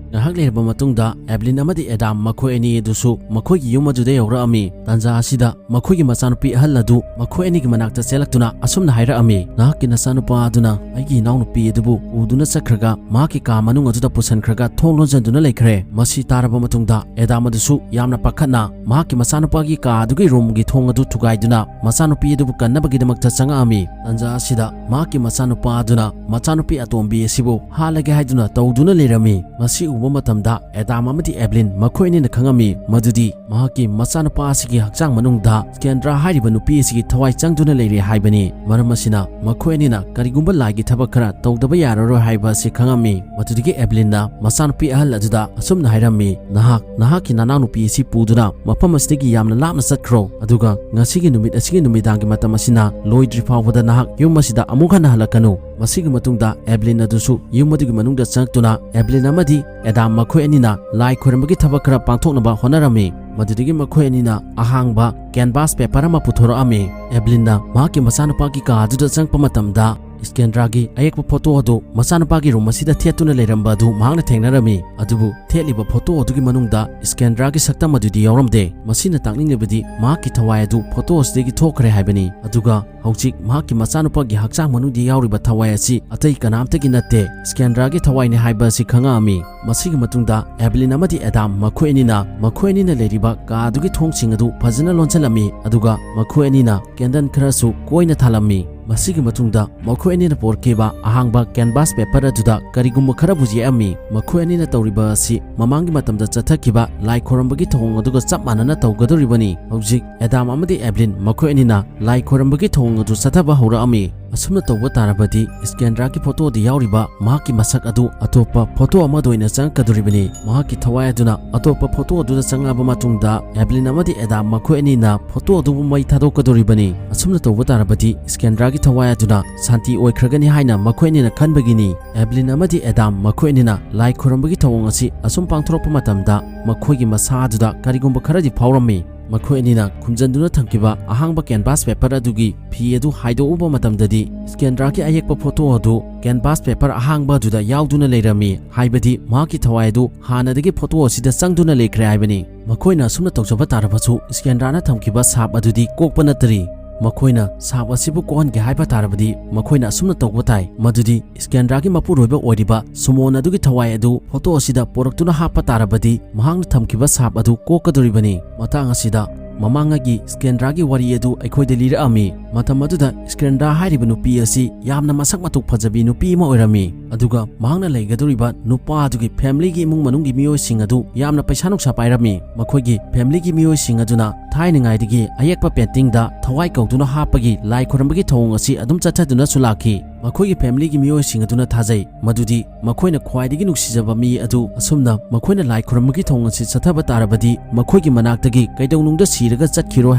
ꯉꯥꯏꯍꯥꯛ ꯂꯩꯔꯕ ꯃꯇꯨꯡꯗ ꯑꯦꯕꯂꯤꯟ ꯑꯃꯗꯤ ꯑꯦꯗꯥꯝ ꯃꯈꯣꯏ ꯑꯅꯤ ꯑꯗꯨꯁꯨ ꯃꯈꯣꯏꯒꯤ ꯌꯨꯝ ꯑꯗꯨꯗ ꯌꯧꯔꯛꯑꯝꯃꯤ꯫ ꯇꯥꯟꯖꯥ ꯑꯁꯤꯗ ꯃꯈꯣꯏꯒꯤ ꯃꯆꯥꯅꯨꯄꯤ ꯑꯍꯜ ꯑꯗꯨ ꯃꯈꯣꯏ ꯑꯅꯤꯒꯤ ꯃꯅꯥꯛꯇ ꯆꯦꯜꯂꯛꯇꯨꯅ ꯑꯁꯨꯝꯅ ꯍꯥꯏꯔꯛꯑꯝꯃꯤ, "ꯅꯍꯥꯛꯀꯤ ꯅꯆꯥꯅꯨꯄꯥ ꯑꯗꯨꯅ ꯑꯩꯒꯤ ꯏꯅꯥꯎꯅꯨꯄꯤ ꯑꯗꯨꯕꯨ ꯄꯨꯗꯨꯅ ꯆꯠꯈ꯭ꯔꯒ ꯃꯍꯥꯛꯀꯤ ꯀꯥ ꯃꯅꯨꯡ ꯑꯗꯨꯗ ꯄꯨꯁꯤꯟꯈ꯭ꯔꯒ ꯊꯣꯡ ꯂꯣꯟꯁꯤꯟꯗꯨꯅ ꯂꯩꯈ꯭ꯔꯦ꯫" ꯃꯁꯤ ꯇꯥꯔꯕ ꯃꯇꯨꯡꯗ ꯑꯦꯗꯥꯝ ꯑꯗꯨꯁꯨ ꯌꯥꯝꯅ ꯄꯥꯈꯠꯅ ꯃꯍꯥꯛꯀꯤ ꯃꯆꯥꯅꯨꯄꯥꯒꯤ ꯀꯥ ꯑꯗꯨꯒꯤ ꯔꯨꯝꯒꯤ ꯊꯣꯡ ꯑꯗꯨ ꯊꯨꯒꯥꯏꯗꯨꯅ ꯃꯆꯥꯅꯨꯄꯤ ꯑꯗꯨꯕꯨ ꯀꯟꯅꯕꯒꯤꯗꯃꯛꯇ ꯆꯪꯉꯛꯑꯝꯃꯤ꯫ ꯇꯥꯟꯖꯥ ꯑꯁꯤꯗ ꯃꯍꯥꯛꯀꯤ ꯃꯆꯥꯅꯨꯄꯥ ꯑꯗꯨꯅ ꯃꯆꯥꯅꯨꯄꯤ ꯑꯇꯣꯝꯕꯤ ꯑꯁꯤꯕꯨ ꯍꯥꯠꯂꯒꯦ ꯍꯥꯏꯗꯨꯅ ꯇꯧꯗꯨꯅ ꯂꯩꯔꯝꯃꯤ꯫ ꯃꯁꯤ ꯎꯕ ꯃꯇꯝꯗ ꯑꯦꯗꯥꯝ ꯑꯃꯗꯤ ꯑꯦꯕꯂꯤꯟ ꯃꯈꯣꯏ ꯑꯅꯤꯅ ꯈꯪꯉꯝꯃꯤ ꯃꯗꯨꯗꯤ ꯃꯍꯥꯛꯀꯤ ꯃꯆꯥꯅꯨꯄꯥ ꯑꯁꯤꯒꯤ ꯍꯛꯆꯥꯡ ꯃꯅꯨꯡꯗ ꯁ꯭ꯀꯦꯟꯗ꯭ꯔꯥ ꯍꯥꯏꯔꯤꯕ ꯅꯨꯄꯤ ꯑꯁꯤꯒꯤ ꯊꯋꯥꯏ ꯆꯪꯗꯨꯅ ꯂꯩꯔꯦ ꯍꯥꯏꯕꯅꯤ꯫ ꯃꯔꯝ ꯑꯁꯤꯅ ꯃꯈꯣꯏ ꯑꯅꯤꯅ ꯀꯔꯤꯒꯨꯝꯕ ꯂꯥꯏꯒꯤ ꯊꯕꯛ ꯈꯔ ꯇꯧꯗꯕ ꯌꯥꯔꯔꯣꯏ ꯍꯥꯏꯕ ꯑꯁꯤ ꯈꯪꯉꯝꯃꯤ꯫ ꯃꯗꯨꯗꯒꯤ ꯑꯦꯕꯂꯤꯟꯅ ꯃꯆꯥꯅꯨꯄꯤ ꯑꯍꯜ ꯑꯗꯨꯗ ꯑꯁꯨꯝꯅ ꯍꯥꯏꯔꯝꯃꯤ, "ꯅꯍꯥꯛ ꯅꯍꯥꯛꯀꯤ ꯅꯅꯥꯎꯅꯨꯄꯤ ꯑꯁꯤ ꯄꯨꯗꯨꯅ ꯃꯐꯝ ꯑꯁꯤꯗꯒꯤ ꯌꯥꯝꯅ ꯂꯥꯞꯅ ꯆꯠꯈ꯭ꯔꯣ, ꯑꯗꯨꯒ ꯉꯁꯤꯒꯤ ꯅꯨꯃꯤꯠ ꯑꯁꯤꯒꯤ ꯅꯨꯃꯤꯗꯥꯡꯒꯤ ꯃꯇꯝ ꯑꯁꯤꯅ ꯂꯣꯏꯗ꯭ꯔꯤ ꯐꯥꯎꯕꯗ ꯅꯍꯥꯛ ꯌꯨꯝ ꯑꯁꯤꯗ ꯑꯃꯨꯛ ꯍꯟꯅ ꯍꯜꯂꯛꯀꯅꯨ꯫" ꯃꯁꯤꯒꯤ ꯃꯇꯨꯡꯗ ꯑꯦꯕꯂꯤꯟ ꯑꯗꯨꯁꯨ ꯌꯨꯝ ꯑꯗꯨꯒꯤ ꯃꯅꯨꯡꯗ ꯆꯪꯂꯛꯇꯨꯅ ꯑꯦꯕꯂꯤꯟ ꯑꯃꯗꯤ ꯑꯦꯗꯥꯝ ꯃꯈꯣꯏ ꯑꯅꯤꯅ ꯂꯥꯏ ꯈꯣꯏꯔꯝꯕꯒꯤ ꯊꯕꯛ ꯈꯔ ꯄꯥꯡꯊꯣꯛꯅꯕ ꯍꯣꯠꯅꯔꯝꯃꯤ꯫ ꯃꯗꯨꯗꯒꯤ ꯃꯈꯣꯏ ꯑꯅꯤꯅ ꯑꯍꯥꯡꯕ ꯀꯦꯟꯚꯥꯁ ꯄꯦꯄꯔ ꯑꯃ ꯄꯨꯊꯣꯔꯛꯑꯝꯃꯤ꯫ ꯑꯦꯕꯂꯤꯟꯅ ꯃꯍꯥꯛꯀꯤ ꯃꯆꯥꯅꯨꯄꯥꯒꯤ ꯀꯥ ꯑꯗꯨꯗ ꯆꯪꯂꯛꯄ ꯃꯇꯝꯗ ꯁ꯭ꯀꯦꯟꯗ꯭ꯔꯥꯒꯤ ꯑꯌꯦꯛꯄ ꯐꯣꯇꯣ ꯑꯗꯨ ꯃꯆꯥꯅꯨꯄꯥꯒꯤ ꯔꯨꯝ ꯑꯁꯤꯗ ꯊꯦꯠꯇꯨꯅ ꯂꯩꯔꯝꯕ ꯑꯗꯨ ꯃꯍꯥꯛꯅ ꯊꯦꯡꯅꯔꯝꯃꯤ꯫ ꯑꯗꯨꯕꯨ ꯊꯦꯠꯂꯤꯕ ꯐꯣꯇꯣ ꯑꯗꯨꯒꯤ ꯃꯅꯨꯡꯗ ꯁ꯭ꯀꯦꯟꯗ꯭ꯔꯥꯒꯤ ꯁꯛꯇꯝ ꯑꯗꯨꯗꯤ ꯌꯥꯎꯔꯝꯗꯦ꯫ ꯃꯁꯤꯅ ꯇꯥꯛꯅꯤꯡꯂꯤꯕꯗꯤ ꯃꯍꯥꯛꯀꯤ ꯊꯋꯥꯏ ꯑꯗꯨ ꯐꯣꯇꯣ ꯑꯁꯤꯗꯒꯤ ꯊꯣꯛꯈ꯭ꯔꯦ ꯍꯥꯏꯕꯅꯤ꯫ ꯑꯗꯨꯒ ꯍꯧꯖꯤꯛ ꯃꯍꯥꯛꯀꯤ ꯃꯆꯥꯅꯨꯄꯥꯒꯤ ꯍꯛꯆꯥꯡ ꯃꯅꯨꯡꯗ ꯌꯥꯎꯔꯤꯕ ꯊꯋꯥꯏ ꯑꯁꯤ ꯑꯇꯩ ꯀꯅꯥꯝꯇꯒꯤ ꯅꯠꯇꯦ, ꯁ꯭ꯀꯦꯟꯗ꯭ꯔꯥꯒꯤ ꯊꯋꯥꯏꯅꯤ ꯍꯥꯏꯕ ꯑꯁꯤ ꯈꯪꯉꯛꯑꯝꯃꯤ꯫ ꯃꯁꯤꯒꯤ ꯃꯇꯨꯡꯗ ꯑꯦꯕꯂꯤꯟ ꯑꯃꯗꯤ ꯑꯦꯗꯥꯝ ꯃꯈꯣꯏ ꯑꯅꯤꯅ ꯃꯈꯣꯏ ꯑꯅꯤꯅ ꯂꯩꯔꯤꯕ ꯀꯥ ꯑꯗꯨꯒꯤ ꯊꯣꯡꯁꯤꯡ ꯑꯗꯨ ꯐꯖꯅ ꯂꯣꯟꯁꯤꯜꯂꯝꯃꯤ, ꯑꯗꯨꯒ ꯃꯈꯣꯏ ꯑꯅꯤꯅ ꯀꯦꯟꯗꯜ ꯈꯔꯁꯨ ꯀꯣꯏꯅ ꯊꯥꯜꯂꯝꯃꯤ꯫ ꯃꯁꯤꯒꯤ ꯃꯇꯨꯡꯗ ꯃꯈꯣꯏ ꯑꯅꯤꯅ ꯄꯣꯔꯛꯈꯤꯕ ꯑꯍꯥꯡꯕ ꯀꯦꯟꯚꯥꯁ ꯄꯦꯄꯔ ꯑꯗꯨꯗ ꯀꯔꯤꯒꯨꯝꯕ ꯈꯔꯕꯨ ꯌꯦꯛꯑꯝꯃꯤ꯫ ꯃꯈꯣꯏ ꯑꯅꯤꯅ ꯇꯧꯔꯤꯕ ꯑꯁꯤ ꯃꯃꯥꯡꯒꯤ ꯃꯇꯝꯗ ꯆꯠꯊꯈꯤꯕ ꯂꯥꯏ ꯈꯣꯏꯔꯝꯕꯒꯤ ꯊꯧꯑꯣꯡ ꯑꯗꯨꯒ ꯆꯞ ꯃꯥꯟꯅꯅ ꯇꯧꯒꯗꯧꯔꯤꯕꯅꯤ꯫ ꯍꯧꯖꯤꯛ ꯑꯦꯗꯥꯝ ꯑꯃꯗꯤ ꯑꯦꯕꯂꯤꯟ ꯃꯈꯣꯏ ꯑꯅꯤꯅ ꯂꯥꯏ ꯈꯣꯏꯔꯝꯕꯒꯤ ꯊꯧꯑꯣꯡ ꯑꯗꯨ ꯆꯠꯊꯕ ꯍꯧꯔꯛꯑꯝꯃꯤ꯫ ꯑꯁꯨꯝꯅ ꯇꯧꯕ ꯇꯥꯔꯕꯗꯤ ꯁ꯭ꯀꯦꯟꯗ꯭ꯔꯥꯒꯤ ꯐꯣꯇꯣꯗ ꯌꯥꯎꯔꯤꯕ ꯃꯍꯥꯛꯀꯤ ꯃꯁꯛ ꯑꯗꯨ ꯑꯇꯣꯞꯄ ꯐꯣꯇꯣ ꯑꯃꯗ ꯑꯣꯏꯅ ꯆꯪꯉꯛꯀꯗꯧꯔꯤꯕꯅꯤ꯫ ꯃꯍꯥꯛꯀꯤ ꯊꯋꯥꯏ ꯑꯗꯨꯅ ꯑꯇꯣꯞꯄ ꯐꯣꯇꯣ ꯑꯗꯨꯗ ꯆꯪꯂꯛꯂꯕ ꯃꯇꯨꯡꯗ ꯑꯦꯕꯂꯤꯟ ꯑꯃꯗꯤ ꯑꯦꯗꯥꯝ ꯃꯈꯣꯏ ꯑꯅꯤꯅ ꯐꯣꯇꯣ ꯑꯗꯨꯕꯨ ꯃꯩ ꯊꯥꯗꯣꯛꯀꯗꯧꯔꯤꯕꯅꯤ꯫ ꯑꯁꯨꯝꯅ ꯇꯧꯕ ꯇꯥꯔꯕꯗꯤ ꯁ꯭ꯀꯦꯟꯗ꯭ꯔꯥꯒꯤ ꯊꯋꯥꯏ ꯑꯗꯨꯅ ꯁꯥꯟꯇꯤ ꯑꯣꯏꯈ꯭ꯔꯒꯅꯤ ꯍꯥꯏꯅ ꯃꯈꯣꯏ ꯑꯅꯤꯅ ꯈꯟꯕꯒꯤꯅꯤ꯫ ꯑꯦꯕꯂꯤꯟ ꯑꯃꯗꯤ ꯑꯦꯗꯥꯝ ꯃꯈꯣꯏ ꯑꯅꯤꯅ ꯂꯥꯏ ꯈꯣꯏꯔꯝꯕꯒꯤ ꯊꯧꯑꯣꯡ ꯑꯁꯤ ꯑꯁꯨꯝ ꯄꯥꯡꯊꯣꯔꯛꯄ ꯃꯇꯝꯗ ꯃꯈꯣꯏꯒꯤ ꯃꯁꯥ ꯑꯗꯨꯗ ꯀꯔꯤꯒꯨꯝꯕ ꯈꯔꯗꯤ ꯐꯥꯎꯔꯝꯃꯤ꯫ ꯃꯈꯣꯏ ꯑꯅꯤꯅ ꯈꯨꯝꯖꯤꯟꯗꯨꯅ ꯊꯝꯈꯤꯕ ꯑꯍꯥꯡꯕ ꯀꯦꯟꯚꯥꯁ ꯄꯦꯄꯔ ꯑꯗꯨꯒꯤ ꯐꯤ ꯑꯗꯨ ꯍꯥꯏꯗꯣꯛꯎꯕ ꯃꯇꯝꯗꯗꯤ ꯁ꯭ꯀꯦꯟꯗ꯭ꯔꯥꯒꯤ ꯑꯌꯦꯛꯄ ꯐꯣꯇꯣ ꯑꯗꯨ ꯀꯦꯟꯚꯥꯁ ꯄꯦꯄꯔ ꯑꯍꯥꯡꯕ ꯑꯗꯨꯗ ꯌꯥꯎꯗꯨꯅ ꯂꯩꯔꯝꯃꯤ, ꯍꯥꯏꯕꯗꯤ ꯃꯍꯥꯛꯀꯤ ꯊꯋꯥꯏ ꯑꯗꯨ ꯍꯥꯟꯅꯗꯒꯤ ꯐꯣꯇꯣ ꯑꯁꯤꯗ ꯆꯪꯗꯨꯅ ꯂꯩꯈ꯭ꯔꯦ ꯍꯥꯏꯕꯅꯤ꯫ ꯃꯈꯣꯏꯅ ꯑꯁꯨꯝꯅ ꯇꯧꯖꯕ ꯇꯥꯔꯕꯁꯨ ꯁ꯭ꯀꯦꯟꯗ꯭ꯔꯥꯅ ꯊꯝꯈꯤꯕ ꯁꯥꯞ ꯑꯗꯨꯗꯤ ꯀꯣꯛꯄ ꯅꯠꯇ꯭ꯔꯤ꯫ ꯃꯈꯣꯏꯅ ꯁꯥꯞ ꯑꯁꯤꯕꯨ ꯀꯣꯛꯍꯟꯒꯦ ꯍꯥꯏꯕ ꯇꯥꯔꯕꯗꯤ ꯃꯈꯣꯏꯅ ꯑꯁꯨꯝꯅ ꯇꯧꯕ ꯇꯥꯏ, ꯃꯗꯨꯗꯤ ꯁ꯭ꯀꯦꯟꯗ꯭ꯔꯥꯒꯤ ꯃꯄꯨꯔꯣꯏꯕ ꯑꯣꯏꯔꯤꯕ ꯁꯨꯃꯣꯟ ꯑꯗꯨꯒꯤ ꯊꯋꯥꯏ ꯑꯗꯨ ꯐꯣꯇꯣ ꯑꯁꯤꯗ ꯄꯨꯔꯛꯇꯨꯅ ꯍꯥꯞꯄ ꯇꯥꯔꯕꯗꯤ ꯃꯍꯥꯛꯅ ꯊꯝꯈꯤꯕ ꯁꯥꯞ ꯑꯗꯨ ꯀꯣꯛꯀꯗꯧꯔꯤꯕꯅꯤ꯫ ꯃꯇꯥꯡ ꯑꯁꯤꯗ ꯃꯃꯥꯡꯉꯩꯒꯤ ꯁ꯭ꯀꯦꯟꯗ꯭ꯔꯥꯒꯤ ꯋꯥꯔꯤ ꯑꯗꯨ ꯑꯩꯈꯣꯏꯗ ꯂꯤꯔꯛꯑꯝꯃꯤ꯫ ꯃꯇꯝ ꯑꯗꯨꯗ ꯁ꯭ꯀꯦꯟꯗ꯭ꯔꯥ ꯍꯥꯏꯔꯤꯕ ꯅꯨꯄꯤ ꯑꯁꯤ ꯌꯥꯝꯅ ꯃꯁꯛ ꯃꯇꯧ ꯐꯖꯕꯤ ꯅꯨꯄꯤ ꯑꯃ ꯑꯣꯏꯔꯝꯃꯤ꯫ ꯑꯗꯨꯒ ꯃꯍꯥꯛꯅ ꯂꯩꯒꯗꯧꯔꯤꯕ ꯅꯨꯄꯥ ꯑꯗꯨꯒꯤ ꯐꯦꯃꯤꯂꯤꯒꯤ ꯏꯃꯨꯡ ꯃꯅꯨꯡꯒꯤ ꯃꯤꯑꯣꯏꯁꯤꯡ ꯑꯗꯨ ꯌꯥꯝꯅ ꯄꯩꯁꯥ ꯅꯨꯡꯁꯥ ꯄꯥꯏꯔꯝꯃꯤ꯫ ꯃꯈꯣꯏꯒꯤ ꯐꯦꯃꯤꯂꯤꯒꯤ ꯃꯤꯑꯣꯏꯁꯤꯡ ꯑꯗꯨꯅ ꯊꯥꯏꯅꯉꯥꯏꯗꯒꯤ ꯑꯌꯦꯛꯄ ꯄꯦꯟꯇꯤꯡꯗ ꯊꯋꯥꯏ ꯀꯧꯗꯨꯅ ꯍꯥꯞꯄꯒꯤ ꯂꯥꯏ ꯈꯨꯔꯝꯕꯒꯤ ꯊꯧꯑꯣꯡ ꯑꯁꯤ ꯑꯗꯨꯝ ꯆꯠꯊꯗꯨꯅꯁꯨ ꯂꯥꯛꯈꯤ꯫ ꯃꯈꯣꯏꯒꯤ ꯐꯦꯃꯤꯂꯤꯒꯤ ꯃꯤꯑꯣꯏꯁꯤꯡ ꯑꯗꯨꯅ ꯊꯥꯖꯩ ꯃꯗꯨꯗꯤ ꯃꯈꯣꯏꯅ ꯈ꯭ꯋꯥꯏꯗꯒꯤ ꯅꯨꯡꯁꯤꯖꯕ ꯃꯤ ꯑꯗꯨ ꯑꯁꯨꯝꯅ ꯃꯈꯣꯏꯅ ꯂꯥꯏ ꯈꯨꯔꯨꯝꯕꯒꯤ ꯊꯧꯑꯣꯡ ꯑꯁꯤ ꯆꯠꯊꯕ ꯇꯥꯔꯕꯗꯤ ꯃꯈꯣꯏꯒꯤ ꯃꯅꯥꯛꯇꯒꯤ ꯀꯩꯗꯧꯅꯨꯡꯗ ꯁꯤꯔꯒ ꯆꯠꯈꯤꯔꯣꯏ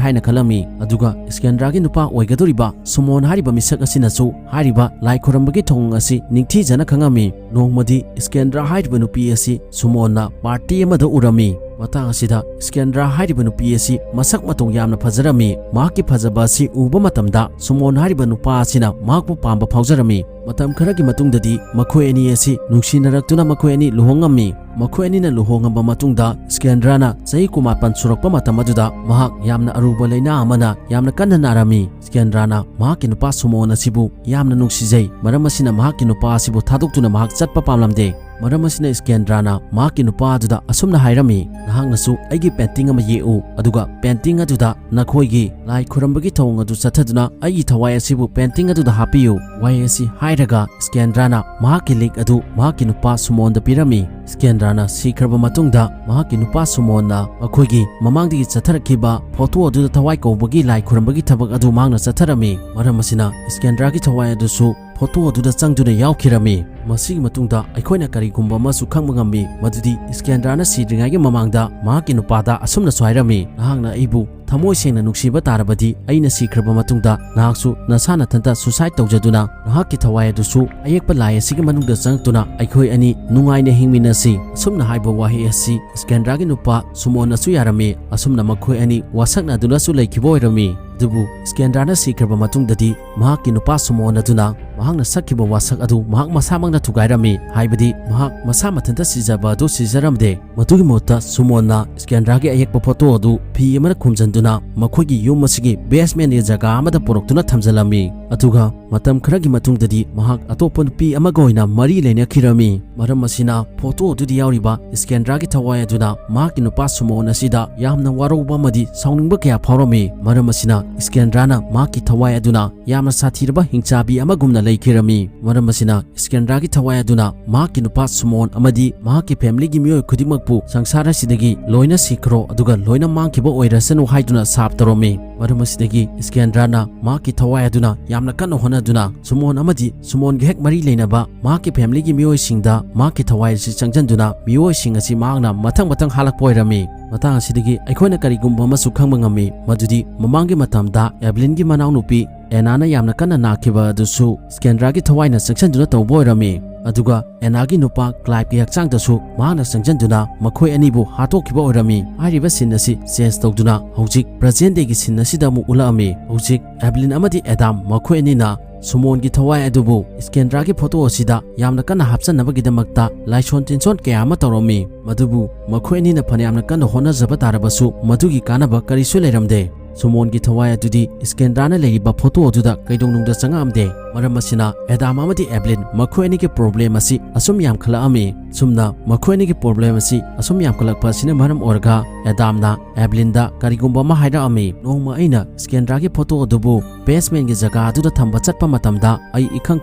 ꯍꯥꯏꯅ ꯈꯜꯂꯝꯃꯤ꯫ ꯑꯗꯨꯒ ꯁ꯭ꯀꯦꯟꯗ꯭ꯔꯥꯒꯤ ꯅꯨꯄꯥ ꯑꯣꯏꯒꯗꯧꯔꯤꯕ ꯁꯨꯃꯣꯟ ꯍꯥꯏꯔꯤꯕ ꯃꯤꯁꯛ ꯑꯁꯤꯅꯁꯨ ꯍꯥꯏꯔꯤꯕ ꯂꯥꯏ ꯈꯨꯔꯨꯝꯕꯒꯤ ꯊꯧꯑꯣꯡ ꯑꯁꯤ ꯅꯤꯡꯊꯤꯖꯅ ꯈꯪꯉꯝꯃꯤ꯫ ꯅꯣꯡꯃꯗꯤ ꯁ꯭ꯀꯦꯟꯗ꯭ꯔꯥ ꯍꯥꯏꯔꯤꯕ ꯅꯨꯄꯤ ꯑꯁꯤ ꯁꯨꯃꯣꯟꯅ ꯄꯥꯔꯇꯤ ꯑꯃꯗ ꯎꯔꯝꯃꯤ꯫ ꯃꯇꯥꯡ ꯑꯁꯤꯗ ꯁ꯭ꯀꯦꯟꯗ꯭ꯔꯥ ꯍꯥꯏꯔꯤꯕ ꯅꯨꯄꯤ ꯑꯁꯤ ꯃꯁꯛ ꯃꯇꯧ ꯌꯥꯝꯅ ꯐꯖꯔꯝꯃꯤ꯫ ꯃꯍꯥꯛꯀꯤ ꯐꯖꯕ ꯑꯁꯤ ꯎꯕ ꯃꯇꯝꯗ ꯁꯨꯃꯣꯟ ꯍꯥꯏꯔꯤꯕ ꯅꯨꯄꯥ ꯑꯁꯤꯅ ꯃꯍꯥꯛꯄꯨ ꯄꯥꯝꯕ ꯐꯥꯎꯖꯔꯝꯃꯤ꯫ ꯃꯇꯝ ꯈꯔꯒꯤ ꯃꯇꯨꯡꯗꯗꯤ ꯃꯈꯣꯏ ꯑꯅꯤ ꯑꯁꯤ ꯅꯨꯡꯁꯤꯅꯔꯛꯇꯨꯅ ꯃꯈꯣꯏ ꯑꯅꯤ ꯂꯨꯍꯣꯡꯉꯝꯃꯤ꯫ ꯃꯈꯣꯏ ꯑꯅꯤꯅ ꯂꯨꯍꯣꯡꯉꯕ ꯃꯇꯨꯡꯗ ꯁ꯭ꯀꯦꯟꯗ꯭ꯔꯥꯅ ꯆꯍꯤ ꯀꯨꯟꯃꯥꯄꯟ ꯁꯨꯔꯛꯄ ꯃꯇꯝ ꯑꯗꯨꯗ ꯃꯍꯥꯛ ꯌꯥꯝꯅ ꯑꯔꯨꯕ ꯂꯥꯏꯅꯥ ꯑꯃꯅ ꯌꯥꯝꯅ ꯀꯟꯅ ꯅꯥꯔꯝꯃꯤ꯫ ꯁ꯭ꯀꯦꯟꯗ꯭ꯔꯥꯅ ꯃꯍꯥꯛꯀꯤ ꯅꯨꯄꯥ ꯁꯨꯃꯣꯟ ꯑꯁꯤꯕꯨ ꯌꯥꯝꯅ ꯅꯨꯡꯁꯤꯖꯩ꯫ ꯃꯔꯝ ꯑꯁꯤꯅ ꯃꯍꯥꯛꯀꯤ ꯅꯨꯄꯥ ꯑꯁꯤꯕꯨ ꯊꯥꯗꯣꯛꯇꯨꯅ ꯃꯍꯥꯛ ꯆꯠꯄ ꯄꯥꯝꯂꯝꯗꯦ꯫ ꯃꯔꯝ ꯑꯁꯤꯅ ꯁ꯭ꯀꯦꯟꯗ꯭ꯔꯥꯅ ꯃꯍꯥꯛꯀꯤ ꯅꯨꯄꯥ ꯑꯗꯨꯗ ꯑꯁꯨꯝꯅ ꯍꯥꯏꯔꯝꯃꯤ, "ꯅꯍꯥꯛꯅꯁꯨ ꯑꯩꯒꯤ ꯄꯦꯟꯇꯤꯡ ꯑꯃ ꯌꯦꯛꯎ, ꯑꯗꯨꯒ ꯄꯦꯟꯇꯤꯡ ꯑꯗꯨꯗ ꯅꯈꯣꯏꯒꯤ ꯂꯥꯏ ꯈꯨꯔꯨꯝꯕꯒꯤ ꯊꯧꯑꯣꯡ ꯑꯗꯨ ꯆꯠꯊꯗꯨꯅ ꯑꯩꯒꯤ ꯊꯋꯥꯏ ꯑꯁꯤꯕꯨ ꯄꯦꯟꯇꯤꯡ ꯑꯗꯨꯗ ꯍꯥꯞꯄꯤꯌꯨ"꯫ ꯋꯥꯍꯩ ꯑꯁꯤ ꯍꯥꯏꯔꯒ ꯁ꯭ꯀꯦꯟꯗ꯭ꯔꯥꯅ ꯃꯍꯥꯛꯀꯤ ꯂꯤꯛ ꯑꯗꯨ ꯃꯍꯥꯛꯀꯤ ꯅꯨꯄꯥ ꯁꯨꯃꯣꯟꯗ ꯄꯤꯔꯝꯃꯤ꯫ ꯁ꯭ꯀꯦꯟꯗ꯭ꯔꯥꯅ ꯁꯤꯈ꯭ꯔꯕ ꯃꯇꯨꯡꯗ ꯃꯍꯥꯛꯀꯤ ꯅꯨꯄꯥ ꯁꯨꯃꯣꯟꯅ ꯃꯈꯣꯏꯒꯤ ꯃꯃꯥꯡꯗꯒꯤ ꯆꯠꯊꯔꯛꯈꯤꯕ ꯐꯣꯇꯣ ꯑꯗꯨꯗ ꯊꯋꯥꯏ ꯀꯧꯕꯒꯤ ꯂꯥꯏ ꯈꯨꯔꯨꯝꯕꯒꯤ ꯊꯕꯛ ꯑꯗꯨ ꯃꯍꯥꯛꯅ ꯆꯠꯊꯔꯝꯃꯤ꯫ ꯃꯔꯝ ꯑꯁꯤꯅ ꯁ꯭ꯀꯦꯟꯗ꯭ꯔꯥꯒꯤ ꯊꯋꯥꯏ ꯑꯗꯨꯁꯨ ꯐꯣꯇꯣ ꯑꯗꯨꯗ ꯆꯪꯗꯨꯅ ꯌꯥꯎꯈꯤꯔꯝꯃꯤ꯫ ꯃꯁꯤꯒꯤ ꯃꯇꯨꯡꯗ ꯑꯩꯈꯣꯏꯅ ꯀꯔꯤꯒꯨꯝꯕ ꯑꯃꯁꯨ ꯈꯪꯕ ꯉꯝꯃꯤ, ꯃꯗꯨꯗꯤ ꯁ꯭ꯀꯦꯟꯗ꯭ꯔꯥꯅ ꯁꯤꯗ꯭ꯔꯤꯉꯩꯒꯤ ꯃꯃꯥꯡꯗ ꯃꯍꯥꯛꯀꯤ ꯅꯨꯄꯥꯗ ꯑꯁꯨꯝꯅꯁꯨ ꯍꯥꯏꯔꯝꯃꯤ, "ꯅꯍꯥꯛꯅ ꯑꯩꯕꯨ ꯊꯃꯣꯏ ꯁꯦꯡꯅ ꯅꯨꯡꯁꯤꯕ ꯇꯥꯔꯕꯗꯤ ꯑꯩꯅ ꯁꯤꯈ꯭ꯔꯕ ꯃꯇꯨꯡꯗ ꯅꯍꯥꯛꯁꯨ ꯅꯁꯥ ꯅꯊꯟꯇ ꯁꯨꯁꯥꯏꯗ ꯇꯧꯖꯗꯨꯅ ꯅꯍꯥꯛꯀꯤ ꯊꯋꯥꯏ ꯑꯗꯨꯁꯨ ꯑꯌꯦꯛꯄ ꯂꯥꯏ ꯑꯁꯤꯒꯤ ꯃꯅꯨꯡꯗ ꯆꯪꯉꯛꯇꯨꯅ ꯑꯩꯈꯣꯏ ꯑꯅꯤ ꯅꯨꯡꯉꯥꯏꯅ ꯍꯤꯡꯃꯤꯟꯅꯁꯤ"꯫ ꯑꯁꯨꯝꯅ ꯍꯥꯏꯕ ꯋꯥꯍꯩ ꯑꯁꯤ ꯁ꯭ꯀꯦꯟꯗ꯭ꯔꯥꯒꯤ ꯅꯨꯄꯥ ꯁꯨꯃꯣꯟꯅꯁꯨ ꯌꯥꯔꯝꯃꯤ꯫ ꯑꯁꯨꯝꯅ ꯃꯈꯣꯏ ꯑꯅꯤ ꯋꯥꯁꯛꯅꯗꯨꯅꯁꯨ ꯂꯩꯈꯤꯕ ꯑꯣꯏꯔꯝꯃꯤ꯫ ꯑꯗꯨꯕꯨ ꯁ꯭ꯀꯦꯟꯗ꯭ꯔꯥꯅ ꯁꯤꯈ꯭ꯔꯕ ꯃꯇꯨꯡꯗꯗꯤ ꯃꯍꯥꯛꯀꯤ ꯅꯨꯄꯥ ꯁꯨꯃꯣꯟ ꯑꯗꯨꯅ ꯃꯍꯥꯛꯅ ꯁꯛꯈꯤꯕ ꯋꯥꯁꯛ ꯑꯗꯨ ꯃꯍꯥꯛ ꯃꯁꯥꯃꯛꯅ ꯊꯨꯒꯥꯏꯔꯝꯃꯤ, ꯍꯥꯏꯕꯗꯤ ꯃꯍꯥꯛ ꯃꯁꯥ ꯃꯊꯟꯇ ꯁꯤꯖꯕ ꯑꯗꯨ ꯁꯤꯖꯔꯝꯗꯦ꯫ ꯃꯗꯨꯒꯤ ꯃꯍꯨꯠꯇ ꯁꯨꯃꯣꯟꯅ ꯁ꯭ꯀꯦꯟꯗ꯭ꯔꯥꯒꯤ ꯑꯌꯦꯛꯄ ꯐꯣꯇꯣ ꯑꯗꯨ ꯐꯤ ꯑꯃꯅ ꯈꯨꯝꯖꯤꯟꯗꯨꯅ ꯃꯈꯣꯏꯒꯤ ꯌꯨꯝ ꯑꯁꯤꯒꯤ basementꯀꯤ ꯖꯒꯥ ꯑꯃꯗ ꯄꯨꯔꯛꯇꯨꯅ ꯊꯝꯖꯤꯜꯂꯝꯃꯤ꯫ ꯑꯗꯨꯒ ꯃꯇꯝ ꯈꯔꯒꯤ ꯃꯇꯨꯡꯗꯗꯤ ꯃꯍꯥꯛ ꯑꯇꯣꯞꯄ ꯅꯨꯄꯤ ꯑꯃꯒ ꯑꯣꯏꯅ ꯃꯔꯤ ꯂꯩꯅꯈꯤꯔꯝꯃꯤ꯫ ꯃꯔꯝ ꯑꯁꯤꯅ ꯐꯣꯇꯣ ꯑꯗꯨꯗ ꯌꯥꯎꯔꯤꯕ ꯏꯁꯀꯦꯟꯗ꯭ꯔꯥꯒꯤ ꯊꯋꯥꯏ ꯑꯗꯨꯅ ꯃꯍꯥꯛꯀꯤ ꯅꯨꯄꯥ ꯁꯨꯃꯣꯟ ꯑꯁꯤꯗ ꯌꯥꯝꯅ ꯋꯥꯔꯧꯕ ꯑꯃꯗꯤ ꯁꯥꯎꯅꯤꯡꯕ ꯀꯌꯥ ꯐꯥꯎꯔꯝꯃꯤ꯫ ꯃꯔꯝ ꯑꯁꯤꯅ ꯏꯁꯀꯦꯟꯗ꯭ꯔꯥꯅ ꯃꯍꯥꯛꯀꯤ ꯊꯋꯥꯏ ꯑꯗꯨꯅ ꯌꯥꯝꯅ ꯁꯥꯊꯤꯔꯕ ꯍꯤꯡꯆꯥꯕꯤ ꯑꯃꯒꯨꯝꯅ ꯂꯩꯈꯤꯔꯝꯃꯤ꯫ ꯃꯔꯝ ꯑꯁꯤꯅ ꯏꯁꯀꯦꯟꯗ꯭ꯔꯥꯒꯤ ꯊꯋꯥꯏ ꯑꯗꯨꯅ ꯃꯍꯥꯛꯀꯤ ꯅꯨꯄꯥ ꯁꯨꯃꯣꯟ ꯑꯃꯗꯤ ꯃꯍꯥꯛꯀꯤ familyꯒꯤ ꯃꯤꯑꯣꯏ ꯈꯨꯗꯤꯡꯃꯛꯄꯨ ꯁꯪꯁꯥꯔ ꯑꯁꯤꯗꯒꯤ ꯂꯣꯏꯅ ꯁꯤꯈ꯭ꯔꯣ ꯑꯗꯨꯒ ꯂꯣꯏꯅ ꯃꯥꯡꯈꯤꯕ ꯑꯣꯏꯔꯁꯅꯨ ꯍꯥꯏꯗꯨꯅ ꯁꯥꯞ ꯇꯧꯔꯝꯃꯤ꯫ ꯃꯔꯝ ꯑꯁꯤꯗꯒꯤ ꯏꯁꯀꯦꯟꯗ꯭ꯔꯥꯅ ꯃꯍꯥꯛꯀꯤ ꯊꯋꯥꯏ ꯑꯗꯨꯅ ꯌꯥꯝꯅ ꯀꯟꯅ ꯍꯣꯠꯅꯗꯨꯅ ꯁꯨꯃꯣꯟ ꯑꯃꯗꯤ ꯁꯨꯃꯣꯟꯒ ꯍꯦꯛ ꯃꯔꯤ ꯂꯩꯅꯕ ꯃꯍꯥꯛꯀꯤ familyꯒꯤ ꯃꯤꯑꯣꯏꯁꯤꯡꯗ ꯃꯍꯥꯛꯀꯤ ꯊꯋꯥꯏ ꯑꯁꯤ ꯆꯪꯁꯤꯟꯗꯨꯅ ꯃꯤꯑꯣꯏꯁꯤꯡ ꯑꯁꯤ ꯃꯍꯥꯛꯅ ꯃꯊꯪ ꯃꯊꯪ ꯍꯥꯠꯂꯛꯄ ꯑꯣꯏꯔꯝꯃꯤ꯫ ꯃꯇꯥꯡ ꯑꯁꯤꯗꯒꯤ ꯑꯩꯈꯣꯏꯅ ꯀꯔꯤꯒꯨꯝꯕ ꯑꯃꯁꯨ ꯈꯪꯕ ꯉꯝꯃꯤ, ꯃꯗꯨꯗꯤ ꯃꯃꯥꯡꯒꯤ ꯃꯇꯝꯗ ꯑꯦꯕꯂꯤꯟꯒꯤ ꯃꯅꯥꯎꯅꯨꯄꯤ ꯑꯦꯅꯥꯅ ꯌꯥꯝꯅ ꯀꯟꯅ ꯅꯥꯈꯤꯕ ꯑꯗꯨꯁꯨ ꯏꯁꯀꯦꯟꯗ꯭ꯔꯥꯒꯤ ꯊꯋꯥꯏꯅ ꯆꯪꯁꯤꯟꯗꯨꯅ ꯇꯧꯕ ꯑꯣꯏꯔꯝꯃꯤ꯫ ꯑꯗꯨꯒ ꯑꯦꯅꯥꯒꯤ ꯅꯨꯄꯥ ꯀ꯭ꯂꯥꯏꯕꯀꯤ ꯍꯛꯆꯥꯡꯗꯁꯨ ꯃꯍꯥꯛꯅ ꯆꯪꯁꯤꯟꯗꯨꯅ ꯃꯈꯣꯏ ꯑꯅꯤꯕꯨ ꯍꯥꯠꯇꯣꯛꯈꯤꯕ ꯑꯣꯏꯔꯝꯃꯤ꯫ ꯍꯥꯏꯔꯤꯕ scene ꯑꯁꯤ change ꯇꯧꯗꯨꯅ ꯍꯧꯖꯤꯛ present dayꯒꯤ scene ꯑꯁꯤꯗ ꯑꯃꯨꯛ ꯎꯠꯂꯛꯑꯝꯃꯤ꯫ ꯍꯧꯖꯤꯛ ꯑꯦꯕꯂꯤꯟ ꯑꯃꯗꯤ ꯑꯦꯗꯥꯝ ꯃꯈꯣꯏ ꯑꯅꯤꯅ ꯁꯨꯃꯣꯟꯒꯤ ꯊꯋꯥꯏ ꯑꯗꯨꯕꯨ ꯏꯁꯀꯦꯟꯗ꯭ꯔꯥꯒꯤ ꯐꯣꯇꯣ ꯑꯁꯤꯗ ꯌꯥꯝꯅ ꯀꯟꯅ ꯍꯥꯞꯆꯟꯅꯕꯒꯤꯗꯃꯛꯇ ꯂꯥꯏꯁꯣꯟ ꯇꯤꯟꯁꯣꯟ ꯀꯌꯥ ꯑꯃ ꯇꯧꯔꯝꯃꯤ꯫ ꯃꯗꯨꯕꯨ ꯃꯈꯣꯏ ꯑꯅꯤꯅ ꯐꯅꯌꯥꯝꯅ ꯀꯟꯅ ꯍꯣꯠꯅꯖꯕ ꯇꯥꯔꯕꯁꯨ ꯃꯗꯨꯒꯤ ꯀꯥꯟꯅꯕ ꯀꯔꯤꯁꯨ ꯂꯩꯔꯝꯗꯦ꯫ ꯁꯨꯃꯣꯟꯒꯤ ꯊꯋꯥꯏ ꯑꯗꯨꯗꯤ ꯏꯁꯀꯦꯟꯗ꯭ꯔꯥꯅ ꯂꯩꯔꯤꯕ ꯐꯣꯇꯣ ꯑꯗꯨꯗ ꯀꯩꯗꯧꯅꯨꯡꯗ ꯆꯪꯉꯛꯑꯝꯗꯦ꯫ ꯃꯔꯝ ꯑꯁꯤꯅ ꯑꯦꯗꯥꯝ ꯑꯃꯗꯤ ꯑꯦꯕꯂꯤꯟ ꯃꯈꯣꯏ ꯑꯅꯤꯒꯤ problem ꯑꯁꯤ ꯑꯁꯨꯝ ꯌꯥꯝꯈꯠꯂꯛꯑꯝꯃꯤ꯫ ꯁꯨꯝꯅ ꯃꯈꯣꯏ ꯑꯅꯤꯒꯤ problem ꯑꯁꯤ ꯑꯁꯨꯝ ꯌꯥꯝꯈꯠꯂꯛꯄ ꯑꯁꯤꯅ ꯃꯔꯝ ꯑꯣꯏꯔꯒ ꯑꯦꯗꯥꯝꯅ ꯑꯦꯕꯂꯤꯟꯗ ꯀꯔꯤꯒꯨꯝꯕ ꯑꯃ ꯍꯥꯏꯔꯛꯑꯝꯃꯤ꯫ ꯅꯣꯡꯃ ꯑꯩꯅ ꯏꯁꯀꯦꯟꯗ꯭ꯔꯥꯒꯤ ꯐꯣꯇꯣ ꯑꯗꯨꯕꯨ basementꯀꯤ ꯖꯒꯥ ꯑꯗꯨꯗ ꯊꯝꯕ ꯆꯠꯄ ꯃꯇꯝꯗ ꯑꯩ ꯏꯈꯪ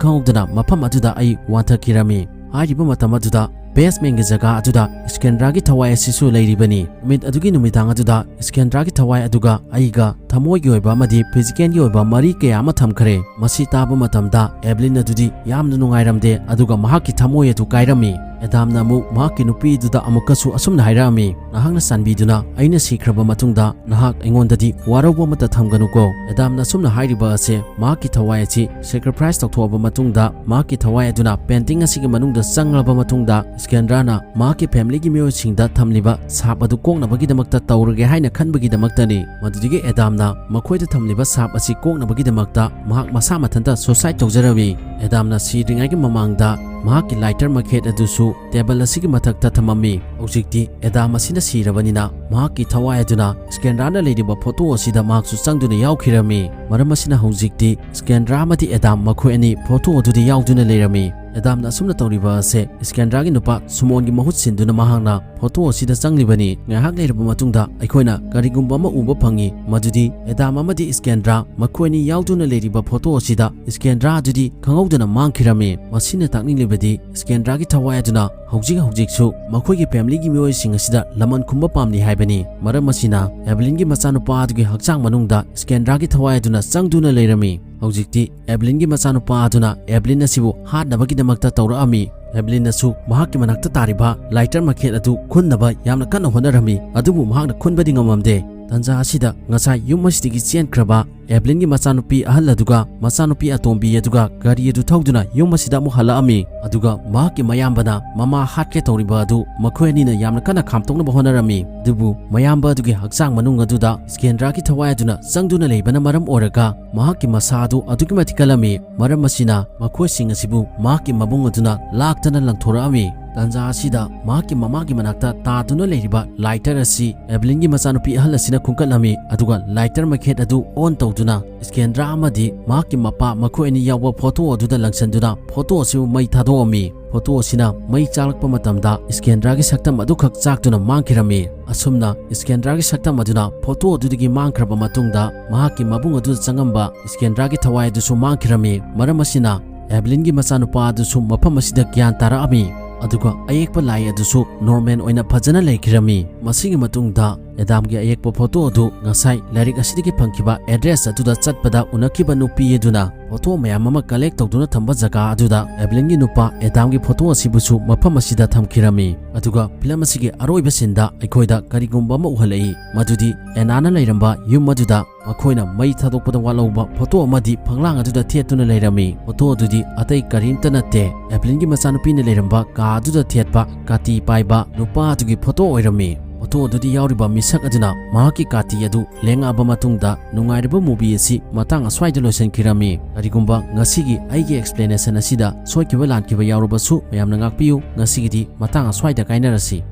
ꯈꯪꯍꯧꯗꯅ ꯃꯐꯝ ꯑꯗꯨꯗ ꯑꯩ ꯋꯥꯟꯊꯈꯤꯔꯝꯃꯤ꯫ ꯍꯥꯏꯔꯤꯕ ꯃꯇꯝ ꯑꯗꯨꯗ basementꯀꯤ ꯖꯒꯥ ꯑꯗꯨꯗ ꯏꯁꯀꯦꯟꯗ꯭ꯔꯥꯒꯤ ꯊꯋꯥꯏ ꯑꯁꯤꯁꯨ ꯂꯩꯔꯤꯕꯅꯤ꯫ ꯅꯨꯃꯤꯠ ꯑꯗꯨꯒꯤ ꯅꯨꯃꯤꯗꯥꯡ ꯑꯗꯨꯗ ꯏꯁꯀꯦꯟꯗ꯭ꯔꯥꯒꯤ ꯊꯋꯥꯏ ꯑꯗꯨꯒ ꯑꯩꯒ ꯊꯃꯣꯏꯒꯤ ꯑꯣꯏꯕ ꯑꯃꯗꯤ physicalꯒꯤ ꯑꯣꯏꯕ ꯃꯔꯤ ꯀꯌꯥ ꯑꯃ ꯊꯝꯈ꯭ꯔꯦ꯫ ꯃꯁꯤ ꯇꯥꯕ ꯃꯇꯝꯗ ꯑꯦꯕꯂꯤꯟ ꯑꯗꯨꯗꯤ ꯌꯥꯝꯅ ꯅꯨꯡꯉꯥꯏꯔꯝꯗꯦ, ꯑꯗꯨꯒ ꯃꯍꯥꯛꯀꯤ ꯊꯃꯣꯏ ꯑꯗꯨ ꯀꯥꯏꯔꯝꯃꯤ꯫ ꯑꯦꯗꯥꯝꯅ ꯑꯃꯨꯛ ꯃꯍꯥꯛꯀꯤ ꯅꯨꯄꯤ ꯑꯗꯨꯗ ꯑꯃꯨꯛꯀꯁꯨ ꯑꯁꯨꯝꯅ ꯍꯥꯏꯔꯛꯑꯝꯃꯤ, "ꯅꯍꯥꯛꯅ ꯆꯥꯟꯕꯤꯗꯨꯅ ꯑꯩꯅ ꯁꯤꯈ꯭ꯔꯕ ꯃꯇꯨꯡꯗ ꯅꯍꯥꯛ ꯑꯩꯉꯣꯟꯗꯗꯤ ꯋꯥꯔꯧꯕ ꯑꯃꯠꯇ ꯊꯝꯒꯅꯨꯀꯣ"꯫ ꯑꯦꯗꯥꯝꯅ ꯑꯁꯨꯝꯅ ꯍꯥꯏꯔꯤꯕ ꯑꯁꯦ ꯃꯍꯥꯛꯀꯤ ꯊꯋꯥꯏ ꯑꯁꯤ sacrifice ꯇꯧꯊꯣꯛꯑꯕ ꯃꯇꯨꯡꯗ, ꯃꯍꯥꯛꯀꯤ ꯊꯋꯥꯏ ꯑꯗꯨꯅ painting ꯑꯁꯤꯒꯤ ꯃꯅꯨꯡꯗ ꯆꯪꯂꯕ ꯃꯇꯨꯡꯗ, ꯏꯁꯀꯦꯟꯗ꯭ꯔꯥꯅ ꯃꯍꯥꯛꯀꯤ familyꯒꯤ ꯃꯤꯑꯣꯏꯁꯤꯡꯗ ꯊꯝꯂꯤꯕ ꯁꯥꯞ ꯑꯗꯨ ꯀꯣꯛꯅꯕꯒꯤꯗꯃꯛꯇ ꯇꯧꯔꯒꯦ ꯍꯥꯏꯅ ꯈꯟꯕꯒꯤꯗꯃꯛꯇꯅꯤ꯫ ꯃꯗꯨꯗꯒꯤ ꯑꯦꯗꯥꯝꯅ ꯃꯈꯣꯏꯗ ꯊꯝꯂꯤꯕ ꯁꯥꯞ ꯑꯁꯤ ꯀꯣꯛꯅꯕꯒꯤꯗꯃꯛꯇ ꯃꯍꯥꯛ ꯃꯁꯥ ꯃꯊꯟꯇ suicide ꯇꯧꯖꯔꯝꯃꯤ꯫ ꯑꯦꯗꯥꯝꯅ ꯁꯤꯗ꯭ꯔꯤꯉꯩꯒꯤ ꯃꯃꯥꯡꯗ ꯃꯍꯥꯛꯀꯤ lighter ꯃꯈꯦꯠ ꯑꯗꯨꯁꯨ table ꯑꯁꯤꯒꯤ ꯃꯊꯛꯇ ꯊꯝꯃꯝꯃꯤ꯫ ꯍꯧꯖꯤꯛꯇꯤ ꯑꯦꯗꯥꯝ ꯑꯁꯤꯅ ꯁꯤꯔꯕꯅꯤꯅ ꯃꯍꯥꯛꯀꯤ ꯊꯋꯥꯏ ꯑꯗꯨꯅ ꯁ꯭ꯀꯦꯟꯗ꯭ꯔꯥꯅ ꯂꯩꯔꯤꯕ ꯐꯣꯇꯣ ꯑꯁꯤꯗ ꯃꯍꯥꯛꯁꯨ ꯆꯪꯗꯨꯅ ꯌꯥꯎꯈꯤꯔꯝꯃꯤ꯫ ꯃꯔꯝ ꯑꯁꯤꯅ ꯍꯧꯖꯤꯛꯇꯤ ꯁ꯭ꯀꯦꯟꯗ꯭ꯔꯥ ꯑꯃꯗꯤ ꯑꯦꯗꯥꯝ ꯃꯈꯣꯏ ꯑꯅꯤ ꯐꯣꯇꯣ ꯑꯗꯨꯗ ꯌꯥꯎꯗꯨꯅ ꯂꯩꯔꯝꯃꯤ꯫ ꯑꯦꯗꯥꯝꯅ ꯑꯁꯨꯝꯅ ꯇꯧꯔꯤꯕ ꯑꯁꯦ ꯁ꯭ꯀꯦꯟꯗ꯭ꯔꯥꯒꯤ ꯅꯨꯄꯥ ꯁꯨꯃꯣꯟꯒꯤ ꯃꯍꯨꯠ ꯁꯤꯟꯗꯨꯅ ꯃꯍꯥꯛꯅ ꯐꯣꯇꯣ ꯑꯁꯤꯗ ꯆꯪꯂꯤꯕꯅꯤ꯫ ꯉꯥꯏꯍꯥꯛ ꯂꯩꯔꯕ ꯃꯇꯨꯡꯗ ꯑꯩꯈꯣꯏꯅ ꯀꯔꯤꯒꯨꯝꯕ ꯑꯃ ꯎꯕ ꯐꯪꯉꯤ, ꯃꯗꯨꯗꯤ ꯑꯦꯗꯥꯝ ꯑꯃꯗꯤ ꯁ꯭ꯀꯦꯟꯗ꯭ꯔꯥ ꯃꯈꯣꯏ ꯑꯅꯤ ꯌꯥꯎꯗꯨꯅ ꯂꯩꯔꯤꯕ ꯐꯣꯇꯣ ꯑꯁꯤꯗ ꯁ꯭ꯀꯦꯟꯗ꯭ꯔꯥ ꯑꯗꯨꯗꯤ ꯈꯪꯍꯧꯗꯅ ꯃꯥꯡꯈꯤꯔꯝꯃꯤ꯫ ꯃꯁꯤꯅ ꯇꯥꯛꯅꯤꯡꯂꯤꯕꯗꯤ ꯁ꯭ꯀꯦꯟꯗ꯭ꯔꯥꯒꯤ ꯊꯋꯥꯏ ꯑꯗꯨꯅ ꯍꯧꯖꯤꯛ ꯍꯧꯖꯤꯛꯁꯨ ꯃꯈꯣꯏꯒꯤ familyꯒꯤ ꯃꯤꯑꯣꯏꯁꯤꯡ ꯑꯁꯤꯗ ꯂꯃꯟ ꯈꯨꯝꯕ ꯄꯥꯝꯂꯤ ꯍꯥꯏꯕꯅꯤ꯫ ꯃꯔꯝ ꯑꯁꯤꯅ ꯑꯦꯕꯂꯤꯟꯒꯤ ꯃꯆꯥꯅꯨꯄꯥ ꯑꯗꯨꯒꯤ ꯍꯛꯆꯥꯡ ꯃꯅꯨꯡꯗ ꯁ꯭ꯀꯦꯟꯗ꯭ꯔꯥꯒꯤ ꯊꯋꯥꯏ ꯑꯗꯨꯅ ꯆꯪꯗꯨꯅ ꯂꯩꯔꯝꯃꯤ꯫ ꯍꯧꯖꯤꯛꯇꯤ ꯑꯦꯕꯂꯤꯟꯒꯤ ꯃꯆꯥꯅꯨꯄꯥ ꯑꯗꯨꯅ ꯑꯦꯕꯂꯤꯟ ꯑꯁꯤꯕꯨ ꯍꯥꯠꯅꯕꯒꯤꯗꯃꯛꯇ ꯇꯧꯔꯛꯑꯝꯃꯤ꯫ ꯑꯦꯕꯂꯤꯟꯅꯁꯨ ꯃꯍꯥꯛꯀꯤ ꯃꯅꯥꯛꯇ ꯇꯥꯔꯤꯕ lighter ꯃꯈꯦꯠ ꯑꯗꯨ ꯈꯨꯟꯅꯕ ꯌꯥꯝꯅ ꯀꯟꯅ ꯍꯣꯠꯅꯔꯝꯃꯤ, ꯑꯗꯨꯕꯨ ꯃꯍꯥꯛꯅ ꯈꯨꯟꯕꯗꯤ ꯉꯝꯂꯝꯗꯦ꯫ ꯇꯟꯖꯥ ꯑꯁꯤꯗ ꯉꯁꯥꯏ ꯌꯨꯝ ꯑꯁꯤꯗꯒꯤ ꯆꯦꯟꯈ꯭ꯔꯕ ꯑꯦꯕꯂꯤꯟꯒꯤ ꯃꯆꯥꯅꯨꯄꯤ ꯑꯍꯜ ꯑꯗꯨꯒ ꯃꯆꯥꯅꯨꯄꯤ ꯑꯇꯣꯝꯕꯤ ꯑꯗꯨꯒ ꯒꯥꯔꯤ ꯑꯗꯨ ꯊꯧꯗꯨꯅ ꯌꯨꯝ ꯑꯁꯤꯗ ꯑꯃꯨꯛ ꯍꯜꯂꯛꯑꯝꯃꯤ꯫ ꯑꯗꯨꯒ ꯃꯍꯥꯛꯀꯤ ꯃꯌꯥꯝꯕꯅ ꯃꯃꯥ ꯍꯥꯠꯀꯦ ꯇꯧꯔꯤꯕ ꯑꯗꯨ ꯃꯈꯣꯏ ꯑꯅꯤꯅ ꯌꯥꯝꯅ ꯀꯟꯅ ꯈꯥꯝꯇꯣꯛꯅꯕ ꯍꯣꯠꯅꯔꯝꯃꯤ꯫ ꯑꯗꯨꯕꯨ ꯃꯌꯥꯝꯕ ꯑꯗꯨꯒꯤ ꯍꯛꯆꯥꯡ ꯃꯅꯨꯡ ꯑꯗꯨꯗ ꯁ꯭ꯀꯦꯟꯗ꯭ꯔꯥꯒꯤ ꯊꯋꯥꯏ ꯑꯗꯨꯅ ꯆꯪꯗꯨꯅ ꯂꯩꯕꯅ ꯃꯔꯝ ꯑꯣꯏꯔꯒ ꯃꯍꯥꯛꯀꯤ ꯃꯁꯥ ꯑꯗꯨ ꯑꯗꯨꯛꯀꯤ ꯃꯇꯤꯛ ꯀꯜꯂꯝꯃꯤ꯫ ꯃꯔꯝ ꯑꯁꯤꯅ ꯃꯈꯣꯏꯁꯤꯡ ꯑꯁꯤꯕꯨ ꯃꯍꯥꯛꯀꯤ ꯃꯕꯨꯡ ꯑꯗꯨꯅ ꯂꯥꯛꯇꯅ ꯂꯪꯊꯣꯔꯛꯑꯝꯃꯤ꯫ ꯇꯥꯟꯖꯥ ꯑꯁꯤꯗ ꯃꯍꯥꯛꯀꯤ ꯃꯃꯥꯒꯤ ꯃꯅꯥꯛꯇ ꯇꯥꯗꯨꯅ ꯂꯩꯔꯤꯕ lighter ꯑꯁꯤ ꯑꯦꯕꯂꯤꯟꯒꯤ ꯃꯆꯥꯅꯨꯄꯤ ꯑꯍꯜ ꯑꯁꯤꯅ ꯈꯨꯟꯒꯠꯂꯝꯃꯤ, ꯑꯗꯨꯒ lighter ꯃꯩꯈꯦꯠ ꯑꯗꯨ on ꯇꯧꯗꯨꯅ ꯁ꯭ꯀꯦꯟꯗ꯭ꯔꯥ ꯑꯃꯗꯤ ꯃꯍꯥꯛꯀꯤ ꯃꯄꯥ ꯃꯈꯣꯏ ꯑꯅꯤ ꯌꯥꯎꯕ ꯐꯣꯇꯣ ꯑꯗꯨꯗ ꯂꯪꯁꯤꯟꯗꯨꯅ ꯐꯣꯇꯣ ꯑꯁꯤꯕꯨ ꯃꯩ ꯊꯥꯗꯣꯛꯑꯝꯃꯤ꯫ ꯐꯣꯇꯣ ꯑꯁꯤꯅ ꯃꯩ ꯆꯥꯛꯂꯛꯄ ꯃꯇꯝꯗ ꯁ꯭ꯀꯦꯟꯗ꯭ꯔꯥꯒꯤ ꯁꯛꯇꯝ ꯑꯗꯨꯈꯛ ꯆꯥꯛꯇꯨꯅ ꯃꯥꯡꯈꯤꯔꯝꯃꯤ꯫ ꯑꯁꯨꯝꯅ ꯁ꯭ꯀꯦꯟꯗ꯭ꯔꯥꯒꯤ ꯁꯛꯇꯝ ꯑꯗꯨꯅ ꯐꯣꯇꯣ ꯑꯗꯨꯗꯒꯤ ꯃꯥꯡꯈ꯭ꯔꯕ ꯃꯇꯨꯡꯗ ꯃꯍꯥꯛꯀꯤ ꯃꯕꯨꯡ ꯑꯗꯨꯗ ꯆꯪꯉꯝꯕ ꯁ꯭ꯀꯦꯟꯗ꯭ꯔꯥꯒꯤ ꯊꯋꯥꯏ ꯑꯗꯨꯁꯨ ꯃꯥꯡꯈꯤꯔꯝꯃꯤ꯫ ꯃꯔꯝ ꯑꯁꯤꯅ ꯑꯦꯕꯂꯤꯟꯒꯤ ꯃꯆꯥꯅꯨꯄꯥ ꯑꯗꯨꯁꯨ ꯃꯐꯝ ꯑꯁꯤꯗ ꯒ꯭ꯌꯥꯟ ꯇꯥꯔꯛꯑꯝꯃꯤ, ꯑꯗꯨꯒ ꯑꯌꯦꯛꯄ ꯂꯥꯏ ꯑꯗꯨꯁꯨ normal ꯑꯣꯏꯅ ꯐꯖꯅ ꯂꯩꯈꯤꯔꯝꯃꯤ꯫ ꯃꯁꯤꯒꯤ ꯃꯇꯨꯡꯗ ꯑꯦꯗꯥꯝꯒꯤ ꯑꯌꯦꯛꯄ ꯐꯣꯇꯣ ꯑꯗꯨ ꯉꯁꯥꯏ ꯂꯥꯏꯔꯤꯛ ꯑꯁꯤꯗꯒꯤ ꯐꯪꯈꯤꯕ address ꯑꯗꯨꯗ ꯆꯠꯄꯗ ꯎꯅꯈꯤꯕ ꯅꯨꯄꯤ ꯑꯗꯨꯅ ꯐꯣꯇꯣ ꯃꯌꯥꯝ ꯑꯃ collect ꯇꯧꯗꯨꯅ ꯊꯝꯕ ꯖꯒꯥ ꯑꯗꯨꯗ ꯑꯦꯕꯂꯤꯟꯒꯤ ꯅꯨꯄꯥ ꯑꯦꯗꯥꯝꯒꯤ ꯐꯣꯇꯣ ꯑꯁꯤꯕꯨꯁꯨ ꯃꯐꯝ ꯑꯁꯤꯗ ꯊꯝꯈꯤꯔꯝꯃꯤ꯫ ꯑꯗꯨꯒ ꯐꯤꯂꯝ ꯑꯁꯤꯒꯤ ꯑꯔꯣꯏꯕ ꯁꯤꯟꯗ ꯑꯩꯈꯣꯏꯗ ꯀꯔꯤꯒꯨꯝꯕ ꯑꯃ ꯎꯍꯜꯂꯛꯏ, ꯃꯗꯨꯗꯤ ꯑꯦꯅꯥꯅ ꯂꯩꯔꯝꯕ ꯌꯨꯝ ꯑꯗꯨꯗ ꯃꯈꯣꯏꯅ ꯃꯩ ꯊꯥꯗꯣꯛꯄꯗ ꯋꯥꯠꯍꯧꯕ ꯐꯣꯇꯣ ꯑꯃꯗꯤ ꯐꯛꯂꯥꯡ ꯑꯗꯨꯗ ꯊꯦꯠꯇꯨꯅ ꯂꯩꯔꯝꯃꯤ꯫ ꯐꯣꯇꯣ ꯑꯗꯨꯗꯤ ꯑꯇꯩ ꯀꯔꯤꯝꯇ ꯅꯠꯇꯦ, ꯑꯦꯕꯂꯤꯟꯒꯤ ꯃꯆꯥꯅꯨꯄꯤꯅ ꯂꯩꯔꯝꯕ ꯀꯥ ꯑꯗꯨꯗ ꯊꯦꯠꯄ ꯀꯥꯇꯤ ꯄꯥꯏꯕ ꯅꯨꯄꯥ ꯑꯗꯨꯒꯤ ꯐꯣꯇꯣ ꯑꯣꯏꯔꯝꯃꯤ꯫ ꯐꯣꯇꯣ ꯑꯗꯨꯗ ꯌꯥꯎꯔꯤꯕ ꯃꯤꯁꯛ ꯑꯗꯨꯅ ꯃꯍꯥꯛꯀꯤ ꯀꯥꯇꯤ ꯑꯗꯨ ꯂꯦꯡꯉꯛꯑꯕ ꯃꯇꯨꯡꯗ ꯅꯨꯡꯉꯥꯏꯔꯕ movie ꯑꯁꯤ ꯃꯇꯥꯡ ꯑꯁ꯭ꯋꯥꯏꯗ ꯂꯣꯏꯁꯤꯟꯈꯤꯔꯝꯃꯤ꯫ ꯀꯔꯤꯒꯨꯝꯕ ꯉꯁꯤꯒꯤ ꯑꯩꯒꯤ explanation ꯑꯁꯤꯗ ꯁꯣꯏꯈꯤꯕ ꯂꯥꯟꯈꯤꯕ ꯌꯥꯎꯔꯕꯁꯨ ꯃꯌꯥꯝꯅ ꯉꯥꯛꯄꯤꯌꯨ꯫ ꯉꯁꯤꯒꯤꯗꯤ ꯃꯇꯥꯡ ꯑꯁ꯭ꯋꯥꯏꯗ ꯀꯥꯏꯅꯔꯁꯤ꯫